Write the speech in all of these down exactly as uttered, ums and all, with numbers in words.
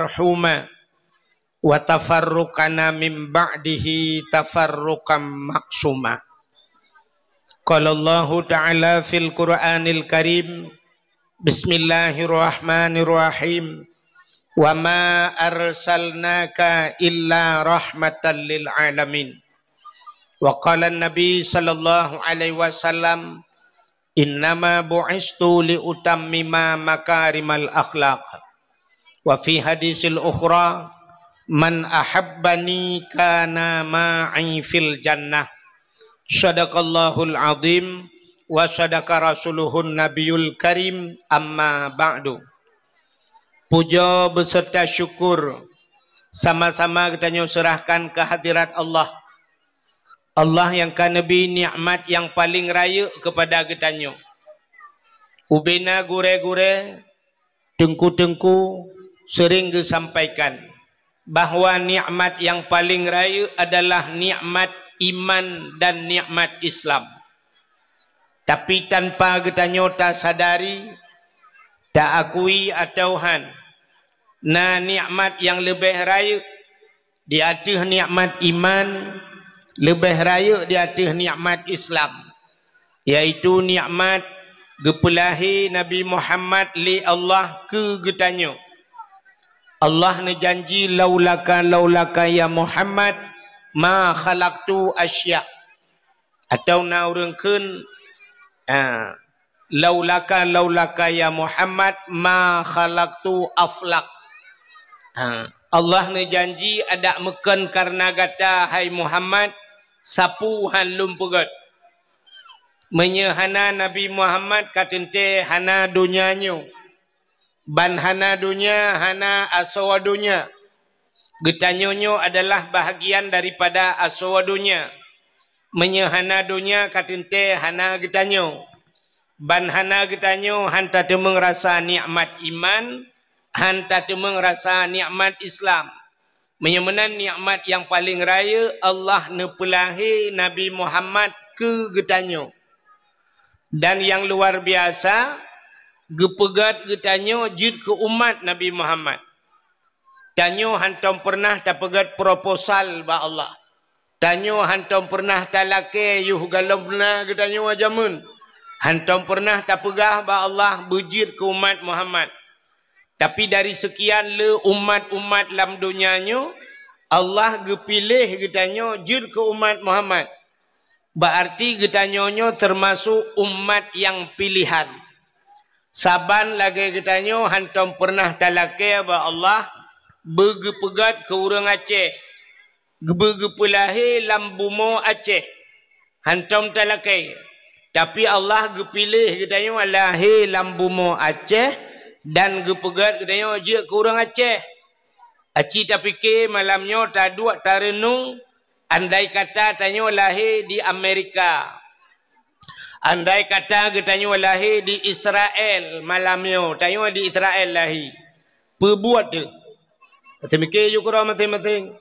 marhuma, wa tafarruqana min ba'dihi tafarruqan ma'suma. Qala Allahu ta'ala fil Qur'anil Karim, Bismillahirrahmanirrahim. Wa ma arsalnaka illa rahmatan lil alamin. Wa qala Nabi sallallahu alaihi wasallam, "Innama bu'istu li utammima makarimal akhlaq." Wa fi hadisil ukhra, "Man ahabbani kana ma'i fil jannah." Sadaqallahul azim wa sadaqa rasuluhun nabiyul karim, amma ba'du. Puja beserta syukur sama-sama geutanyoe serahkan kehadirat Allah. Allah nyang ka neubri nikmat nyang paleng rayeuk keupada geutanyoe. Ubena gurée-gurée, teungku-teungku sering geusampaikan bahwa nikmat nyang paleng rayeuk adalah nikmat iman dan nikmat Islam. Tapi tanpa geutanyoe tasadari, taakui atawa han, na nikmat nyang leubeh rayeuk di ateueh nikmat iman, leubeh rayeuk di ateueh nikmat Islam, yaitu nikmat geupeulahé Nabi Muhammad lé Allah keu geutanyoe. Allah neujanji, "Laulaka, laulaka ya Muhammad, ma khalaqtu asya." Atawa na ureuëng kheun, ah, "Laulaka, laulaka ya Muhammad, ma khalaqtu aflak." Ah, Allah neujanji, "Adak meukon kareuna gata, hai Muhammad, sapeue han lôn peugét." Meunyoe hana Nabi Muhammad, ka teuntée hana donya nyoe. Ban hana donya, hana asoe donya. Geutanyoe nyoe adalah bahagian daripada asoe donya. Meunyoe hana donya, ka teuntée hana geutanyoe. Ban hana geutanyoe, han tateumeung rasa nikmat iman, han tateumeung rasa nikmat Islam. Meunyoe meunan, nikmat nyang paleng rayeuk Allah neupeulahé Nabi Muhammad keu geutanyoe. Dan nyang luar biasa, geupeugét geutanyoe jeuet keu umat Nabi Muhammad. Tanyoe hantom peureunah tapeugét proposal bak Allah. Tanyoe hantom peureunah talakée yoh galom na geutanyoe jameun. Hantom peureunah tapeugah bak Allah beujeuet keu umat Muhammad. Tapi dari seukian le umat-umat lam donya nyoe, Allah geupiléh geutanyoe jeuet keu umat Muhammad. Bak arti geutanyoe nyoe teumasok umat nyang piléhan. Saban lagée geutanyoe hantom peureunah talakée bak Allah beugeupeugét keu ureuëng Aceh, beugeupeulahé lam bumoe Aceh. Hantom talakée. Tapi Allah geupiléh geutanyoe lahé lam bumoe Aceh dan geupeugét geutanyoe jeuet keu ureuëng Aceh. Aci tapike malam nyoe, taduek tareunong, andai kata tanyoe lahé di Amerika, andai kata geutanyoe lahé di Israel malam nyoe, tanyoe di Israel lahé, peue buet teuh? Maté mike yue keudroe maséng-maséng.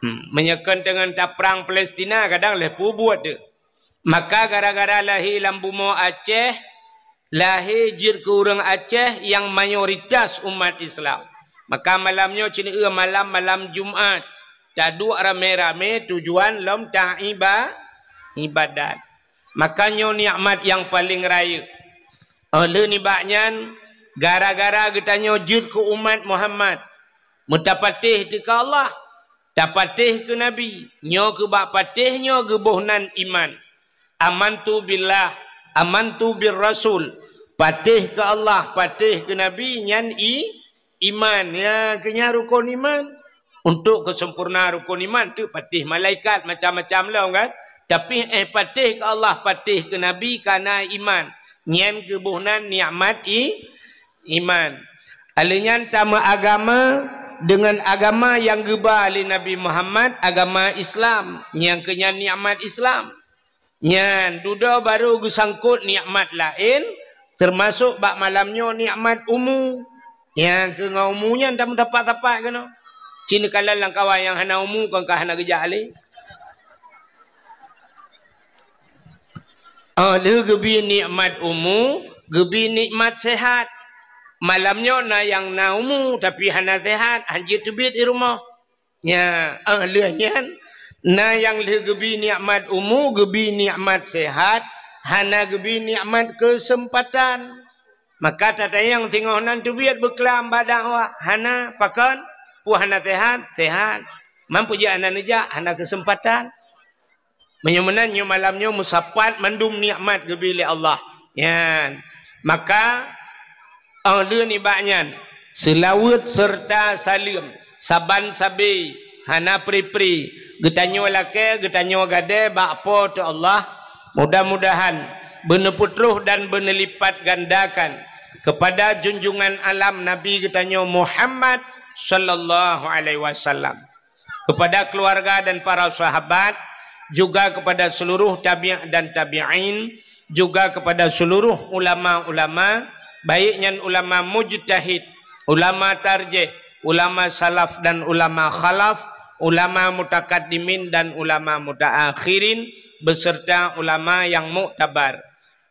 Hmm, meunyoe kon teungoh taprang Palestina, kadang lheueh peue buet teuh. Maka gara-gara lahé lam bumoe Aceh, lahé jeuet keu ureuëng Aceh nyang mayoritas umat Islam. Maka malam nyoe ceuneue malam, malam Jumat, taduek ramé-ramé tujuan lom taiba-, ibadat. Maka nyoe nikmat nyang paleng rayeuk. Óh lheueh nibak nyan, gara-gara geutanyoe jeuet keu umat Muhammad, meutapatéh teuh keu Allah, tapatéh keu Nabi, nyoe keu bak patéh nyoe geuboh nan iman. Amantu billah, amantu bir rasul. Patéh keu Allah, patéh keu Nabi, nyan i-, iman. Ya, keu nyan rukon iman. Untuk keuseumpurna rukon iman teuh patéh malaikat macam-macam lom kan. Tapi, eh, patéh keu Allah, patéh keu Nabi ka na iman. Nyan geuboh nan nikmat i-, iman. Alheuh nyan tameuagama deungon agama nyang geuba lé Nabi Muhammad, agama Islam, nyang keu nyan nikmat Islam. Nyan dudoe barô geusangkot nikmat laén, teumasok bak malam nyoe nikmat umu. Nyang keu ngon umu nyan tameusapat-sapat keunoe. Cit neukalon lam kawan nyang hana umu kon ka hana geujak lé. Óh lheueh geubi nikmat umu, geubi nikmat sehat. Malam nyoe na nyang na umu tapi hana sehat, hanjeuet teubiet di rumoh. Nya, eh, lheueh nyan, na nyang lheueh geubi nikmat umu, geubi nikmat sehat, hana geubi nikmat keuseumpatan. Maka tatanyong singoh nan teubiet beuklam bak dakwah, hana, pakon? Peue hana sehat? Sehat. Man peue jeuet hana neujak? Hana keuseumpatan. Meunyoe meunan, nyoe malam nyoe meusapat mandum nikmat geubi lé Allah. Nyan. Maka, óh lheueh nibak nyan, seulaweuet seureuta saleuem saban sabe, hana pri-pri, geutanyoe lakée, geutanyoe gadée bak Po teu Allah. Mudah-mudahan beuneupeutroh dan beuneulipatgandakan keupada junjungan alam Nabi geutanyoe Muhammad sallallahu alaihi wasallam, kepada keluarga dan para sahabat, juga kepada seluruh tabi' dan tabi'in, juga kepada seluruh ulama-ulama, baik nyan ulama mujtahid, ulama tarjih, ulama salaf dan ulama khalaf, ulama mutakaddimin dan ulama mutaakhirin, beserta ulama yang muktabar.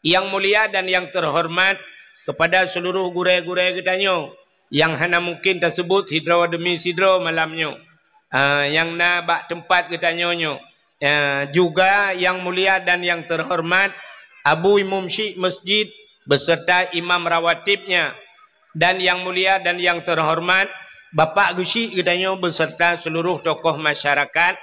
Yang mulia dan yang terhormat, kepada seluruh gurée-gurée geutanyoe nyang hana mungkin taseubut sidroe demi sidroe malam nyoe, ah, nyang na bak teumpat geutanyoe nyoe. Ah, juga yang mulia dan yang terhormat Abu Imum Syik Masjid beserta imam rawatibnya, dan yang mulia dan yang terhormat Bapak Geuchik geutanyoe beserta seluruh tokoh masyarakat,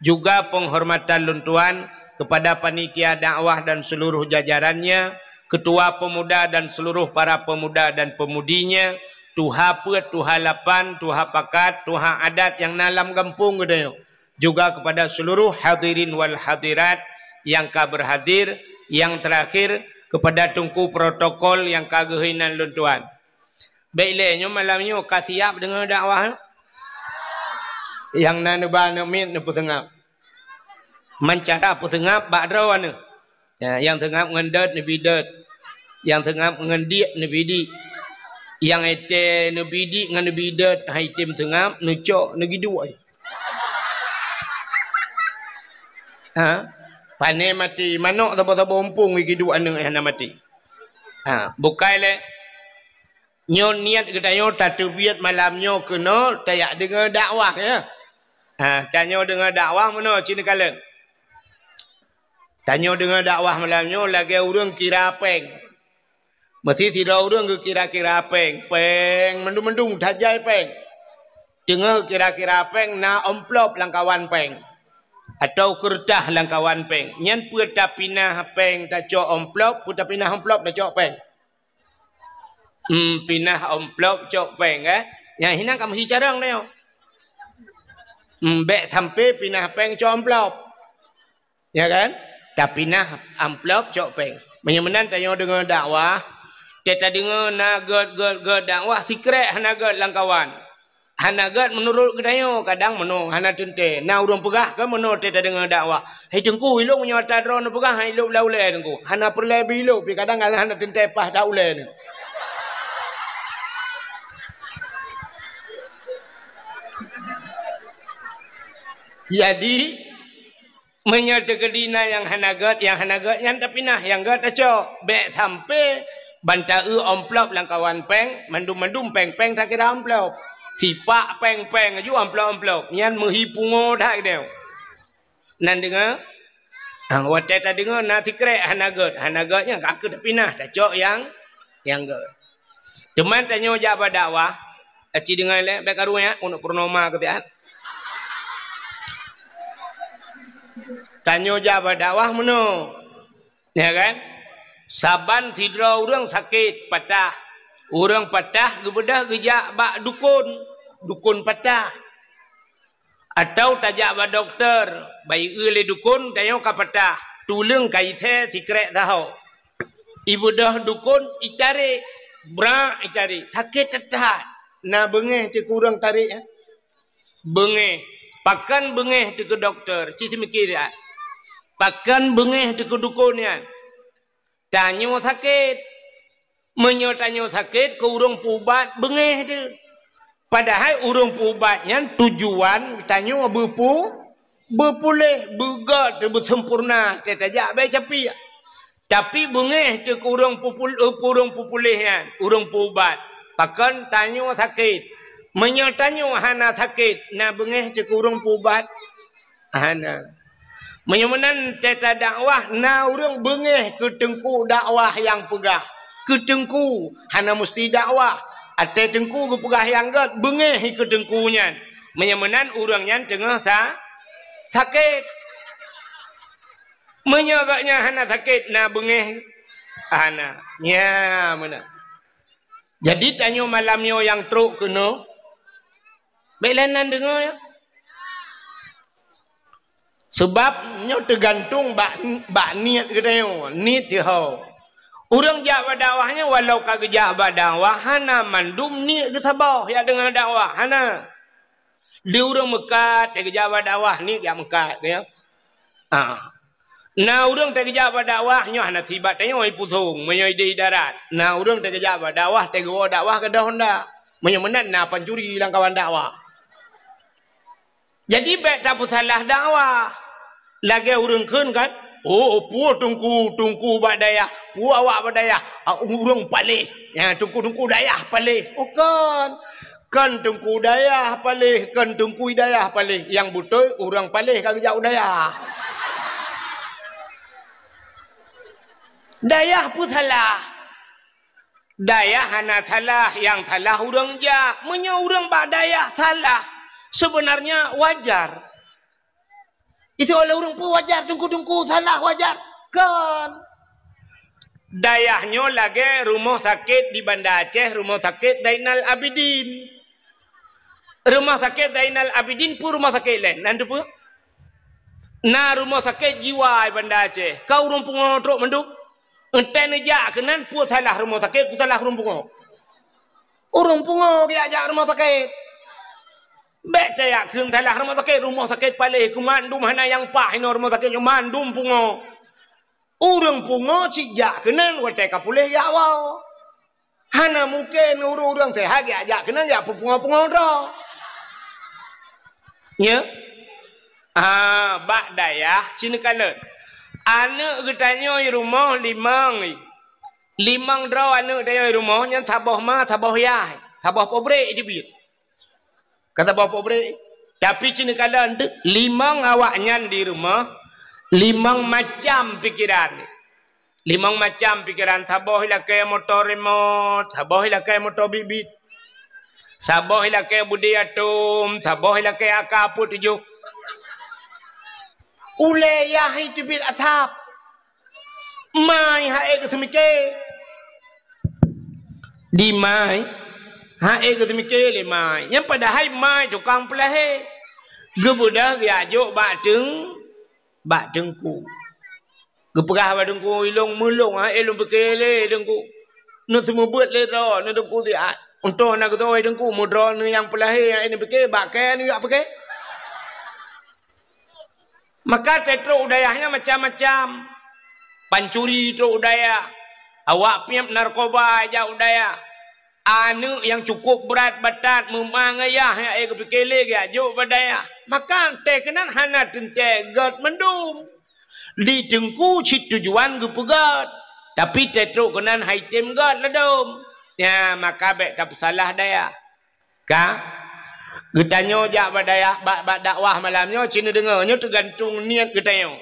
juga penghormatan lôn tuan kepada panitia dakwah dan seluruh jajarannya, ketua pemuda dan seluruh para pemuda dan pemudinya, tuha peuet, tuha lapan, tuha pakat, tuha adat nyang na lam gampông geutanyoe, juga kepada seluruh hadirin wal hadirat nyang ka berhadir, yang terakhir kepada teungku protokol nyang ka geuhôi nan lôn tuan. Bék lé nyoe malam nyoe ka siap deungoe dakwah. Nyang na neuba aneuk miet neupeuseungab. Man cara peuseungab bak droeneuh. Ya, nyang seungab ngon dot neubi dot. Nyang seungab ngon diek neubi diek. Nyang étée neubi diek ngon neubi dot, hai tem seungab, neucok neugiduek. Ha? Pané maté, manok sabo-sabo umpung giduek aneuk hana maté. Ha, bukai lé. Nyoe niet geutanyoe tateubiet malam nyoe keunoe tajak deungoe dakwah, ya. Ha, tanyoe deungoe dakwah meunoe cit neukalon. Tanyoe deungoe dakwah malam nyoe lagée ureuëng kira péng. Meusi sidroe ureuëng geukira-kira péng, péng mandum-mandum tajai péng. Teungoh kira-kira péng na amplop lam kawan péng, atau keureutah lam kawan péng. Nyan peue tapinah péng tacok amplop, peue tapinah amplop tacok péng. Hmm, pinah amplop cok péng, eh? Nyang hinan ka meuhi carông tanyoe. Hmm, bék sampai pinah péng cok amplop. Ya kan? Tapinah amplop cok péng. Meunyoe meunan tanyoe deungoe dakwah, teuka deungoe na gét-gét-gét dakwah, sikrek hana gét lam kawan. Hana gét meunurot geutanyoe, kadang meunoe hana teuntée. Na ureuëng peugah ka meunoe teuka deungoe dakwah, "Hai Teungku, ilong nyoe ata droe neupeugah, hai ilop lam ulée Teungku." Hana peureulée bi ilop, pi kadang hana teuntée paih that ulée nyoe. Jadi, meunyoe teukeudi na nyang hana gét, nyang hana gét nyan tapinah, nyang gét tacok. Bék sampai ban ta-eu amplop lam kawan péng, mandum-mandum péng-péng takira amplop. Sipak péng-péng aju amplop-amplop, nyan meuhi pungo that geutanyoe. Nan deungoe? Ah, watée tadeungoe na sikrek hana gét, hana gét nyan ka keuh tapinah, tacok nyang, nyang gét. Teuma tanyoe jak bak dakwah, aci deungoe lé, bék karu nyan, uneuk purnoma keu siat. Tanyoe jak bak dakwah meunoe. Ya kan? Saban sidroe ureuëng sakét, patah. Ureuëng patah geubeudôh geujak bak dukon, dukon patah. Atau tajak bak dokto, bak ié lé dukon, tanyoe ka patah. Tuleueng ka isé sikrek saho. Ibeudôh dukon itarek, brak itarek, sakét that-that. Na beungéh teuh keu ureuëng tarek, eh? Beungéh. Pakon beungéh teuh keu dokto? Ci seumiké siat. Pakon beungéh teuh keu dukon nyan? Tanyoe sakét. Meunyoe tanyoe sakét, keu ureuëng peuubat beungéh teuh. Padahai ureuëng peuubat nyan tujuan tanyoe beupeu-, beupuléh, beugét teuh, beuseumpurna, teuh tajak bak capiek. Tapi beungéh teuh keu ureuëng peupul-, eh, keu ureuëng peupuléh nyan, ureuëng peuubat. Pakon tanyoe sakét? Meunyoe tanyoe hana sakét, na beungéh teuh keu ureuëng peuubat? Hana. Meunyoe meunan teuta dakwah, na ureuëng beungéh keu teungku dakwah nyang peugah. Keu teungku, hana musti dakwah. Até teungku geupeugah nyang gét, beungéh keu teungku nyan. Meunyoe meunan ureuëng nyan teungoh sa-, sakét. Meunyoe gobnyan hana sakét, na beungéh? Hana. Nya meunan. Jadi tanyoe malam nyoe nyang trok keunoe, bék lé nan deungoe ya. Sebab nyoe teugantung bak, bak niet geutanyoe, niet teuho. Ureuëng jak bak dakwah nyoe walau ka geujak bak dakwah, hana mandum niet geusaboh jak deungoe dakwah, hana. Di ureuëng meukat, teugeujak bak dakwah, niet jak meukat, ya. Ah. Na ureuëng teugeujak bak dakwah, nyoe hana sibat tanyoe pusong, meunyoe idéh darat. Na ureuëng teugeujak bak dakwah, teugeujak dakwah keudroe honda. Meunyoe meunan na pancuri lam kawan dakwah. Jadi bék tapeusalah dakwah. Lagée ureuëng kheun kan, "Oh, peue teungku, teungku bak dayah, peue awak bak dayah, ah, ureuëng paléh. Ya, teungku-teungku dayah paléh." Oh, kon. Kon teungku dayah paléh, kon teungku dayah paléh. Nyang beutôi ureuëng paléh ka geujak u dayah. Dayah peue salah? Dayah hana salah, nyang salah ureuëng jak. Meunyoe ureuëng bak dayah salah, sebenarnya wajar. Itu oleh ureuëng peue wajar, teungku-teungku salah wajar? Kon. Dayah nyoe lagée rumoh sakét di Banda Aceh, Rumoh Sakét Zainal Abidin. Rumoh Sakét Zainal Abidin peue rumoh sakét laén? Nan teupeue? Na rumoh sakét jiwa di Banda Aceh. Ka ureuëng pungo trok mandum? Entée neujak keunan, peue salah rumoh sakét, peue salah ureuëng pungo? Ureuëng pungo geujak jak rumoh sakét. Bék tajak kheun salah rumoh sakét, rumoh sakét paléh keu mandum hana nyang paih inoe rumoh sakét nyoe mandum pungo. Ureuëng pungo cit jak keunan watée ka puléh jak woe. Hana mungken ureuëng-ureuëng seuhat jak, jak keunan jak peupungo-pungo droe. Nya? Ah, bak dayah cit neukalon. Aneuëk geutanyoe rumoh limong. Limong droe aneuëk tanyoe rumoh nyan saboh ma, saboh yah, saboh pabrék teubiet. Ka saboh pabrék. Tapi cit neukalon teuk, limong awaknyan di rumoh, limong macam pikeran. Limong macam pikeran, saboh ilakée moto remote, saboh ilakée moto bit-bit, saboh ilakée budi atom, saboh ilakée A K peuet tujoh. Ulée yah teubiet asab. Mai hai geuseumiké. Di mai, hai geuseumiké lé mai. Nyang padahai mai tukang peulahé. Geubeudôh geujak jok bak teung-, bak teungku. Geupeugah bak teungku, "Ilong meulong hai lôn piké lé teungku. Neuseumeubeuet lé droe, neu teungku siat. Untông na geutoe teungku meudroe neu nyang peulahé hai neupiké, bak kée neujak piké." Maka teutrok u dayah nyan macam-macam. Pancuri trok u dayah. Awak piep narkoba jak u dayah. Aneuëk nyang cukup brat batat meuma ngon yah nyang ék geupiké lé geujak jok bak dayah. Maka teuh keunan hana teuntée gét mandum. Di teungku cit tujuan geupeugét, tapi teutrok keunan hai tem gét ladôm. Nya, maka bék tapeusalah dayah. Ka? Geutanyoe jak bak dayah, bak, bak dakwah malam nyoe, ci neudeungoe, nyoe teugantung niet geutanyoe.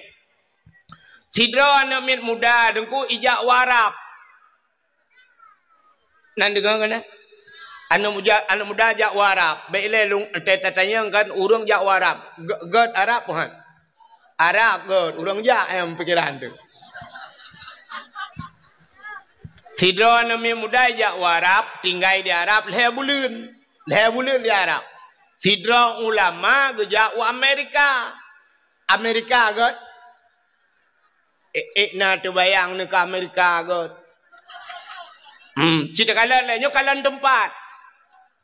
Sidroe aneuëk miet muda teungku ijak u Arab. Nan deungoe keunan? Aneuëk muda, aneuëk muda jak u Arab. Bék ilée lôn, teutatanyong kan ureuëng jak u Arab. Gét, gét Arab peue han? Arab gét, ureuëng jak nyang pikeran teuh. Sidroe aneuëk miet muda jak u Arab, tinggai di Arab lhée buleuen. Lhée buleuen di Arab. Sidroe ulama geujak u Amerika. Amerika gét. Ék, ék na teubayang neuka Amerika gét. Hmm, ci takalon lé, nyoe kalon teumpat.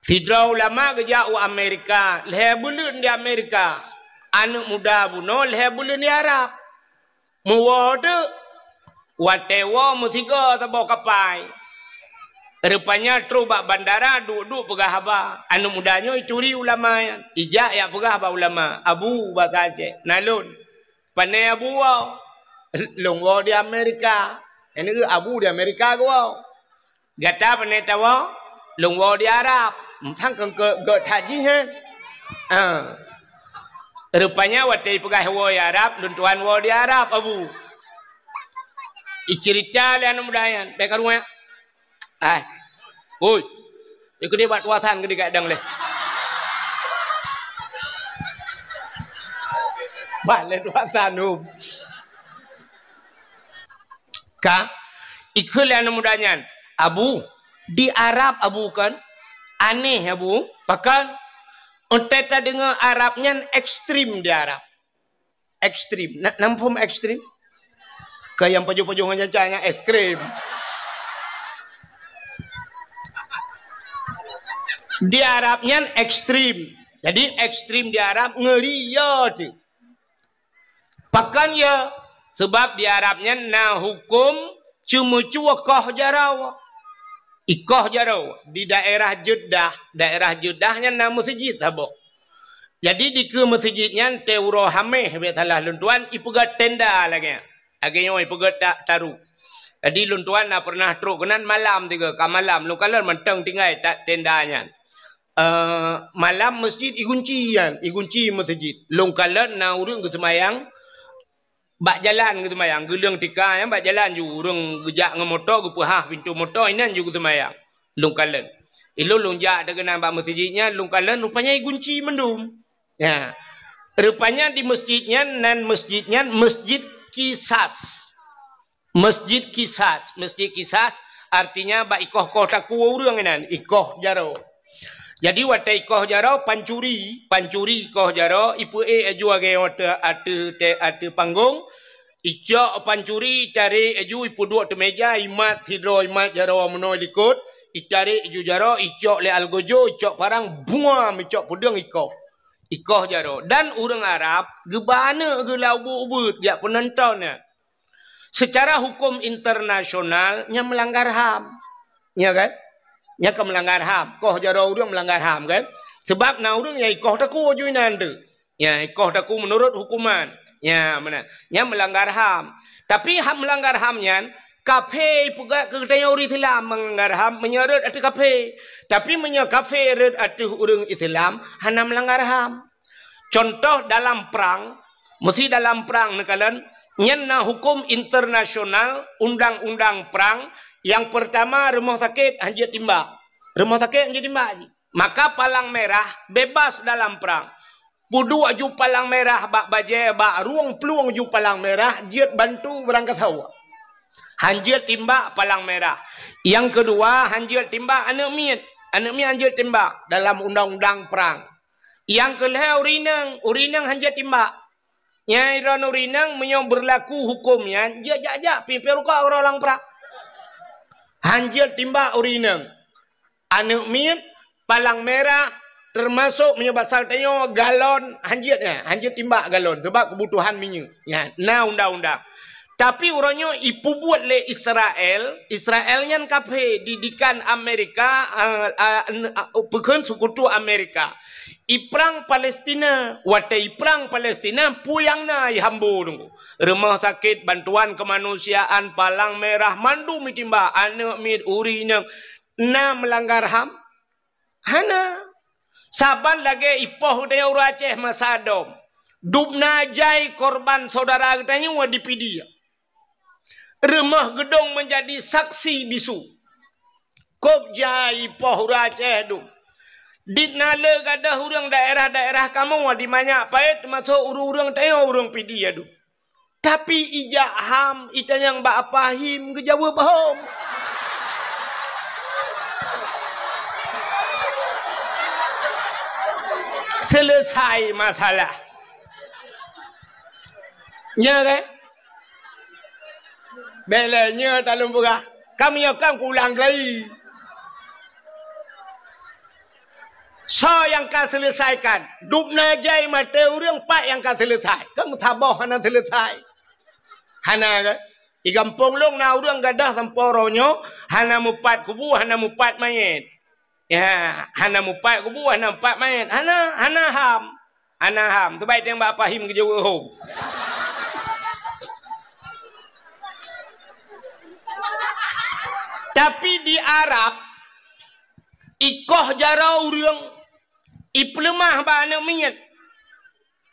Sidroe ulama geujak u Amerika, lhée buleuen di Amerika. Aneuëk muda bunoe lhée buleuen di Arab. Meuwoe teuk, watée woe meusigoe saboh kapai. Rupanya trok bak bandara, duek-duek peugah haba. Aneuëk muda nyoe ituri ulama nyan. Ijak jak peugah bak ulama, "Abu," basa Aceh, "Na lôn." "Pané Abu woe?" "Lôn woe di Amerika." Nyan keuh Abu di Amerika geuwoe. "Gata pané tawoe?" Lôn woe di Arab. Sang keu gét that jih nyan. Ah. Rupanya watée peugah woe di Arab, lôn tuan woe di Arab, Abu. Icerita lé aneuk muda nyan, bék karunya. Ai. Oi. Ikut dia buat tuasan ke dekat dang leh. Bah leh tuasan tu. Ka ikheun lé aneuk muda nyan, "Abu, di Arab Abu kan? Aneh Abu, pakon? Entah tadeungoe Arab nyan ekstrim di Arab." Ekstrim. Na, na muphom ekstrim? Keu nyang pajoh-pajoh ngon nyan, nyan es krim. Di Arab nyan ekstrim. Jadi ekstrim di Arab ngeuri ya tu. Pakon ya? Sebab di Arab nyan na huköm ceumeucue koh jaroe. Ikoh jaroe di daerah Jeddah, daerah Jeddah nyan na meuseujid saboh. Jadi dikeue meuseujid nyan teuroe Hameh, bék salah lôn tuan, ipeugét tenda lagée nyan. Lagée nyoe ipeugét ta-, taru. Jadi lôn tuan na pernah trok keunan malam tiga, ka malam lôn kalon mantong tinggai ta-, tenda nyan. Eh, malam meuseujid igunci nyan, igunci meuseujid. Lôn kalon na ureuëng geuseumayang bak jalan geuseumayang, geuleueng tika nyan bak jalan ju ureuëng geujak ngon moto, geupeuhah pintoe moto, inan ju geuseumayang. Lôn kalon. Ilôn lôn jak teuh keunan bak meuseujid nyan, lôn kalon rupanya igunci mandum. Ya. Rupanya di meuseujid nyan, nan meuseujid nyan Meuseujid Kisas. Meuseujid Kisas, Meuseujid Kisas artinya bak ikoh-koh takue ureuëng inan, ikoh jaroe. Jadi watée ikoh jaroe pancuri, pancuri ikoh jaroe, ipeuék aju lagée ateueh, ateueh, ateueh panggong, icok pancuri, itarek aju, ipeuduek ateueh meja, imat sidroe, imat jaroe meunoe likot, itarek aju jaroe, icok lé algojo, icok parang, buam, icok peudeueng ikoh. Ikoh jaroe. Dan ureuëng Arab geuba aneuëk geuh lam ubeuet-ubeuet, jak peunonton nyan. Secara huköm internasional, nyan meulanggar ham. Ya kan? Nyan ka meulanggar ham. Koh jaroe ureuëng meulanggar ham kan? Sebab na ureuëng nyang ikoh takue ju inan tu. Ya, ikoh takue meunurot huköman. Ya, meunan. Nyan meulanggar ham. Tapi ham meulanggar ham nyan, kafé ipeugah keu geutanyoe ureuëng Islam meulanggar ham meunyoe rhot ateueh kafé. Tapi meunyoe kafé rhot ateueh ureuëng Islam, hana meulanggar ham. Contoh dalam prang, meusi dalam prang neukalon, nyan na huköm internasional, undang-undang prang, nyang peurtama rumoh sakét hanjeuet timbak. Rumoh sakét hanjeuet timbak jih. Maka palang merah bebas dalam prang. Peuduek ju palang merah bak bajée, bak rueng plueng ju palang merah jeuet bantu beurangkasoe. Hanjeuet timbak palang merah. Nyang keudua, hanjeuet timbak aneuëk miet. Aneuëk miet hanjeuet timbak dalam undang-undang prang. Nyang keu lhée ureuëng inong, ureuëng inong hanjeuet timbak. Nyang droeneuh ureuëng inong meunyoe beurlaku huköm nyan, jeuet jak-jak pih peuruka uroe lam prang. Hanjeuet timbak ureuëng inong. Aneuëk miet, palang merah, teumasok meunyoe basa tanyoe galon, hanjeuet nyan, hanjeuet timbak galon, sebab keubutuhan minyeuk. Nyan, na undang-undang. Tapi uroe nyoe ipeubuet lé Israel, Israel nyan kafé, didikan Amerika, a, a, n-, a, peukheun seukutu Amerika. Iprang Palestina, watée iprang Palestina, peue nyang na ihambo teungku. Rumoh sakét, bantuan keumanusiaan, palang merah, mandum itimbak, aneuëk miet, ureuëng inong, na meulanggar ham? Hana. Saban lagée ipoh geutanyoe ureuëng Aceh masa dom. Dubna jai korban saudara geutanyoe di Pidie. Rumoh geudong meunjadi saksi bisu. Kôb jai ipoh ureuëng Aceh dum. Dit na le gadôh ureuëng daerah-daerah kamoe di manyak paét, teumasok ureuëng-ureuëng tanyoe ureuëng Pidie dum. Tapi ijak ham itanyong bak Apa Him geujaweueb hom. Selesai masalah. Nya kan? Bék lé nyoe taleueng peugah. Ka meunyoe kan kulang lagi. Soe nyang ka seuleusaikan? Dubna jai maté ureuëng, pat nyang ka seuleusai? Kan meusaboh hana seuleusai. Hana kan? Di gampông lôn na ureuëng gadôh sampoe uroe nyoe hana mupat kubu, hana mupat manyét. Ya, hana mupat kubu, hana mupat manyét. Hana, hana ham. Hana ham. Teubai teueng bak Apa Him geujaweueb hom. Tapi di Arab, Ikoh jaroe ureuëng, ipeuleumah bak aneuëk miet.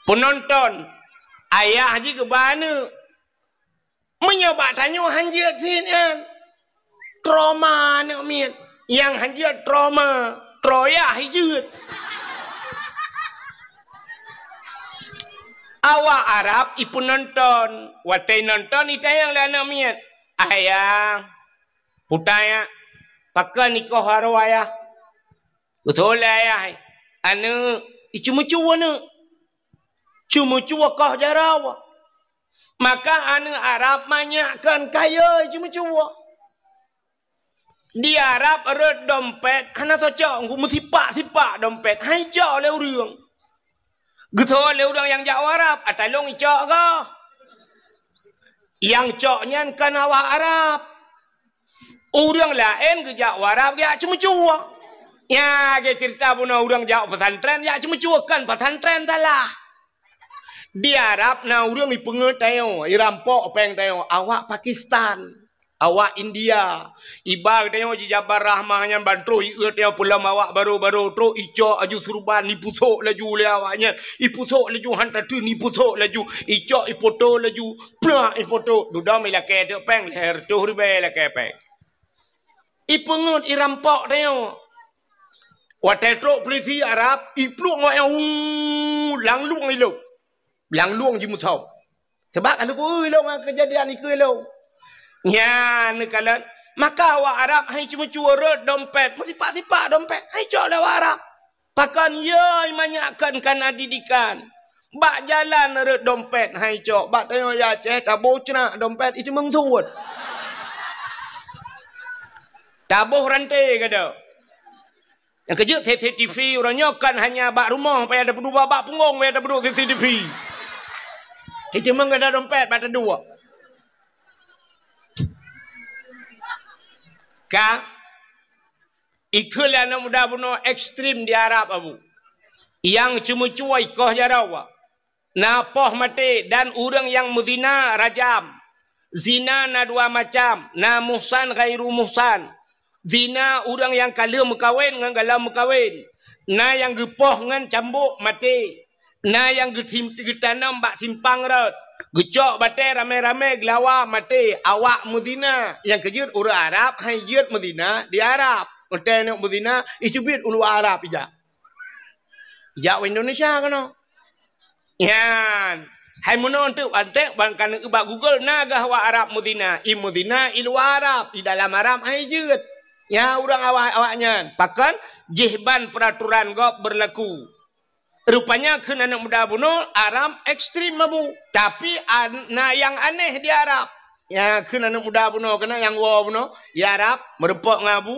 Peunonton, ayah jih keu bak aneuëk. Meunyoe bak tanyoe han jeuet cit nyan, trauma aneuëk miet. Nyang han jeuet trauma, troyah jeuet. Awak Arab ipeunonton, watée nonton itanyong lé aneuëk miet, "Ayah, peue teuh, pakon ikoh jaroe ayah?" Beutôi lé ayah, aneuëk, iceumeucue aneuëk. Ceumeucue koh jaroe. Maka aneuëk Arab manyak kon kayée ceumeucue. Di Arab rot dompet hana teucok, meusipak-sipak dompet, han icok lé ureuëng. Geutho lé ureuëng nyang jak u Arab, "Ata lôn icok goh." Nyang cok nyan kon awak Arab. Ureuëng laén geujak u Arab jak ceumeucue. Nyan lagée ceurita bunoe ureuëng jak u pesantren jak ceumeucue, kon pesantren salah. Di Arab na ureuëng ipeungeut tanyoe, irampok péng tanyoe, awak Pakistan, awak India. Iba tanyoe jijabar rahmah nyan ban troh ieu tanyoe peulom awak barô-barô, troh icok laju surban, ipusok laju lé awak nyan, ipusok laju han tateun, ipusok laju, icok ipoto laju, plak ipoto, dudoe ilakée teuk péng, lhée reutôh ribée ilakée péng. Ipeungeut irampok tanyoe. Watée trok peulisi Arab, iplueng awak nyan, uu, langlueng ilong. Langlueng jimusau. Sabab ka lheueh ilong ngon keujadian ikeue ilong. Nyan neukalon, maka awak Arab han iceumeucue rot dompet, meusipak-sipak dompet, han icok lé awak Arab. Pakon yö manyak kon kana didikan. Bak jalan rot dompet han icok. Bak tanyoe ya Aceh taboh ceunak dompet iteumeung suet. Taboh ranté gada. Nyang keujeuet C C T V uroe nyoe kon hanya bak rumoh payah tapeuduek, bak punggong payah tapeuduek C C T V. Iteumeung gada dompet bak taduek. Ka Ikheun lé aneuk muda bunoe ekstrem di Arab, Abu. Nyang ceumeucue ikoh jaroe. Na poh maté dan ureuëng nyang meuzina rajam. Zina na dua macam, na muhsan ghairu muhsan. Zina ureuëng nyang ka lheueh meukawen ngon galom meukawen. Na nyang geupoh ngon cambok maté. Na nyang geutim-, geutanom bak simpang rot, geucok batée ramé-ramé geulawa maté, awak meuzina. Nyang keujeuet ureuëng Arab han jeuet meuzina di Arab. Watée neuk meuzina, iteubiet u luwa Arab ijak. Ijak u Indonesia keunoe. Nyan. Hai meunoe teuk antek ban ka neuk bak Google na gah awak Arab meuzina. I meuzina i luwa Arab, i dalam Arab han jeuet. Nyan ureuëng awak, awak nyan. Pakon? Jih ban peuraturan gob beurlaku. Rupanya kheun aneuk muda bunoe, Arab ekstrem, Abu. Tapi an-, na nyang aneh di Arab. Nyang kheun aneuk muda bunoe, keunan nyang woe bunoe, di Arab, meurumpok ngon Abu.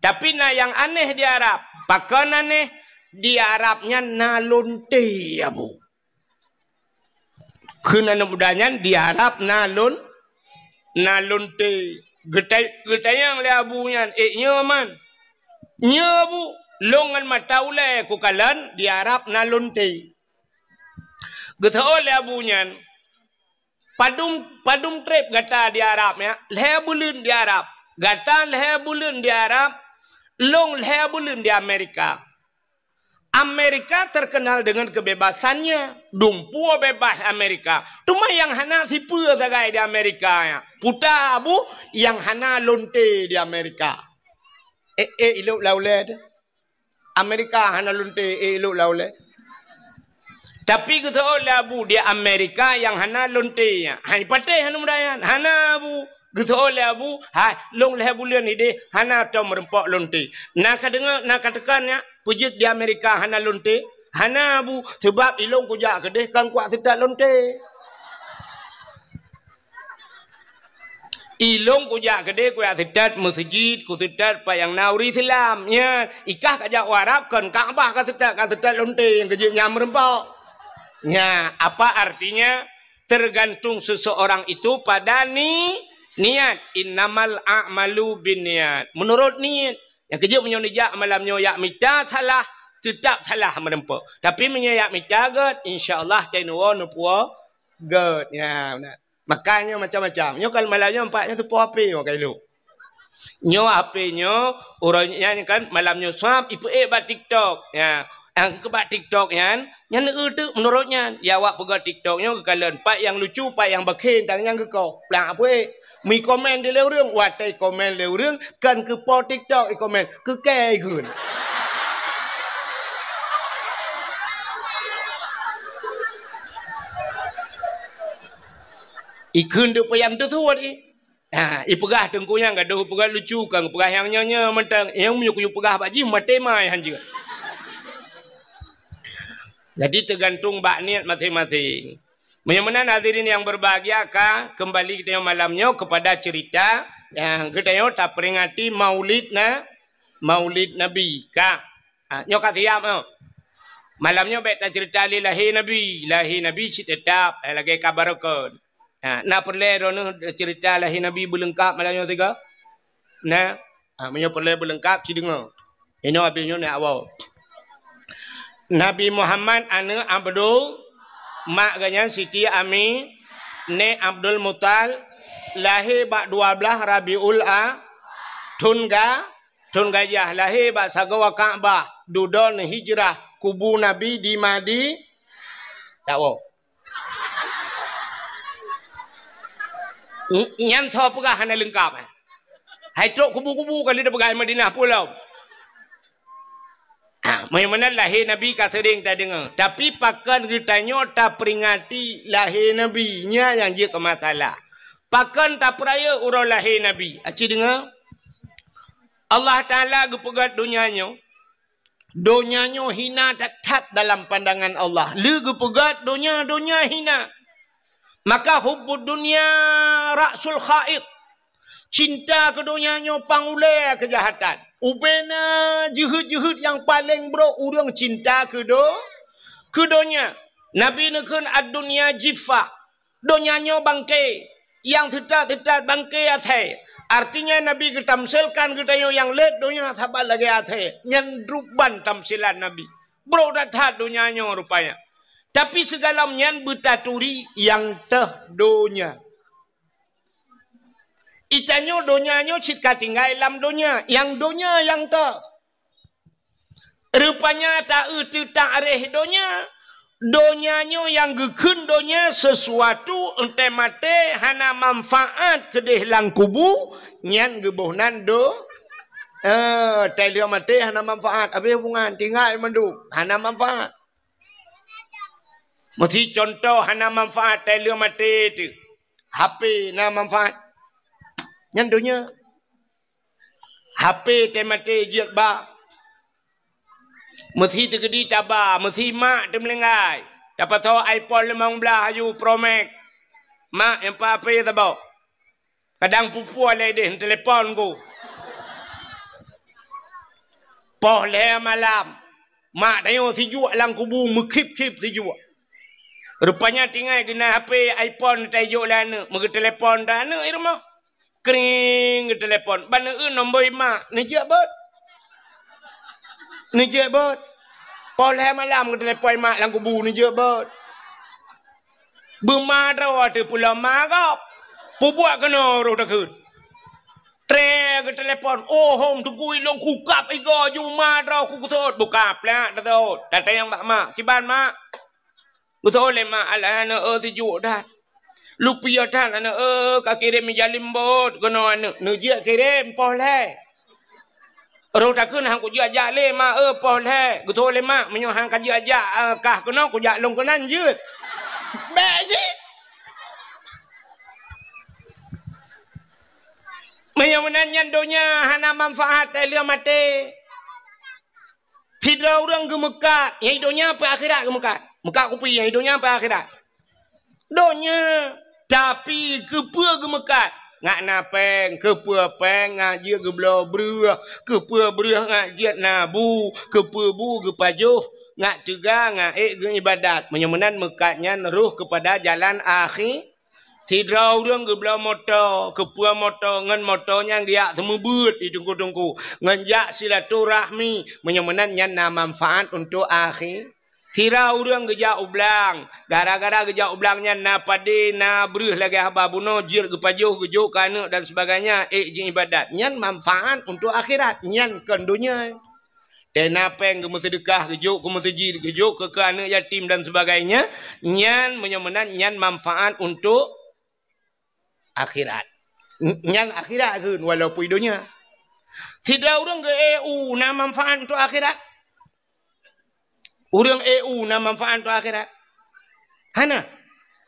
Tapi na nyang aneh di Arab. Pakon aneh? Di Arab nyan na lonte, Abu. Kheun aneuk muda nyan di Arab na lon-, na lonte. Geutai-, geutanyong lé Abu nyan, "Eh, nyoe man?" "Nyoe, Abu, lôn ngon mata ulée kukalon di Arab na lonte." Geuseuôt lé Abu nyan, "Padum, padum treb gata di Arab nyan?" "Lhée buleuen di Arab." "Gata lhée buleuen di Arab, lôn lhée buleuen di Amerika." Amerika terkenal dengan kebebasannya. Dumpeue bebas Amerika. Teuma nyang hana sipeue sagai di Amerika nyan. Peue teuh, Abu, nyang hana lonte di Amerika. Eh, eh, ilok lam ulée teuh. Amerika hana lonte, eh, ilok lam ulée. Tapi geuseuôt lé Abu di Amerika nyang hana lonte nyan. Hai patéh aneuk muda nyan. Hana, Abu. Geuseuôt lé Abu, "Hai, lôn lhée buleuen ideh hana tom meurumpok lonte." Na ka deungoe, na ka teuka nyak, peue jeuet di Amerika hana lonte? Hana, Abu, sabab ilôn kujak keudeh kon kuat seutôt lonte. Ilôn kujak keudeh kuat seutôt meuseujid, kuseutôt pat nyang na ureuëng Islam. Nyan, ikah kajak u Arab kon Ka'bah kaseutôt, kaseutôt lonte nyang keujeuet nyan meurumpok. Nyan, apa artinya? Tergantung seseorang itu pada ni-, niat. "Innamal a'malu binniyat." Menurut niet. Nyang keujeuet meunyoe neujak malam nyoe jak mita salah, teutap salah meurumpok. Tapi meunyoe jak mita gét, insya Allah teunoe neupuwoe gét. Ya, beuna. Makanya macam-macam. Nyoe kalau malam nyoe empat nyoe teupoh api nyoe kailok. Nyoe H P nyoe, uroe nyan kan malam nyoe swab ipeuék bak TikTok. Ya, nyang keu bak TikTok nyan, nyan eu teuk meunurot nyan. Ya, awak peugah TikTok nyoe geukalon pat nyang lucu, pat nyang bakhe, tang nyang geukoh. Plak peuék. Meukomen di lé ureueng, watèe komen lé ureueng, kan keu po TikTok ikomen, keu kèe ikheun. Ikheun teuk payah teusuet i. Ha, ipeugah teungku nyan gadoh peugah lucu, kan peugah nyang nyoe-nyoe mantong. Nyang meunyoe kuyue peugah bak jih maté mai hanjeuet. Jadi teugantung bak niet maséng-maséng. Meunyoe meunan hadirin yang berbahagia, ka kembali geutanyoe malam nyoe kepada cerita nyang geutanyoe taperingati Maulid na, Maulid Nabi. Ka. Ha, nyoe ka siap nyoe. Malam nyoe bèk tacerita lé lahé Nabi. Lahé Nabi cit teutap, eh, lagèe ka barokon. Ha, na peureulèe droeneuh cerita lahé Nabi beuleungkap malam nyoe sigoe? Na? Ha, meunyoe peureulèe beuleungkap, ci deungö. Inoe abéh nyoe na awai. Nabi Muhammad aneuk Abdul, mak geuh nyan Siti Ami, nèk Abdul Mutal, lahé bak dua blaih Rabiul A, thon ga, thon gajah, lahé bak sagoe Ka'bah, dudoe neuhijrah, kubu Nabi di Madi-, tawoe. N-, nyan soe peugah hana leungkap, eh? Hai trok kubu-kubu ka lheueh tapeugah Madinah pulo. Ah, meunyoe meunan lahé Nabi ka seuring tadeungö. Tapi pakon geutanyoe taperingati lahé Nabi? Nyan nyang jeuet keu masalah. Pakon tapeurayeuk uroe lahé Nabi? Aci deungö. Allah Taala geupeugöt donya nyoe. Donya nyoe hina that-that dalam pandangan Allah. Lé geupeugöt donya, donya hina. Maka hubbud dunya ra'sul khaid. Cinta keu donya nyoe pangulèe keujahatan. Ubena jeuheut-jeuheut nyang paleng brok ureueng cinta keu do-, keu donya. Nabi neukheun, "Ad-dunya jiffah." Donya nyoe bangke, nyang teutat-teutat bangke asèe. Artinya Nabi geutamsilkan geutanyoe nyang lét donya saban lagèe asèe. Nyan ruban tamsilan Nabi. Brok that-that donya nyoe rupanya. Tapi sigohlom nyan beutaturi nyang teuh donya. Geutanyoe donya nyoe cit ka tinggai lam donya, nyang donya nyang teuh. Rupanya ta-eu teuh takreh donya, donya nyoe nyang geukheun donya sesuatu, 'oh watèe maté hana manfaat keudeh lam kubu, nyan geuboh nan do-, eh, 'oh watèe lheueh maté hana manfaat, abéh hubungan, tinggai mandum, hana manfaat. Meusi contoh hana manfaat 'oh watèe lheueh maté teuh, H P na manfaat. Nyan donya. H P teumaté jeuet ba. Meusi teukeudi taba, meusi mak teumeulinggai. Tapasoe iPhone limong blaih aju Pro Max. Mak, nyan pat H P saboh. Kadang pue-pue lé deh, telepon ku. Poh lhèe malam. Mak tanyoe sijuek lam kubu, meukhip-khip sijuek. Rupanya tinggai geunan H P iPhone tajok lé aneuk, meugeuteulepon dah aneuk di rumoh. Kring geuteulepon. Ban eu nombor mak, neujeuet beuet. Neujeuet beuet. Poh lhèe malam geuteulepon mak lam kubu, neujeuet beuet. Beuma droe teuh pulo ma gob. Peubuet keunoe roh takheun. Tré geuteulepon, "Oh, hom teungku ilôn kukab igoe ju ma droe ku geusot." Buka plak tasot. Datang bak mak. "Kiban mak?" Geusot lé mak, "Alah aneuk eu, sijuek that. Lupiôh that aneuk eu, ka kirém ija limbot keunoe aneuk." Neujeuet kirém poh lhèe. Roh takheun, "Han kujeuet jak lé mak eu, poh lhèe." Geusot lé mak, "Meunyoe han kajeuet jak, eh, kah keunoe, kujak lôn keunan jeuet." Bèk cit. Meunyoe meunan nyan donya hana manfaat 'oh lheueh maté. Sidroe ureueng geumeukat, nyang donya peue akhirat geumeukat. Meukat kupi nyang donya peue akhirat. Donya, tapi keupeue geumeukat? Ngat na péng, keupeue péng? Ngat jeuet geubloe breueh, keupeue breueh? Ngat jeuet na bu, keupeue bu? Geupajoh, ngat teuga, ngat ék geuibadat. Meunyoe meunan meukat nyan roh keupada jalan akhi-, Sidroe ureueng geubloe moto, keupeue moto, ngon moto nyan geujak seumeubeuet di teungku-teungku, ngon jak silaturahmi, meunyoe meunan nyan na manfaat untuk akhi-, Sira ureuëng geujak u blang, gara-gara geujak u blang nyan na padé, na breueh lagée haba bunoe, jeuet geupajoh, geujok keu aneuëk dan sebagainya, ék jiibadat. Nyan manfaat untuk akhirat, nyan kon donya. Tena péng geumeuseudeukah, geujok keu meuseujid, geujok keu, keu aneuëk yatim dan sebagainya, nyan meunyoe meunan nyan manfaat untuk akhirat. N-, nyan akhirat kheun walaupun donya. Sidroe ureuëng geu-E U na manfaat untuk akhirat? Ureuëng E U na manfaat untuk akhirat? Hana.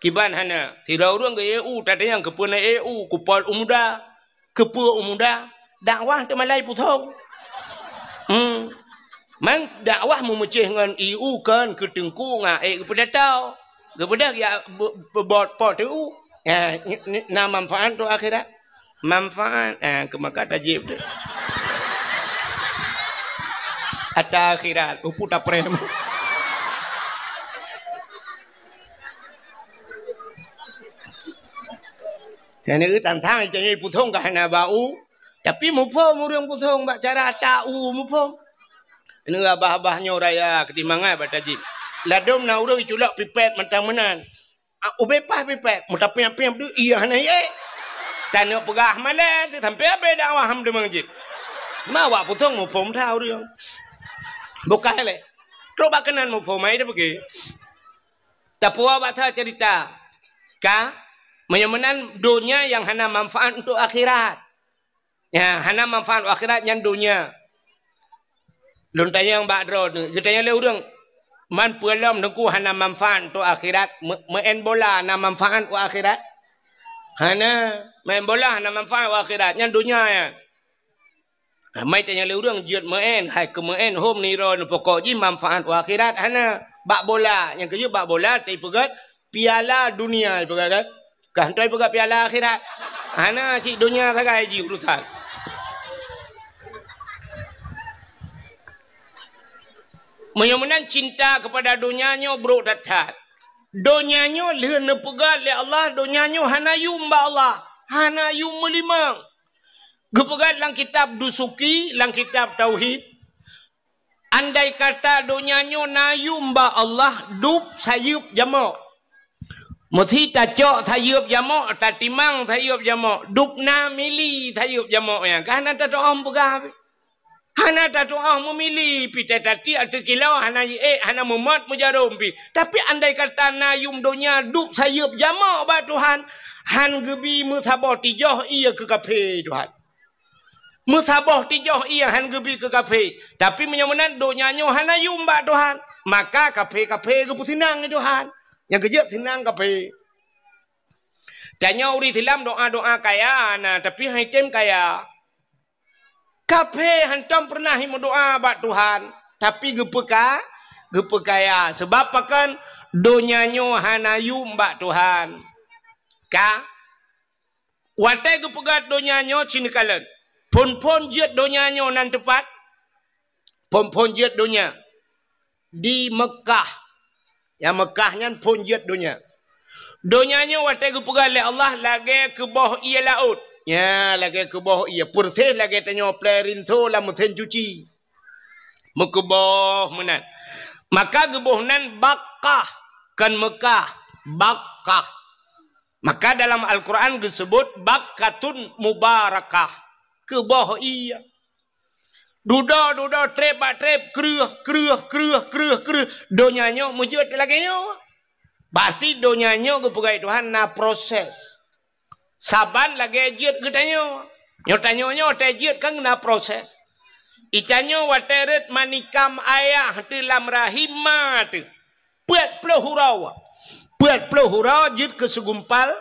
Kiban hana. Sidroe ureuëng geu-E U, tatanyong keupeue na E U, kupol u muda. Keupeue u muda? Dakwah teumalai pusong. Hmm. Man dakwah meumeucéh ngon E U kon keu teungku ngon ék geupeudata. Geupeudeh ya be-, be-, bot po teu. Ya, ni, ni, na manfaat tu akhirat. Manfaat, eh, keu maka tajib tu. Ata akhirat, upu taprem. Yang ni tantang cari pusong ka hana bau. Tapi muphom ureuëng pusong bak cara ata u muphom. Ini abah-abah nyoe raya keuti mangat bak tajib. Ladom na ureuëng culok pipet mantang meunan. Ah, ubé pah pipet, meutampiang-piang tu iya hana ye. Tanyoe peugah malée tu sampai abé dakwah ham deungon jih. Ma awak pusong muphom that ureuëng. Bukan lé. Trok bak keunan muphom ai dah pergi. Tapuwa bak that cerita. Ka, meunyoe meunan donya nyang hana manfaat untuk akhirat. Ya, hana manfaat akhirat nyan donya. Lôn tanyong bak droeneuh, geutanyong lé ureuëng, "Man peue lom Teungku hana manfaat untuk akhirat? Me-, meu'en bola na manfaat u akhirat?" Hana, meu'en bola hana manfaat u akhirat, nyan donya nyan. Mai tanyong lé ureuëng jeuet meu'en, hai keu meu'en hom niro neupokok jih manfaat u akhirat hana. Bak bola, nyang keujeuet bak bola teupeugét piala dunia ipeugah kan? Kah hana ipeugah piala akhirat. Hana cit donya sagai jih urusan. Meunyoe meunan cinta kepada donya nyoe brok that-that. Donya nyoe lheueh neupeugah lé Allah, donya nyoe hana yum bak Allah, hana yum meulimong. Geupeugah lam kitab Dusuki, lam kitab Tauhid, andai kata donya nyoe na yum bak Allah, dub sayeuep jamok. Meusi tacok sayeuep jamok, tatimang sayeuep jamok, dub na mili sayeuep jamok nyan. Ka hana tatu'oh peugah. Hana tatu'oh meumili, pi tatatik ateueh kilo, hana jiék, hana meumot meujarom pi. Tapi andai kata na yum donya dub sayeuep jamok bak Tuhan, han geubi meusaboh tijoh ie keu kafé Tuhan. Meusaboh tijoh ie han geubi keu kafé. Tapi meunyoe meunan donya nyoe hana yum bak Tuhan, maka kafé-kafé geupeuseunang lé Tuhan. Nyang keujeuet seunang kafé. Tanyoe ureuëng Islam doa-doa kaya na, tapi han item kaya. Kafé hantom peureunah meudoa bak Tuhan, tapi geupeuka-, geupeukaya. Sabab pakon? Donya nyoe hana yum bak Tuhan. Ka? Watée geupeugah donya nyoe cit neukalon. Phon-phon jeuet donya nyoe nan teupat? Phon-phon jeuet donya di Meukah. Nyang Meukah nyan phon jeuet donya. Donya nyoe watée geupeugah lé Allah lagée keuboh ie laôt. Nya, lagée keuboh ie. Peureséh lagée tanyoe plée rinso lam meusén cuci. Meukeuboh meunan. Maka geuboh nan Bakkah, kon Meukah, Bakkah. Maka dalam Al-Quran geuseubut Bakkatun Mubarakah. Keuboh ie. Dudoe, dudoe, treb bak treb, kreueh, kreueh, kreueh, kreueh, kreueh. Donya nyoe meujeuet lagée nyoe. Berarti donya nyoe geupeugah Tuhan na proses. Saban lagée jeuet geutanyoe. Nyoe tanyoe nyoe watée jeuet kan na proses. Itanyoe watée rhot manikam ayah teuh lam rahim ma teuh. Peuet ploh uroe. Peuet ploh uroe jeuet keu segumpal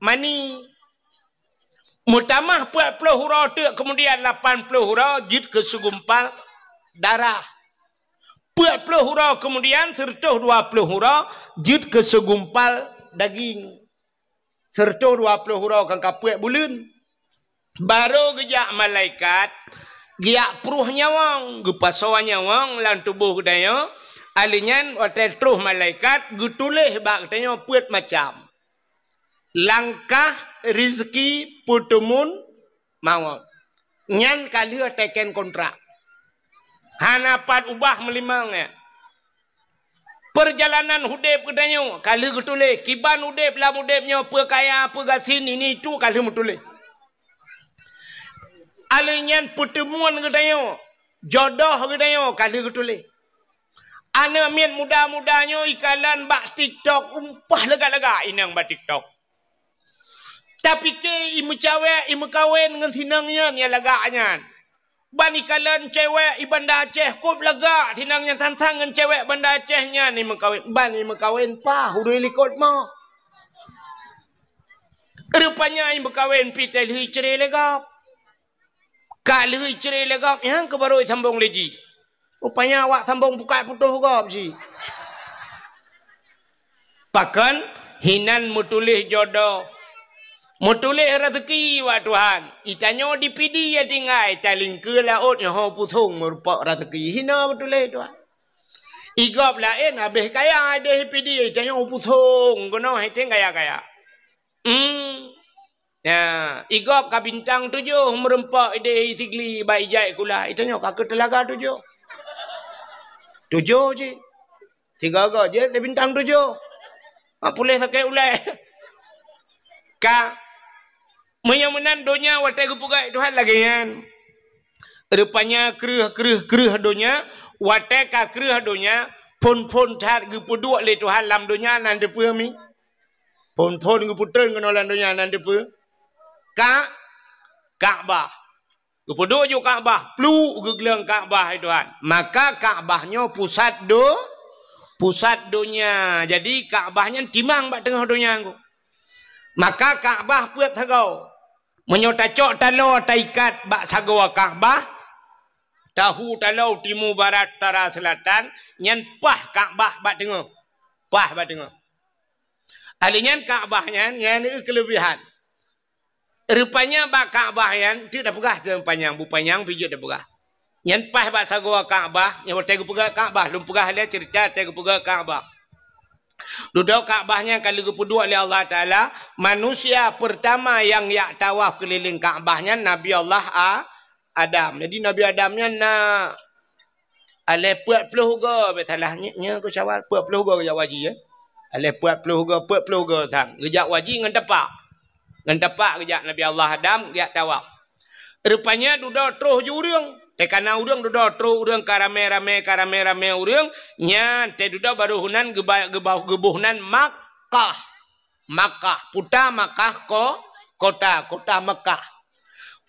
mani. Meutamah peuet ploh uroe teuk, keumudian lapan ploh uroe jeuet keu segumpal darah. Peuet ploh uroe keumudian, seureutôh dua ploh uroe jeuet keu segumpal daging. Seureutôh dua ploh uroe kan ka peuet buleuen. Barô geujak malaikat, geujak pruh nyawöng, geupasoe nyawöng lam tuboh geutanyoe, ahli nyan watée troh malaikat geutuléh bak geutanyoe peuet macam. Langkah, rizki, peuteumun, mawöt. Nyan ka lheueh teken kontrak. Hana pat ubah meulimong nyan. Peurjalanan udeb geutanyoe ka lheueh geutuléh, kiban udeb lam udeb nyoe, peue kaya, peue gasien, ini itu ka lheueh meutuléh. Alheuh nyan peuteumuan geutanyoe, jodoh geutanyoe ka lheueh geutuléh. Aneuk miet muda-muda nyoe ikalon bak TikTok, umpah lagak-lagak inong bak TikTok. Tapike imeucawek, imeukawen ngon sinong nyan nyang lagak nyan. Ban ikalon cewek i Banda Aceh kôb lagak sinong nyan, sang-sang ngon cewek Banda Aceh nyan imeukawen. Ban imeukawen paih ureueng likot mo. Rupanya imeukawen pih teuh lheueh icre lé gob. Ka lheueh icre lé gob, nyang keuh barô isambong lé jih. Rupanya awak sambong buka putôh gob jih. Pakon hinan meutuléh jodoh, meutuléh raseuki bak Tuhan. Itanyoe di Pidie tinggai, talingkeue laôt nyoe pusong meurumpok raseuki. Hina meutuléh Tuhan. Igob laén habéh kaya ideh Pidie, itanyoe pusong keunoe hete kaya-kaya. Hmm. Ya, igob ka bintang tujoh meurumpok ideh Sigli bak ijai kula. Itanyoe ka keu teulaga tujoh. Tujoh cit. Sigoe-goe jeuet lé bintang tujoh. Mak puléh sakét ulée. Ka, meunyoe meunan donya watée geupeugah Tuhan lagée nyan. Rupanya kreueh, kreueh, kreueh donya, watée ka kreueh donya, phon-phon that geupeuduek lé Tuhan lam donya nan teupeue mi. Phon-phon geupeutreun keunoe lam donya nan teupeue. Ka, Ka'bah. Geupeuduek ju Ka'bah, pluek geugleueng Ka'bah, hai Tuhan. Maka Ka'bah nyoe pusat do-, pusat donya. Jadi Ka'bah nyan timang bak teungoh donya nyoe. Maka Ka'bah peuet sagoe. Meunyoe tacok taloe taikat bak sagoe Ka'bah, tahu taloe timu, barat, utara, seulatan, nyan paih Ka'bah bak teungoh. Paih bak teungoh. Ahli nyan Ka'bah nyan, nyan keulebihan. Rupanya bak Ka'bah nyan, teuk tapeugah teuh panyang, bu panyang pih jeuet tapeugah. Nyan paih bak sagoe Ka'bah, nyan watée geupeugah Ka'bah, lôn peugah lé ceurita watée geupeugah Ka'bah. Dudoe Ka'bah nyan ka lheueh geupeuduek lé Allah Taala, manusia peurtama nyang jak tawaf keulileng Ka'bah nyan Nabi Allah A-, Adam. Jadi Nabi Adam nyan na Alée peuet ploh goe, bèk salah, nyoe, nyoe keu syawal, peuet ploh goe geujak u haji, ya. Alée peuet ploh goe, peuet ploh goe sang. Geujak u haji ngon tapak. Ngon tapak geujak Nabi Allah Adam, geujak tawaf. Rupanya dudoe troh ju ureuëng. Teuka na ureuëng dudoe troh ureuëng ka ramé-ramé, ka ramé-ramé ureuëng, nyan teuh dudoe barô heunan geuba-, geuba-, geuboh nan Makkah. Makkah, puta Makkah ko-, kota, kota Makkah.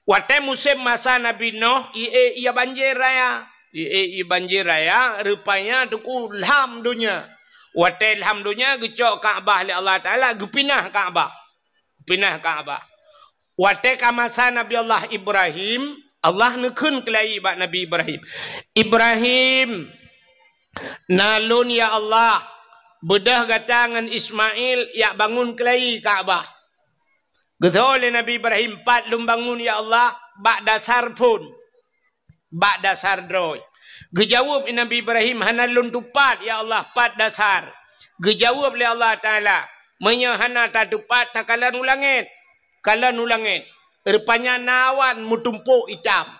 Watée musém masa Nabi Nuh, ié, ié banjir raya. Ié, ié banjir raya, rupanya teungku lham donya. Watée lham donya geucok Ka'bah lé Allah Taala, geupinah Ka'bah. Pinah Ka'bah. Watée ka masa Nabi Allah Ibrahim, Allah neukheun keulayi bak Nabi Ibrahim. "Ibrahim, na lôn ya Allah, beudôh gata ngon Ismail jak bangun keulayi Ka'bah." Geutho lé Nabi Ibrahim, "Pat lôn bangun ya Allah, bak dasar phon, bak dasar droe." Geujaweueb Nabi Ibrahim, "Hana lôn tupat ya Allah, pat dasar." Geujaweueb lé Allah Taala, "Meunyoe hana tatupat, takalon u langét." Kalon u langét, rupanya na awan meutumpôk itam.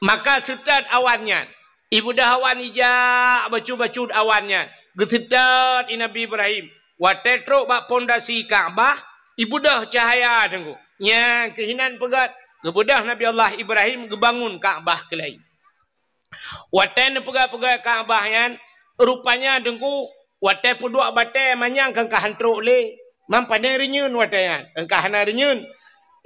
Maka seutôt awan nyan. Ibeudôh awan ijak bacut-bacut awan nyan. Geuseutôt i Nabi Ibrahim. Watée trok bak pondasi Ka'bah, ibeudôh cahya teungku. Nyan keuh inan peugét, geubeudôh Nabi Allah Ibrahim geubangun Ka'bah keulayi. Watée neupeugét-peugét Ka'bah nyan, rupanya teungku, watée peuduek batée manyang keu ka han trok lé. Mam pane reunyeun watée nyan, keu ka hana reunyeun.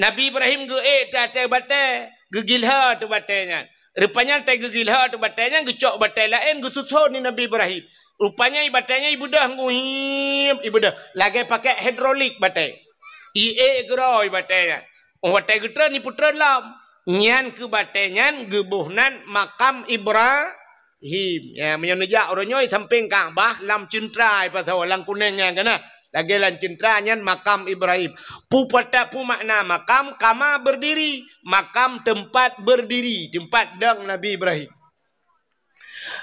Nabi Ibrahim geuék teuh ateueh batée, geugilhô teuh batée nyan. Rupanya watée geugilhô teuh batée nyan, geucok batée laén geususon lé Nabi Ibrahim. Rupanya i batée nyan ibeudôh ngeuhiem, ibeudôh. Lagée pakai hidrolik batée. Iék keudroe batée nyan. Óh watée geutreun, ipeutreun lom. Nyan keuh batée nyan geuboh nan Makam Ibrahim. Ya, meunyoe neujak uroe nyoe sampéng Ka'bah lam ceuntra ipasoe, lam kunéng nyan keunan. Lagée lam ceuntra nyan Makam Ibrahim. Peue pata-, peue makna makam? Kama berdiri. Makam teumpat berdiri, teumpat dong Nabi Ibrahim.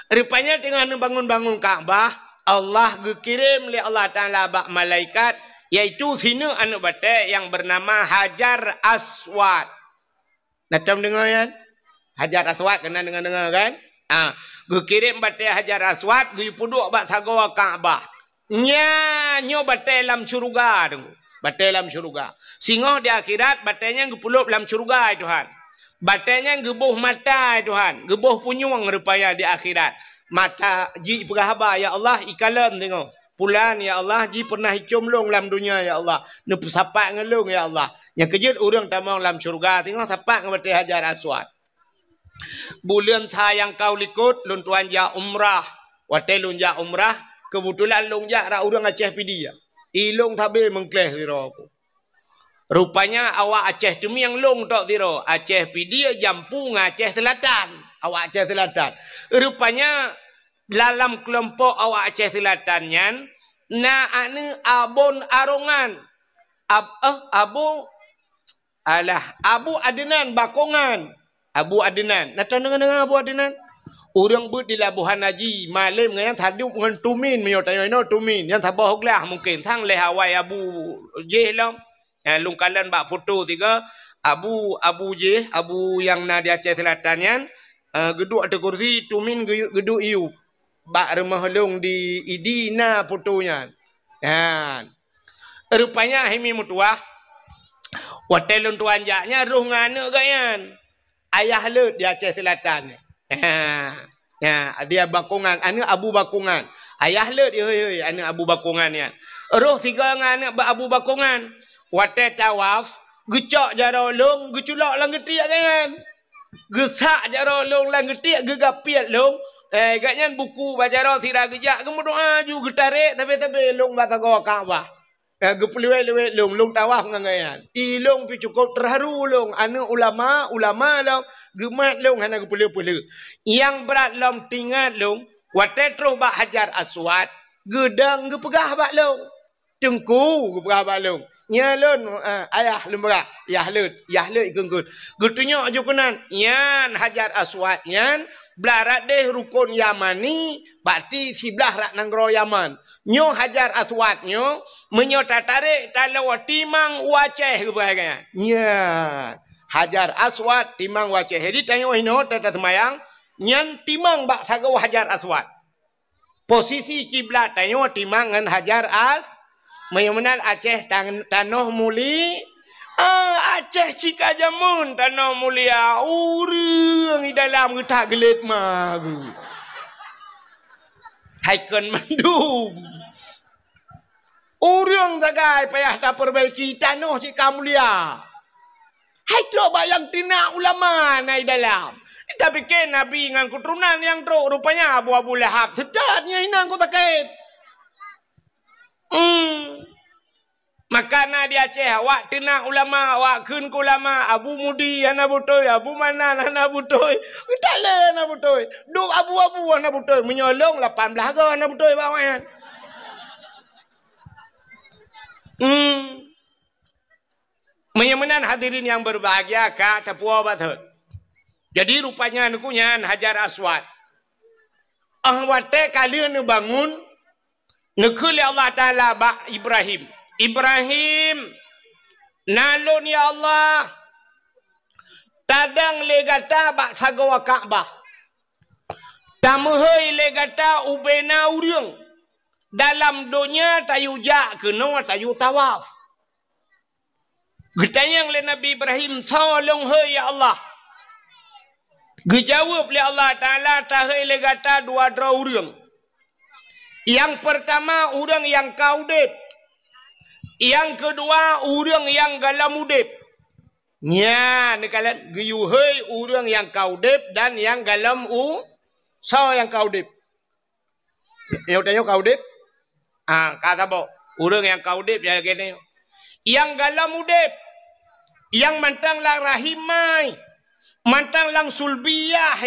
Rupanya teungoh neubangun-bangun Ka'bah, Allah geukirém lé Allah Taala bak malaikat, yaitu sineuk aneuëk batée nyang beunama Hajar Aswad. Na tom deungoe nyan? Hajar Aswad keunan deungoe-deungoe kan? Ah, geukirém batée Hajar Aswad, geupeuduek bak sagoe Ka'bah. Nyan nyoe batée lam syeuruga, Teungku. Batée lam syeuruga. Singoh di akhirat, batée nyan geupeulop lam syeuruga, hai Tuhan. Batée nyan geuboh mata, hai Tuhan. Geuboh punyueng rupanya di akhirat. Mata jih peugah haba, "Ya Allah, ikalon singoh. Pulan, ya Allah, jih pernah icom lôn lam dunia, ya Allah. Neupeusapat ngon lôn, ya Allah." Nyang keujeuet ureuëng tamong lam syeuruga, singoh sapat ngon batée Hajar Aswad. Buleuen sa nyang ka u likot, lôn tuan jak umrah. Watée lôn jak umrah, keubeutulan lôn jak rot ureuëng Aceh Pidie. I lôn sabe meungkléh sidroe. Rupanya awak Aceh Teumieng lôn tok sidroe, Aceh Pidie jampu ngon Aceh Seulatan. Awak Aceh Seulatan. Rupanya dalam keulompok awak Aceh Seulatan nyan, na aneuëk Abon Arongan. Ab-, eh, Abu Alah, Abu Adnan Bakongan. Abu Adnan. Na tadeungoe-deungoe Abu Adnan? Ureuëng beuet di Labuhan Haji, malem ngon nyan sadup ngon Tumin, meunyoe tanyoe inoe Tumin. Nyan saboh glah mungken, sang lhée awai Abu jih lom. Eh, lôn kalon bak foto tiga, Abu, Abu jih, Abu nyang na di Aceh Seulatan nyan, eh, geuduek ateueh kursi, Tumin geu-, geuduek iyup. Bak rumoh lôn di Idi na foto nyan. Nyan. Rupanya hai mi meutuwah, watée lôn tuan jak nyan roh ngon aneuëk geuh nyan. Ayah Leuet di Aceh Seulatan. Ha, ha, dia Bakongan, aneuëk Abu Bakongan. Ayah Leuet, hei, hei, aneuëk Abu Bakongan nyan. Roh sigoe ngon aneuëk Abu Bakongan. Watée tawaf, geucok jaroe lôn, geuculok lam geutiek geuh nyan. Geusak jaroe lôn lam geutiek, geugapiet lôn. Eh, gobnyan buku bak jaroe sira geujak, geumeudoá ju geutarek sabe-sabe lôn bak sagoe Ka'bah. Eh, geupeuleuwet-leuwet lôn, lôn tawaf ngon gobnyan. I lôn pih cukôp teuharu lôn, aneuëk ulama, ulama lôn, geumat lôn hana geupeuleueh-peuleueh. Nyang brat lom teuingat lôn, watée troh bak Hajar Aswad, geudong geupeugah bak lôn. Teungku, geupeugah bak lôn. Nyan lôn, eh, ayah lôn peugah, Yah Leuet, Yah Leuet ikheun-kheun. Geutunyok ju keunan, nyan Hajar Aswad nyan, blah rot déh Rukon Yamani, berarti siblah rot nanggroe Yaman. Nyoe Hajar Aswad nyoe, meunyoe tatarek taloe timang u Aceh geupeugah nyan. Nyan, Hajar Aswad timang u Aceh. Jadi tanyoe inoe ta-, taseumayang, nyan timang bak sagoe Hajar Aswad. Posisi kiblat tanyoe timang ngon Hajar As-, meunyoe meunan Aceh tan-, tanoh muli-, ah, Aceh cika jameun tanoh mulia, ureuëng i dalam geutak geulet ma geuh. Hai kon mandum. Ureuëng sagai payah tapeubaiki tanoh cika mulia. Hai trok bak nyang teunak ulama na i dalam. Tapiké Nabi ngon keuturonan nyang trok, rupanya Abu, Abu Lahab. Seutôt nyan inong ku sakét. Hmm. Maka na di Aceh, awak teunak ulama, awak kheun keu ulama, Abu Mudi hana beutôi, Abu Manan hana beutôi, Talé hana beutôi, duek Abu-Abu hana beutôi, meunyoe lôn lapan blaih goe hana beutôi bak awaknyan. Hmm. Meunyoe meunan hadirin nyang berbahagia ka tapuwoe batot. Jadi rupanya neukeu nyan Hajar Aswad. Óh watée ka lheueh neubangun, neukheun lé Allah Taala bak Ibrahim, "Ibrahim, na lôn ya Allah, tadong lé gata bak sagoe Ka'bah. Tameuhôi lé gata ubena ureuëng. Dalam donya tayue jak keunoe tayue tawaf." Geutanyong lé Nabi Ibrahim, "Soe lôn hôi ya Allah?" Geujaweueb lé Allah Taala, "Tahôi lé gata dua droe ureuëng. Nyang peurtama ureuëng nyang ka udeb. Nyang keudua ureuëng nyang gohlom udeb." Nyan, neukalon geuyue hôi ureuëng nyang ka udeb dan nyang gohlom u-, soe nyang ka udeb? Nyoe tanyoe ka udeb? Ah, ka saboh. Ureuëng nyang ka udeb nyang lagée nyoe. Nyang gohlom udeb, nyang mantong lam rahim mai, mantong lam sulbiyah,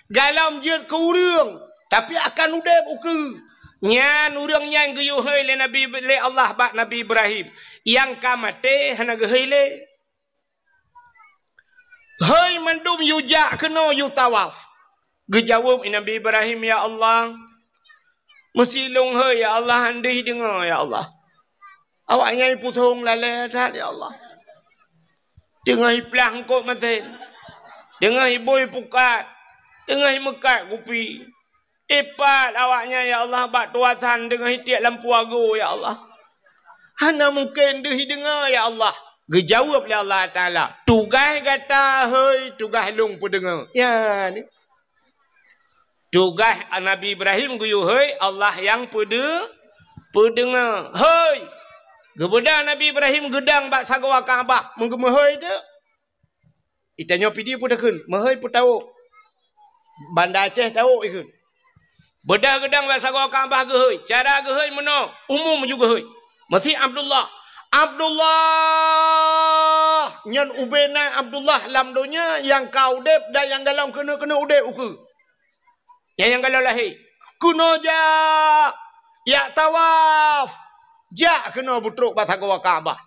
gohlom jeuet keu ureuëng, tapi akan udeb ukeue. Nyan ureuëng nyan geuyue hôi lé Nabi, lé Allah bak Nabi Ibrahim. Nyang ka maté hana geuhôi lé. Hôi mandum yue jak keunoe yue tawaf. Geujaweueb Nabi Ibrahim, "Ya Allah, meusi lôn hôi ya Allah, han deuh deungoe ya Allah. Awaknyan ipusong lalée that ya Allah. Teungoh iplah eungkôt meusén, teungoh ibui pukat, Teungoh meukat kupi. Ipat awaknyan, ya Allah, bak tuasan teungoh itiek lampu ago, ya Allah. Hana mungken deuh ideungoe, ya Allah. Geujaweueb lé Allah Taala, "Tugaih gata hôi, tugaih lôn peudeungoe." Ya, ni. Tugaih Nabi Ibrahim geuyue hôi, Allah nyang peudeu-, peudeungoe. Hôi! Geubeudôh Nabi Ibrahim geudong bak sagoe Ka'bah, meugeumeuhôi teuk. Itanyoe pidi peue takheun, meuhôi peutawök. Banda Aceh tawök ikheun. Beudôh geudong bak sagoe Ka'bah geuhôi. Cara geuhôi meunoe, umum ju geuhôi. Meusi Abdullah. Abdullah! Nyan ubena Abdullah lam donya nyang ka udeb dan nyang golom keuneuk-keuneuk udeb ukeue. Nyang, nyang golom lahé. Keunoe jak, jak tawaf. Jak keunoe beutrok bak sagoe Ka'bah.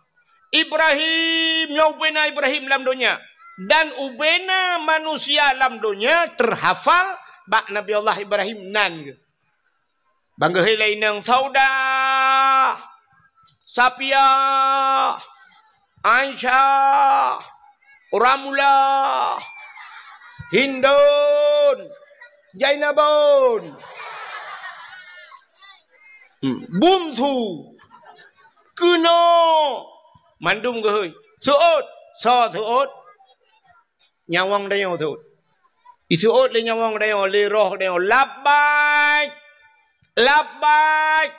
Ibrahim, nyoe ubena Ibrahim lam donya. Dan ubena manusia lam donya teuhafal bak Nabi Allah Ibrahim nan geuh. Ban geuhôi lé inong Saudah, Sapiah, Aisyah, Ramlah, Hindun, Jainabun, hmm, Bungsu, keunoe, mandum geuhôi. Seuôt, soe seuôt? Nyawöng tanyoe seuôt. Iseuôt lé nyawöng tanyoe, lé roh tanyoe, "Labbaik! Labbaik!"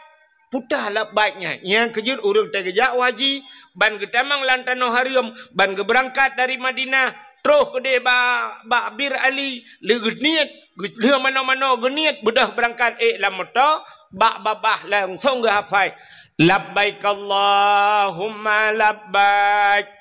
Peue ta labbaik nyan? Nyang keujeuet ureuëng teugeujak u haji, ban geutamong lam tanoh hareuem, ban geubeurangkat dari Madinah, troh keudeh ba-, bak Bir Ali, lé geuniet, geu-, lheueh manoe-manoe geuniet, beudôh beurangkat ék lam moto, bak babah langsong geuhafai, "Labbaik Allahumma labbaik."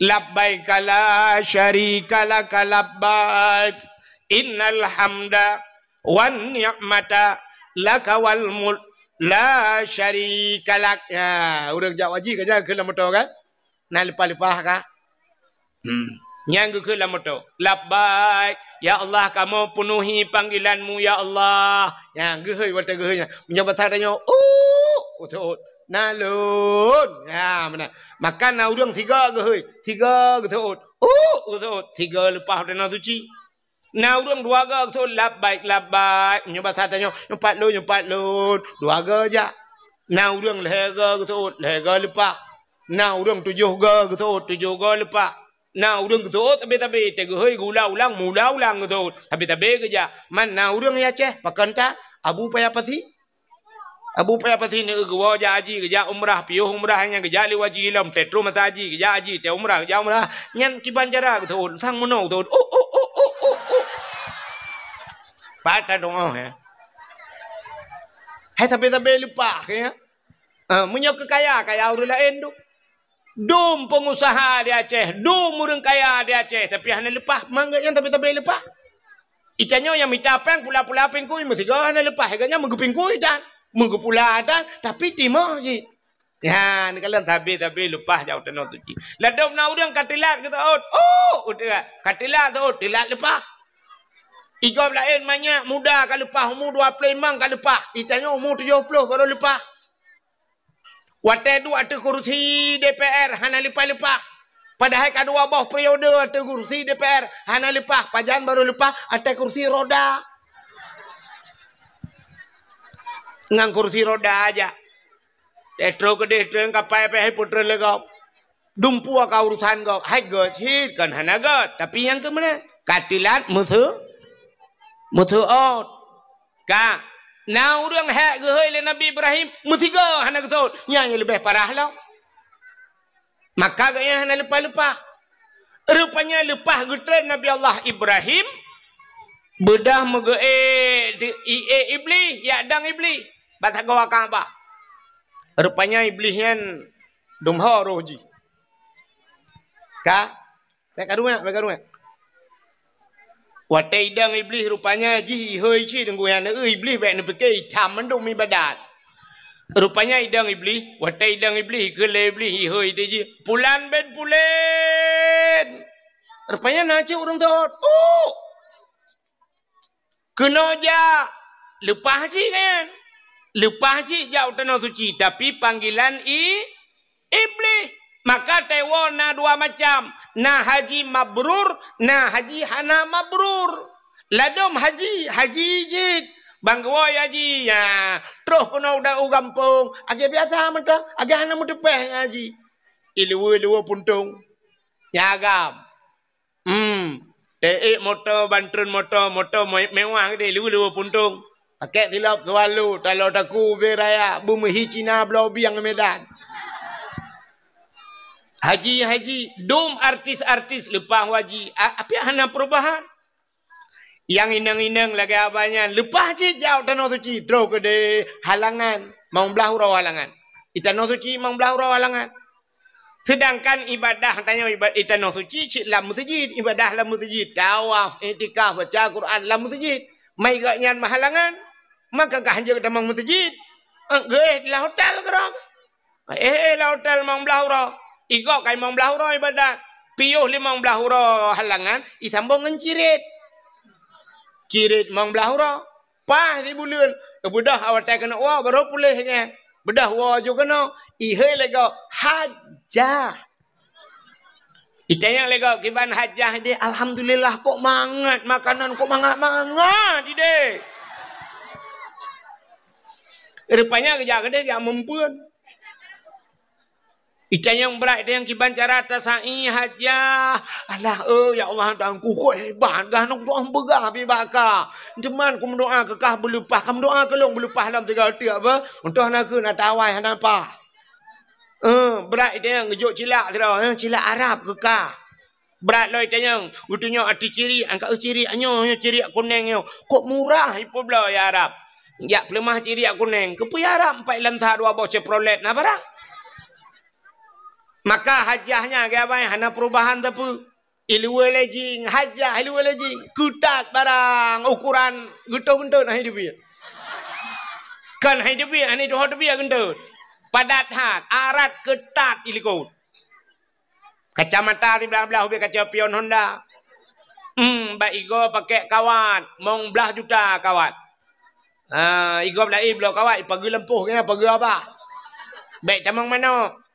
Labbaika la syarika laka labbaik. Innal hamda wan ni'mata laka wal mulk la syarika lak. Ya, ureuëng jak haji ka jak keu lam moto kan? Na leupah-leupah ka? Hmm. Nyang geukheun lam moto. Labbaik. Ya Allah, kamoe peunuhi panggilan-Mu, ya Allah. Nyang geuhôi watée geuhôi nyan. Meunyoe basa tanyoe, "Uh, uh, uh." Na lôn. Ha, meunan. Maka na ureuëng sigoe geuhôi, sigoe geuseuôt. Uh, geuseuôt, sigoe leupah u Tanoh Suci. Na ureuëng dua goe geuseuôt, "Labbaik, labbaik." Meunyoe basa tanyoe, "Nyoe pat lôn, nyoe pat lôn." Dua goe jak. Na ureuëng lhée goe geuseuôt, lhée goe leupah. Na ureuëng tujoh goe geuseuôt, tujoh goe leupah. Na ureuëng geuseuôt sabé-sabé, teuh geuhôi geuulang-ulang, meuulang-ulang geuseuôt. Sabé-sabé geujak. Man na ureuëng nyang Aceh, pakon that, Abu Paya Pasi. Abu Paya Pasi neu geuwoe jak haji, geujak umrah, piôh umrah nyan geujak lé haji lom, teuh troh masa haji, geujak haji, teuh umrah, geujak umrah. Nyan kiban cara geuseuôt, sang meunoe geuseuôt. Uh, uh, uh, uh, uh, uh. Pat that doa, ya. Hai sabé-sabé leupah, ya. Ah, meunyoe keu kaya, kaya ureuëng laén tu. Dum peungusaha di Aceh, dum ureuëng kaya di Aceh, tapi hana leupah, mangat nyan tapi-tapi leupah. Itanyoe nyang mita péng pula-pula pingkui meusigoe hana leupah, gobnyan meugeupingkui tan, meugeupula tan, tapi timoh cit. Ya, neukalon sabe-sabe leupah jak u Tanoh Suci. Ladôm na ureuëng ka teulat geuseuôt, oh, udeb, ka teulat seuôt, teulat leupah. Igob laén manyak muda ka leupah, umu dua ploh limong ka leupah, itanyoe umu tujoh ploh baru leupah. Watée duek ateueh kursi D P R hana leupah-leupah. Padahai ka dua boh periode ateueh kursi D P R hana leupah, pajan barô leupah ateueh kursi roda. Ngon kursi roda aja. Teuh troh keudeh treun kapai pih hai peutrön lé gob. Dumpeue ka urusan gob, hai göt cit kon hana göt, tapi nyang keu meunan ka teulat meuseu-, meuseuôt. Ka, na ureuëng hék geuhôi lé Nabi Ibrahim, meusigoe hana geuseuôt, nyan nyang leubeh parah lom. Maka gobnyan hana leupah-leupah. Rupanya leupah geutreun Nabi Allah Ibrahim, beudôh meugeuék di, iék Iblih, jak dong Iblih, bak sagoe Ka'bah. Rupanya Iblih nyan dum ho roh jih. Ka, Bék karuek, bék karuek. Watée idong Iblih rupanya jih ihôi cit deungon nyan, eu Iblih bék neupike itam mandum ibadat. Rupanya idong Iblih, watée idong Iblih, keu lé Iblih ihôi teuh jih, "Pulan bin Pulan!" Rupanya na cit ureuëng seuôt. Uh! Keunoe jak, leupah cit kan? Leupah cit jak u Tanoh Suci, tapi panggilan i-, Iblih. Maka teuwoe na dua macam, na haji mabrur, na haji hana mabrur. Ladôm haji, haji cit. Bang geuwoe haji, ya. Troh keunoe u gampông, lagèe biasa mantong, lagèe hana meuteupèh ngon haji. Ileue-leue puntông. Nyan agam. Hmm. Teuék moto, ban treun moto, moto me-, mewah geude, ileue-leue puntông. Pakèk silop Swallow, taloe takue bèe raya, beumeuhi Cina bloe bieng Medan. Haji, haji, dum artis-artis leupah haji. A-, api hana perubahan. Nyang inong-inong lagèe abah nyan, leupah cit jak tanoh suci, troh keudeh halangan, limong blah uroe halangan. I tanoh suci limong blah uroe halangan. Seudangkan ibadah tanyoe iba-, i tanoh suci cit lam meuseujid, ibadah lam meuseujid, tawaf, iktikaf, baca Quran lam meuseujid. Mai gobnyan meuhalangan, maka ka hanjeuet tamong meuseujid. Eh, geuéh lam hotel keudroe. Eh, eh, lam hotel limong blah uroe. I gob ka limong blah uroe ibadat. Piôh limong blah uroe halangan, isambông ngon cirit. Cirit limong blah uroe. Paih sibuleuen. Beudôh awai watèe keuneuk woe, barô puléh nyan. Beudôh woe ju keunoe. Ihôi lé gob. Hajjah. Itanyong lé gob, "Kiban hajjah ideh?" "Alhamdulillah, kok mangat makanan, kok mangat-mangat ideh." Rupanya geujak keudeh jak meumpeuen. Itanyong brat, itanyong kiban cara tasa'i hajjah. "Alah, eh, ya Allah, Tuhanku, kok hebat, gah nong doa peugah pi bak ka. Teuma kumeudoa keu kah beuleupah, kumeudoa keu lôn beuleupah lam tiga teuk apa? Untôh na keu na tawai hana pah." Eh, brat itanyong geujok cilak sidroe, eh, cilak Arab keu kah. Brat lom itanyong, geutunyok ateueh cirik, angkat cirik nyoe, nyoe cirik kunéng nyoe. Kok murah ipeubloe ya Arab? Jak peuleumah cirik kunéng. Keupeue ya Arab, empat lam sa dua boh Chevrolet na barang. Maka hajjah nyan, geubai hana perubahan sapeue. Ileue lé jing, hajjah ileue lé jing. Keutat barang, ukuran geutoh geuntot hana teubiet. Kan hana teubiet, hana tuho teubiet geuntot. Padat that, arat keutat ilikot. Kacamata siblah-blah ubé kaca pion Honda. Hmm, bak igoe pakèk kawat, limong blah juta kawat. Ah, igoe laén bloe kawat, ipageue lampôh, ipageue abah. Bèk tamong manok.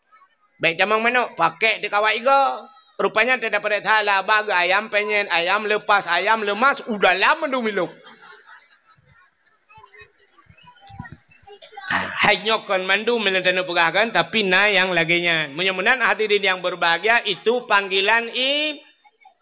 Bèk tamong manok, pakèk di kawat igoe. Rupanya teudapat salah, abah geu ayam penyet, ayam lepas, ayam lemas, u dalam mandum ilop. Hai nyoe kon mandum meunyoe taneuk peugah kan, tapi na nyang lagèe nyan. Meunyoe meunan hadirin yang berbahagia, itu panggilan i-,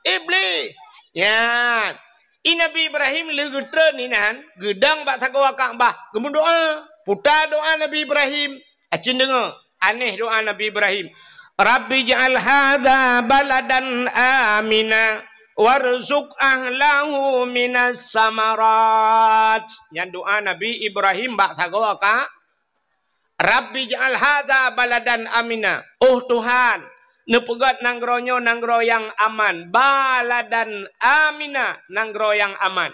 Iblih. Nyan. I Nabi Ibrahim lé geutreun inan, geudong bak sagoe Ka'bah, geumeudoa. Puta doa Nabi Ibrahim. Acin deungö, aneh doa Nabi Ibrahim. "Rabbi ij'al hadza baladan amina warzuq ahlahu minas samarat." Nyan doa Nabi Ibrahim bak sagoe Ka-, "Rabbi ij'al hadza baladan amina." Oh Tuhan, neupeugöt nanggroe nyoe nanggroe nyang aman. Baladan amina, nanggroe nyang aman.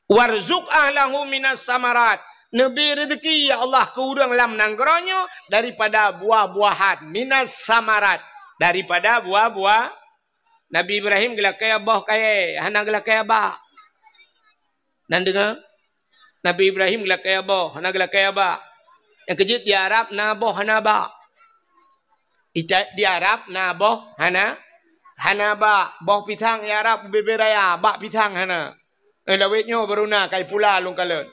"Warzuq ahlahu minas samarat." Neubri reuzeki, ya Allah, keu ureuëng lam nanggroe nyoe daripada buah-buahan. Minas samarat, daripada buah-buah. Nabi Ibrahim geulakèe boh kayèe, hana geulakèe abak. Nan deungö? Nabi Ibrahim geulakèe boh, hana geulakèe abak. Nyang keujeuet di Arab na boh hana abak. Ita-, di Arab na boh hana, hana abak. Boh pisang di Arab ubé-bé raya, abak pisang hana. Eh, lawét nyoe baru na, kai pula lôn kalon.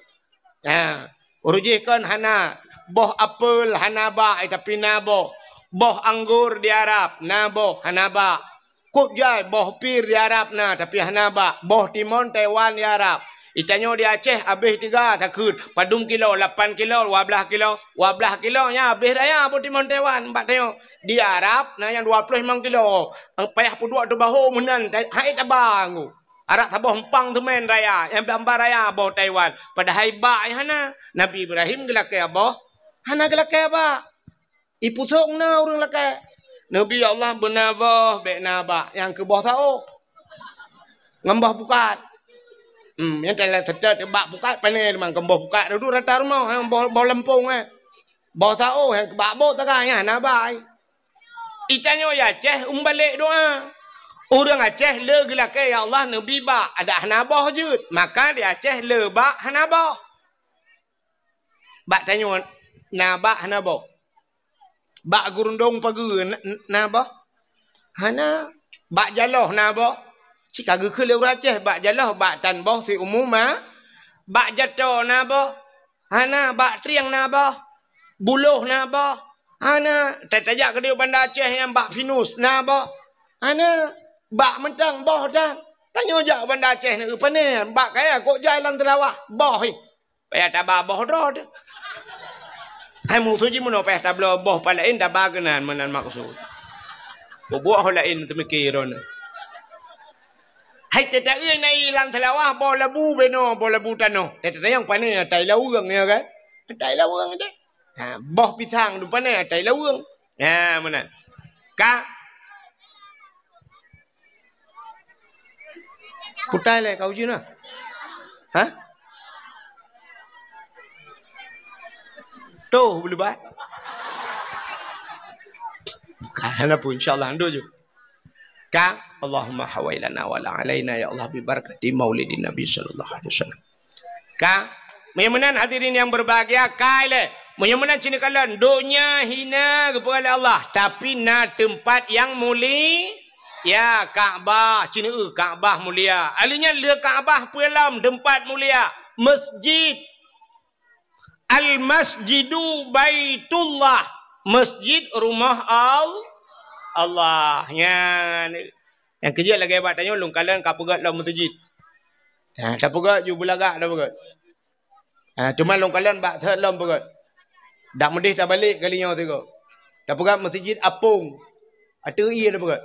Ha, ureuëng jih kon hana. Boh apel hana abak, eh, tapi na boh. Boh anggur di Arab na boh, hana abak. Kok jai boh pir di Arab na, tapi hana abak. Boh timon Taiwan di Arab. Itanyoe di Aceh abéh tiga takheun. Padum kilo, lapan kilo, dua blah kilo. Dua blah kilo nyan abéh raya boh timon Taiwan bak tanyoe. Di Arab na nyang dua ploh limong kilo. Payah peuduek teubaho meunan, hai taba nggu. Arak saboh empang teumèn raya, nyang bamba raya boh Taiwan. Padahai bak nyang hana. Nabi Ibrahim geulakèe boh, hana geulakèe abak. Ipusong na ureuëng lakèe. Nabi Allah beuna boh, bèk na abak, nyang keu boh saôh. Ngon boh pukat. Hmm, nyang teulat seutôt bak pukat pané teuma ngon boh pukat dudu rata rumoh, nyang boh, boh lampông, eh. Boh saôh nyang keu bak boh taga nyan hana abak. Itanyoe di Aceh umbalek doa. Ureuëng Aceh le geulakèe, "Ya Allah, neubri bak," adak hana boh jeuet. Maka di Aceh le bak hana boh. Bak tanyoe na bak hana boh. Bak gurundong pageue na, na boh? Hana. Bak jaloh na boh? Cit ka geukheun lé ureuëng Aceh, bak jaloh, bak tan boh siumu ma, bak jato na boh, hana, bak trieng na boh, buloh na boh, hana, ta-, tajak keudéh Banda Aceh nyang bak Pinus na boh, hana, bak mantong boh tan. Tanyoe jak Banda Aceh na, pane, bak kaya kok jai lam Seulawah, boh hi. Payah taba boh droe teuh. Hai musoh jih meunoe payah tabloe boh pat laén taba keunan meunan maksud. Bubuet ho laén teumiki droeneuh. Hai teuta-eu na i lam Seulawah boh labu beno, boh labu tanoh. Teuta nyang pane atai laweueng ya kan? Atai laweueng deh. Ha, boh pisang tu pane atai laweueng. Ha, meunan. Ka Putai lé kau jina. Ha? Tuh, beulebat. Ka, hana pun, insya Allah, anduk ju. Ka, Allahumma hawailana wa la alaina, ya Allah, bi barakati maulidin Nabi sallallahu alaihi wasallam. Ka, meunyoe meunan hadirin yang berbahagia, ka ilée. Meunyoe meunan cit neukalon, donya hina geupeugah lé Allah, tapi na teumpat yang muli-, ya, Ka'bah, cit neueu Ka'bah mulia. Aleuh nyan le Ka'bah peue lom teumpat mulia, masjid. Al-Masjidu Baitullah, masjid rumoh Al-, Allah. Nyan. Nyang keujeuet lagée bak tanyoe lôn kalon ka peugét lom meuseujid. Ha, tapeugét ju beulagak tapeugét. Ha, teuma lôn kalon bak thot lom peugét. Dak meudeh tabalek kali nyoe sigoe. Tapeugét meuseujid apong. Ateueh ié tapeugét.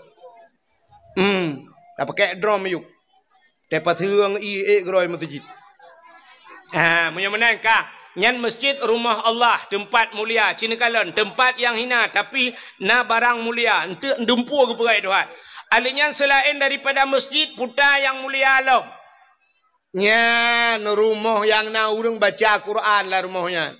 Hmm, tapakek drom ayub. Tapaseueng ié ék keudroe meuseujid. Ha, meunyoe meunan ka, nyan masjid rumoh Allah, teumpat mulia, cit neukalon, teumpat nyang hina, tapi na barang mulia, eunteuk dumpeue geupeugah Tuhan. Aleuh nyan seulaén daripada masjid, puta nyang mulia lom. Nyan rumoh nyang na ureuëng baca Quran lam rumoh nyan.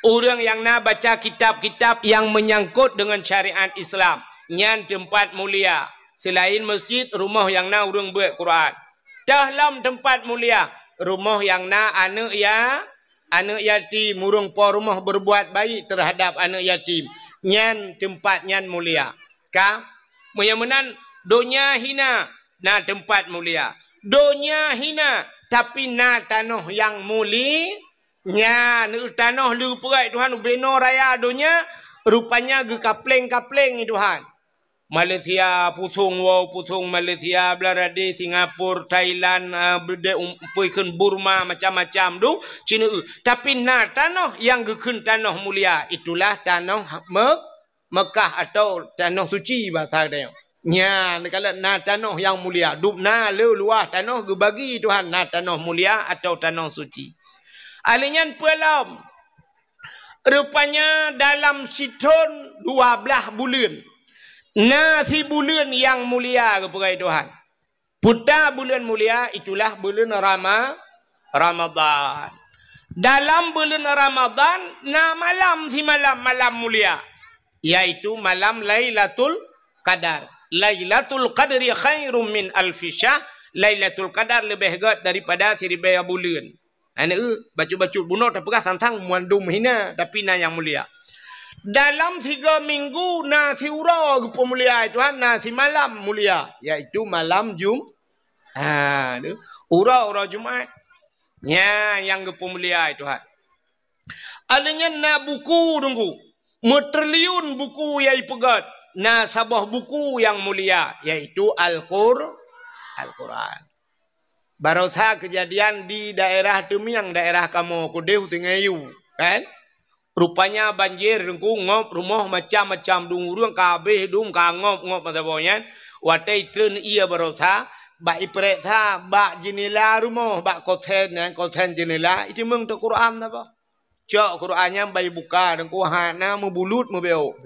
Ureuëng nyang na baca kitab-kitab nyang meunyangkot deungon syariat Islam, nyan teumpat mulia. Seulaén masjid, rumoh nyang na ureuëng beuet Quran. Teuh lom teumpat mulia, rumoh nyang na aneuëk ya-, aneuëk yatim, ureuëng po rumoh berbuat baik terhadap aneuëk yatim, nyan teumpat nyan mulia. Ka, meunyoe meunan donya hina, na teumpat mulia. Donya hina, tapi na tanoh nyang muli-, nyan, tanoh le geupeugét Tuhan ubenoe raya donya, rupanya geukapleng-kapleng Tuhan. Malaysia, pusong wow, pusong Malaysia, Bangladesh, Singapura, Thailand, ah, beudé um, peue kheun Burma, macam-macam dum, cit neueu. Tapi na tanoh nyang geukheun tanoh mulia, itulah tanoh Mek-, Mekah atau tanoh suci bahasa geutanyoe. Nyan, kalau na tanoh nyang mulia, dum na le luwah tanoh geubagi Tuhan, na tanoh mulia atau tanoh suci. Aleuh nyan peue lom? Rupanya dalam sithon dua blaih buleuen, na sibuleuen nyang mulia geupeugah Tuhan. Puta buleuen mulia itulah buleuen Rama-, Ramadhan. Dalam buleuen Ramadhan na malam simalam malam mulia, yaitu malam Lailatul Qadar. Lailatul Qadri khairum min alfi syahr. Lailatul Qadar leubeh gét daripada siribée buleuen. Aneuk, bacut-bacut bunoe tapeugah sang-sang mandum hina, tapi na nyang mulia. Dalam tiga minggu na siuroe geupeumulia Tuhan, na simalam mulia, yaitu malam Jum-, ha, tu, uroe-uroe Jumat. Nyan nyang geupeumulia Tuhan. Aleuh nyan na buku Teungku, meutriliun buku nyang ipeugét, na saboh buku nyang mulia, yaitu Al-Qur-, Al-Quran. Barosa keujadian di daerah Teumieng, daerah kamoe keudeh Sungai Yu, kan? Rupanya banjir Teungku, ngop rumoh macam-macam, dum ureuëng ka habéh dum ka ngop-ngop masa boh nyan. Watée itreun ié barosa, bak ipeuriksa bak jeunela rumoh, bak kosen nyan, kosen jeunela, iteumeung teuh Quran saboh. Cok Quran nyan bak ibuka Teungku, hana meubulut meubeuk.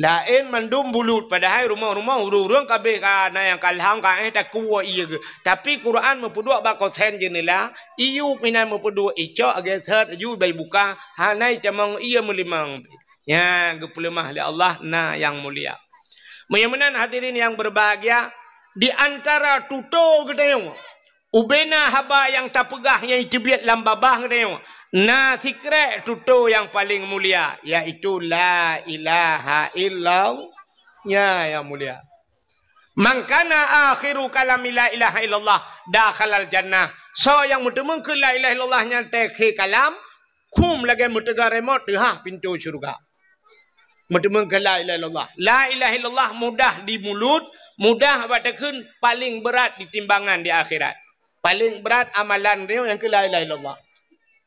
Laén mandum bulut, padahai rumoh-rumoh ureuëng-ureuëng ka habéh ka na nyang ka lham ka éh takue ié geuh. Tapi Quran meupeuduek bak kosen jeunela, iyup inan meupeuduek icok geuseuet aju bak ibuka, hana itamong ié meulimong. Nyan geupeuleumah lé Allah na nyang mulia. Meunyoe meunan hadirin nyang berbahagia, di antara tutoe geutanyoe, ubena haba nyang tapeugah nyang iteubiet lam babah geutanyoe, na sikrek tutoe nyang paleng mulia, yaitu la ilaha illallah. Nya nyang mulia. "Man kana akhiru kalami la ilaha illallah dakhalal jannah." Soe nyang meuteumeung keu la ilaha illallah nyan teukhe kalam, khum lagée meuteuga remote teuhah pintoe syeuruga. Meuteumeung keu la ilaha illallah. La ilaha illallah mudah di mulut, mudah bak takheun, paléng beurat di timbangan di akhirat. Paléng brat amalan droe nyang keu la ilaha illallah.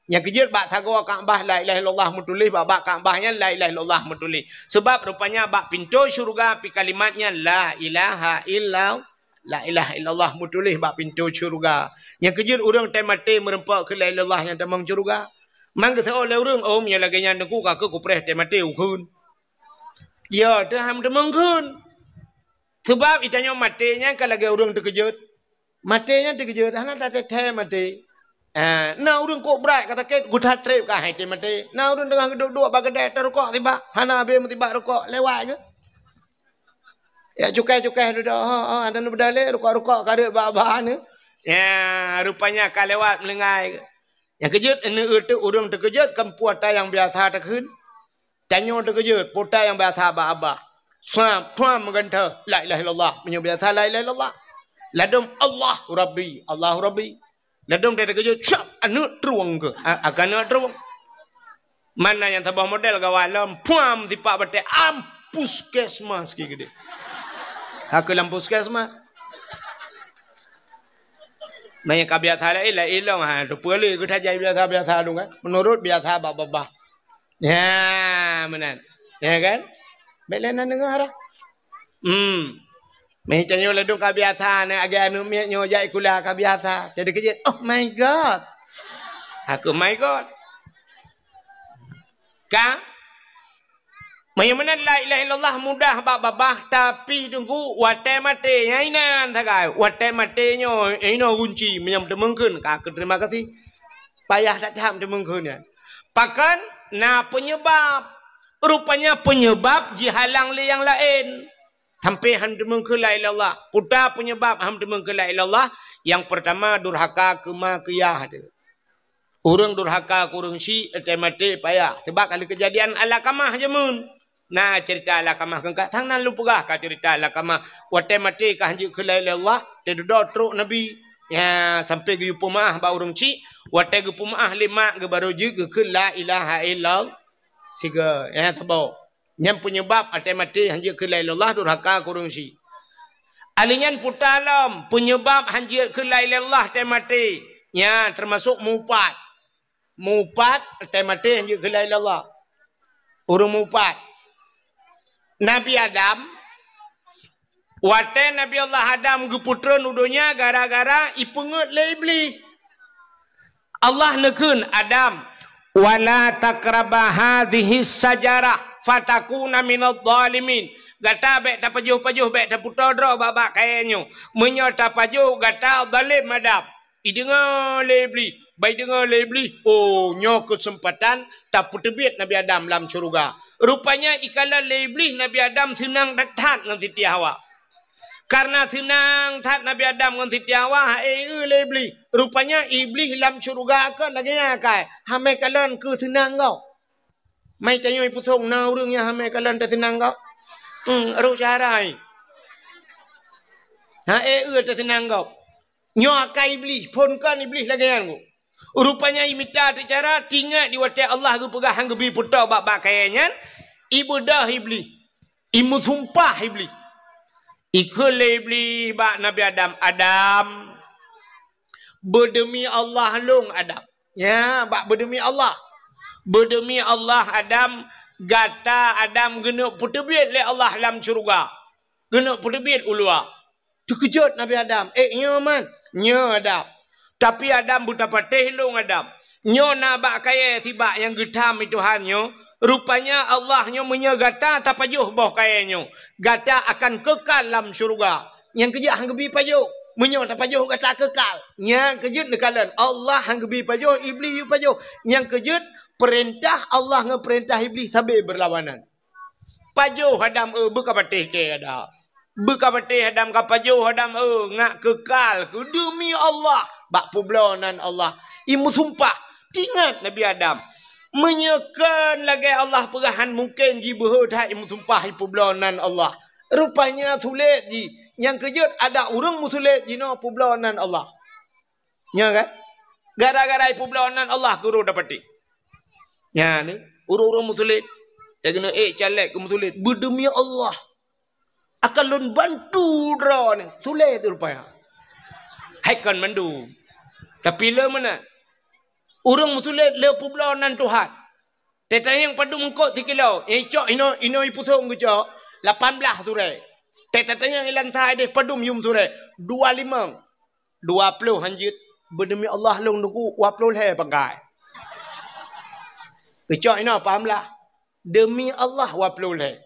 Nyang keujeuet bak sagoe Ka'bah la ilaha illallah meutuléh, bak, bak Ka'bah nyan la ilaha illallah meutuléh. Sebab rupanya bak pintoe syeuruga pih kalimat nyan la ilaha illa, la ilaha illallah meutuléh bak pintoe syeuruga. Nyang keujeuet ureuëng teumaté meureumpok keu la ilaha illallah nyang tamong syeuruga. Man geuseuôt lé ureuëng, "Oh, meunyoe lagée nyan Teungku, ka keuh kupreh teumaté ukheun." Ya, teuham teumeung kheun. Sebab itanyoe maté nyan ka lagée ureuëng teukeujot. Maté nyan teukeujot, hana tateuthée maté. Ah, na ureuëng kok brat ka sakét, geutat treb ka hai teumaté. Na ureuëng teungoh geuduek-duek bak keudée tarukok sibak, hana habéh meusibak rukok, lewat geuh. Ya cukai-cukai dudoe, ha, ha, hana neubeudalé rukok-rukok ka reuet bak-bak neu. Ya, rupanya ka lewat meulinggai geuh. Nyang keujot, neu ureuëng teukeujot kan peue ata nyang biasa takheun. Tanyoe teukeujot, peue ata nyang biasa bak babah. Swab, swab meugantoh, la ilaha illallah. Meunyoe biasa la ilaha illallah. Ladom, Allahu Rabbi, Allahu Rabbi. Ladom teukeujot, swab, aneuëk trueng keuh. A-, akan aneuëk trueng. Mana nyang saboh model gawat lom, puam sipak batée, am puskesmas ki geude. Haka lam puskesmas. Meunyoe ka biasa laén, laén lom, ha, teupeue lé geutajak biasa-biasa dong kan. Meunurot biasa bak babah. Ya, meunan. Ya kan? Bék lé na deungoe dah. Hmm. Meutanyoe ladom ka biasa, na agée aneuëk miet nyoe jak sikula ka biasa. Jadi keujeuet, "Oh my God." Aku my God. Ka? Meunyoe meunan la ilaha illallah mudah bak babah, tapi Teungku watée maté nyan inan sagai. Watée maté nyoe inoe gunci meunyoe teumeung kheun ka keu terima kasih. Payah that-that teumeung kheun nyan. Pakon na peunyeubab. Rupanya peunyeubab jihalang lé nyang laén. Sampai han teumeung kheun la ilaha illallah. Peue ta peunyeubab han teumeung kheun la ilaha illallah? Nyang peurtama durhaka keu ma keu yah teuh. Ureuëng durhaka keu ureuëng syik, watée maté payah. Sebab ka lheueh keujadian Alqamah jameun. Na ceurita Alqamah keu ka sang nan lôn peugah ka ceurita Alqamah. Watée maté ka han jeuet kheun la ilaha illallah, teududoe trok Nabi. Ya, sampai geuyue peumeuáh bak ureuëng syik, watée geupeumeuáh lé mak geuh barô jeuet geukheun la ilaha illallah. Sigoe, ya, saboh. Nyan peunyeubab watée maté han jeuet kheun la ilaha illallah durhaka keu ureuëng syik. Alheuh nyan peue ta lom peunyeubab han jeuet kheun la ilaha illallah watée maté. Nyan teumasok mupat. Mupat watée maté han jeuet kheun la ilaha illallah. Ureuëng mupat. Nabi Adam, watée Nabi Allah Adam geupeutron u donya gara-gara ipeungeuet lé Iblih. Allah neukheun, "Adam, wala taqraba hadhihi syajarah fatakuna minadh dhalimin." Gata bék tapajoh-pajoh, bék tapeutoe droe bak-bak kayée nyoe. Meunyoe tapajoh, gata zalem Adam. Ideungoe lé Iblih, bak ideungoe lé Iblih, oh, nyoe keuseumpatan tapeuteubiet Nabi Adam lam syeuruga. Rupanya ikalon lé Iblih Nabi Adam seunang that-that ngon Siti Hawa. Karena seunang that Nabi Adam ngon Siti Hawa, ha-e eu lé Iblih. Rupanya Iblih lam syeuruga kon lagée nyan akai, hamé kalon keu seunang gob. Mai tanyoe ipeusong na ureuëng nyang hamé kalon teuseunang gob. Hmm, roh cara ai. Ha-e eu teuseunang gob. Nyoe akai Iblih, phon kon Iblih lagée nyan gob. Rupanya imita teucara, tingat di watée Allah geupeugah han geubi peutoe bak-bak kayée nyan, ibeudôh Iblih. Imeusumpah Iblih. Ikheun lé Iblih bak Nabi Adam, "Adam, beudeumi Allah lôn, Adam." Ya, bak beudeumi Allah. "Beudeumi Allah, Adam, gata, Adam, geuneuk peuteubiet lé Allah lam syeuruga. Geuneuk peuteubiet u luwa." Teukeujot Nabi Adam, "Eh, nyoe man, nyoe Adam." Tapi Adam beutapatéh lôn Adam. Nyoe na bak kayée sibak nyang geutam i Tuhan nyoe. Rupanya Allah nyoe meunyoe gata tapajoh boh kayée nyoe, gata akan keukal lam syeuruga. Nyang keujeuet han geubi pajoh. Meunyoe tapajoh gata keukal. Nyang keujeuet neukalon Allah han geubi pajoh, Iblih yue pajoh. Nyang keujeuet peurintah Allah ngon peurintah Iblih sabe beurlawanan. Pajoh Adam, eu, beukapatéh kée Adam. Beukapatéh Adam, kapajoh Adam, eu, ngat keukal keu deumi Allah bak peubloe nan Allah. Imeusumpah, tingat Nabi Adam. Meunyoe kon lagée Allah peugah han mungken jibeuhe that imeusumpah ipeubloe nan Allah. Rupanya sulet jih. Nyang keujeuet adak ureuëng meusulet jinoe peubloe nan Allah. Nya kan? Gara-gara peubloe nan Allah keu ureuëng dapati. Nya ni, ureuëng-ureuëng meusulet. Teugeuneuh, eh, caleg keu meusulet. Beudeumi Allah. Akan lôn bantu droe ni. Sulet rupanya. Hai kon mandum. Tapi le meunan. Ureuëng meusulet le peubloe nan Tuhan. Teutanyong padum eungkôt sikilo. Eh, cok inoe, inoe ipusong geucok. Lapan blaih surée. Teutanyong ilan sa ideh padum yum surée. Dua limong. Dua ploh hanjeuet. Beudeumi Allah lôn nunggu dua ploh lhée pangkai. Geucok inoe paham lah. Deumi Allah dua ploh lhée.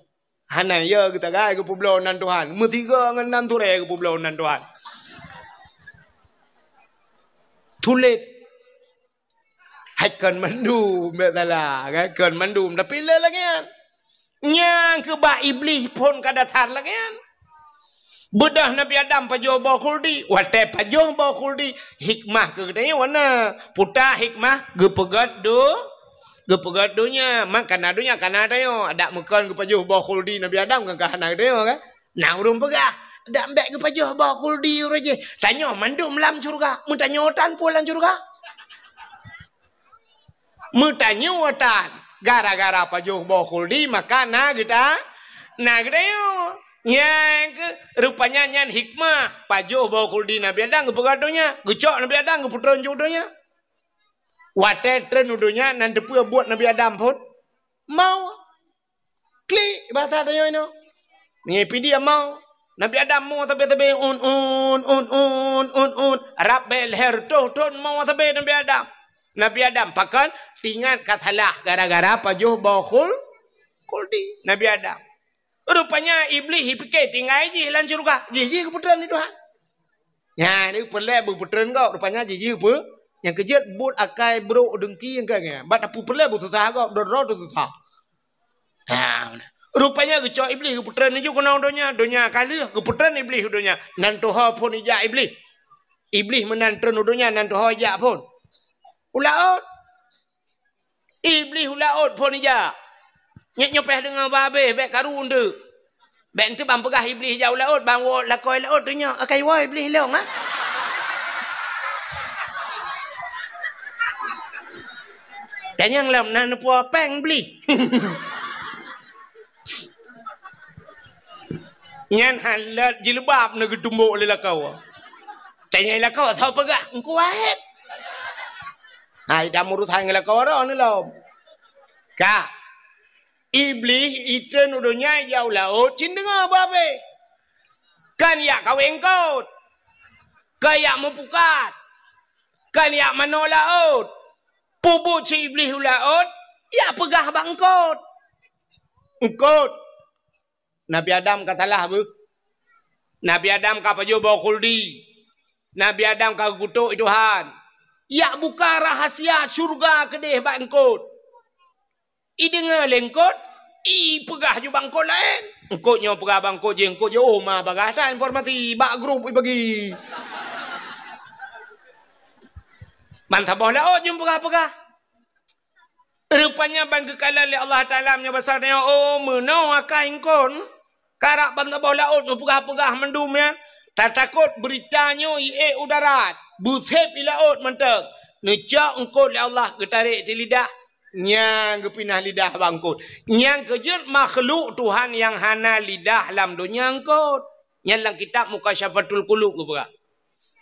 Hana ya geutagai geupeubloe nan Tuhan. Meusigoe ngon nan surée geupeubloe nan Tuhan. Sulet. Hai kon mandum, bèk salah, kan? Kon mandum, tapi le lagèe nyan. Nyang keu bak Iblih phon ka dasar lagèe nyan. Beudôh Nabi Adam pajoh boh khuldi, watèe pajoh boh khuldi, hikmah keu geutanyoe na. Peue hikmah? Geupeugöt do-, geupeugöt donya. Mak kana donya kana tanyoe. Adak meukon geupajoh boh khuldi Nabi Adam kan ka hana geutanyoe kan? Na ureueng peugah, "Dak bèk geupajoh boh khuldi uroe jih. Tanyoe mandum lam syeuruga." Meutanyoe tan peue lam syeuruga? Meutanyoe tan. Gara-gara pajoh boh khuldi, maka na geuta-, na geutanyoe. Nyang keu, rupanya nyan hikmah pajoh boh khuldi Nabi Adam geupeugöt donya. Geucok Nabi Adam geupeutreun u donya. Watèe treun u donya, nan teupeue buet Nabi Adam phon? Mau. Klik, bahasa tanyoe inoe. Meunyoe pih dia mau. Nabi Adam mau sabe-sabe, un, un, un, un, un, un. Rab bèe lhèe reutôh thon mau sabe Nabi Adam. Nabi Adam, pakon? Tingat ka salah gara-gara pajoh boh khul-, khuldi Nabi Adam. Rupanya Iblih jipike tinggai jih lam syeuruga. Jih, jih geupeutreun lé Tuhan. Nyan, ni peureulèe beupeutreun gob. Rupanya jih, jih peu-, nyang keujeuet buet akai brok deungki nyang ka nyan. Bak tapeureulèe beususah gob, droe-droe teususah. Ha, rupanya geucok Iblih geupeutreun laju keunoe donya, donya ka lheueh geupeutreun Iblih u donya. Nan tuho phon ijak Iblih. Iblih meunan treun u donya, nan tuho ijak phon. U laôt. Iblih u laôt phon ijak. Nyoe nyoe payah deungoe bah abéh, bèk karu eunteuk. Bèk eunteuk ban peugah Iblih ijak u laôt, ban woe lakoe laôt tunyok, akai woe Iblih lôn, ha? Dan nyang lom na neupuwoe péng Iblih. Nyan hana lé jilbab na geutumbok lé lakoe. Tanyong lakoe, "Soe peugah?" "Teungku Wahét." Hai, dak meurusan ngon lakoe droeneuh lom. Ka. Iblih itreun u donya ijak u laôt, cit deungoe bah abéh. Kan ijak kawé eungkôt. Kan ijak meupukat. Kan ijak manoe laôt. Peubuet si Iblih u laôt, ijak peugah bak eungkôt. Eungkôt. Nabi Adam ka salah beuh. Nabi Adam ka pajoh boh khuldi. Nabi Adam ka geukutok lé Tuhan. Ijak buka rahasia syeuruga keudeh bak eungkôt. Ideungoe lé eungkôt, ipeugah ju bak eungkôt laén. Eungkôt nyoe peugah bak eungkôt jih, eungkôt jih, "Oh, ma bagaih that informasi, bak grup ibagi." Ban saboh laôt jeuet peugah-peugah. Rupanya ban geukalon lé Allah Taala meunyoe basa tanyoe, "Oh, meunoe akai eungkôt." Karab ban saboh laôt neupeugah-peugah mandum nyan, tatakot beurita nyoe iék u darat, beusép i laôt mantong. Neucok eungkôt lé Allah geutarek di lidah, nyan geupinah lidah bak eungkôt. Nyang keujeuet makhluk Tuhan nyang hana lidah lam donya eungkôt. Nyan lam kitab Mukasyafatul Qulub geupeugah.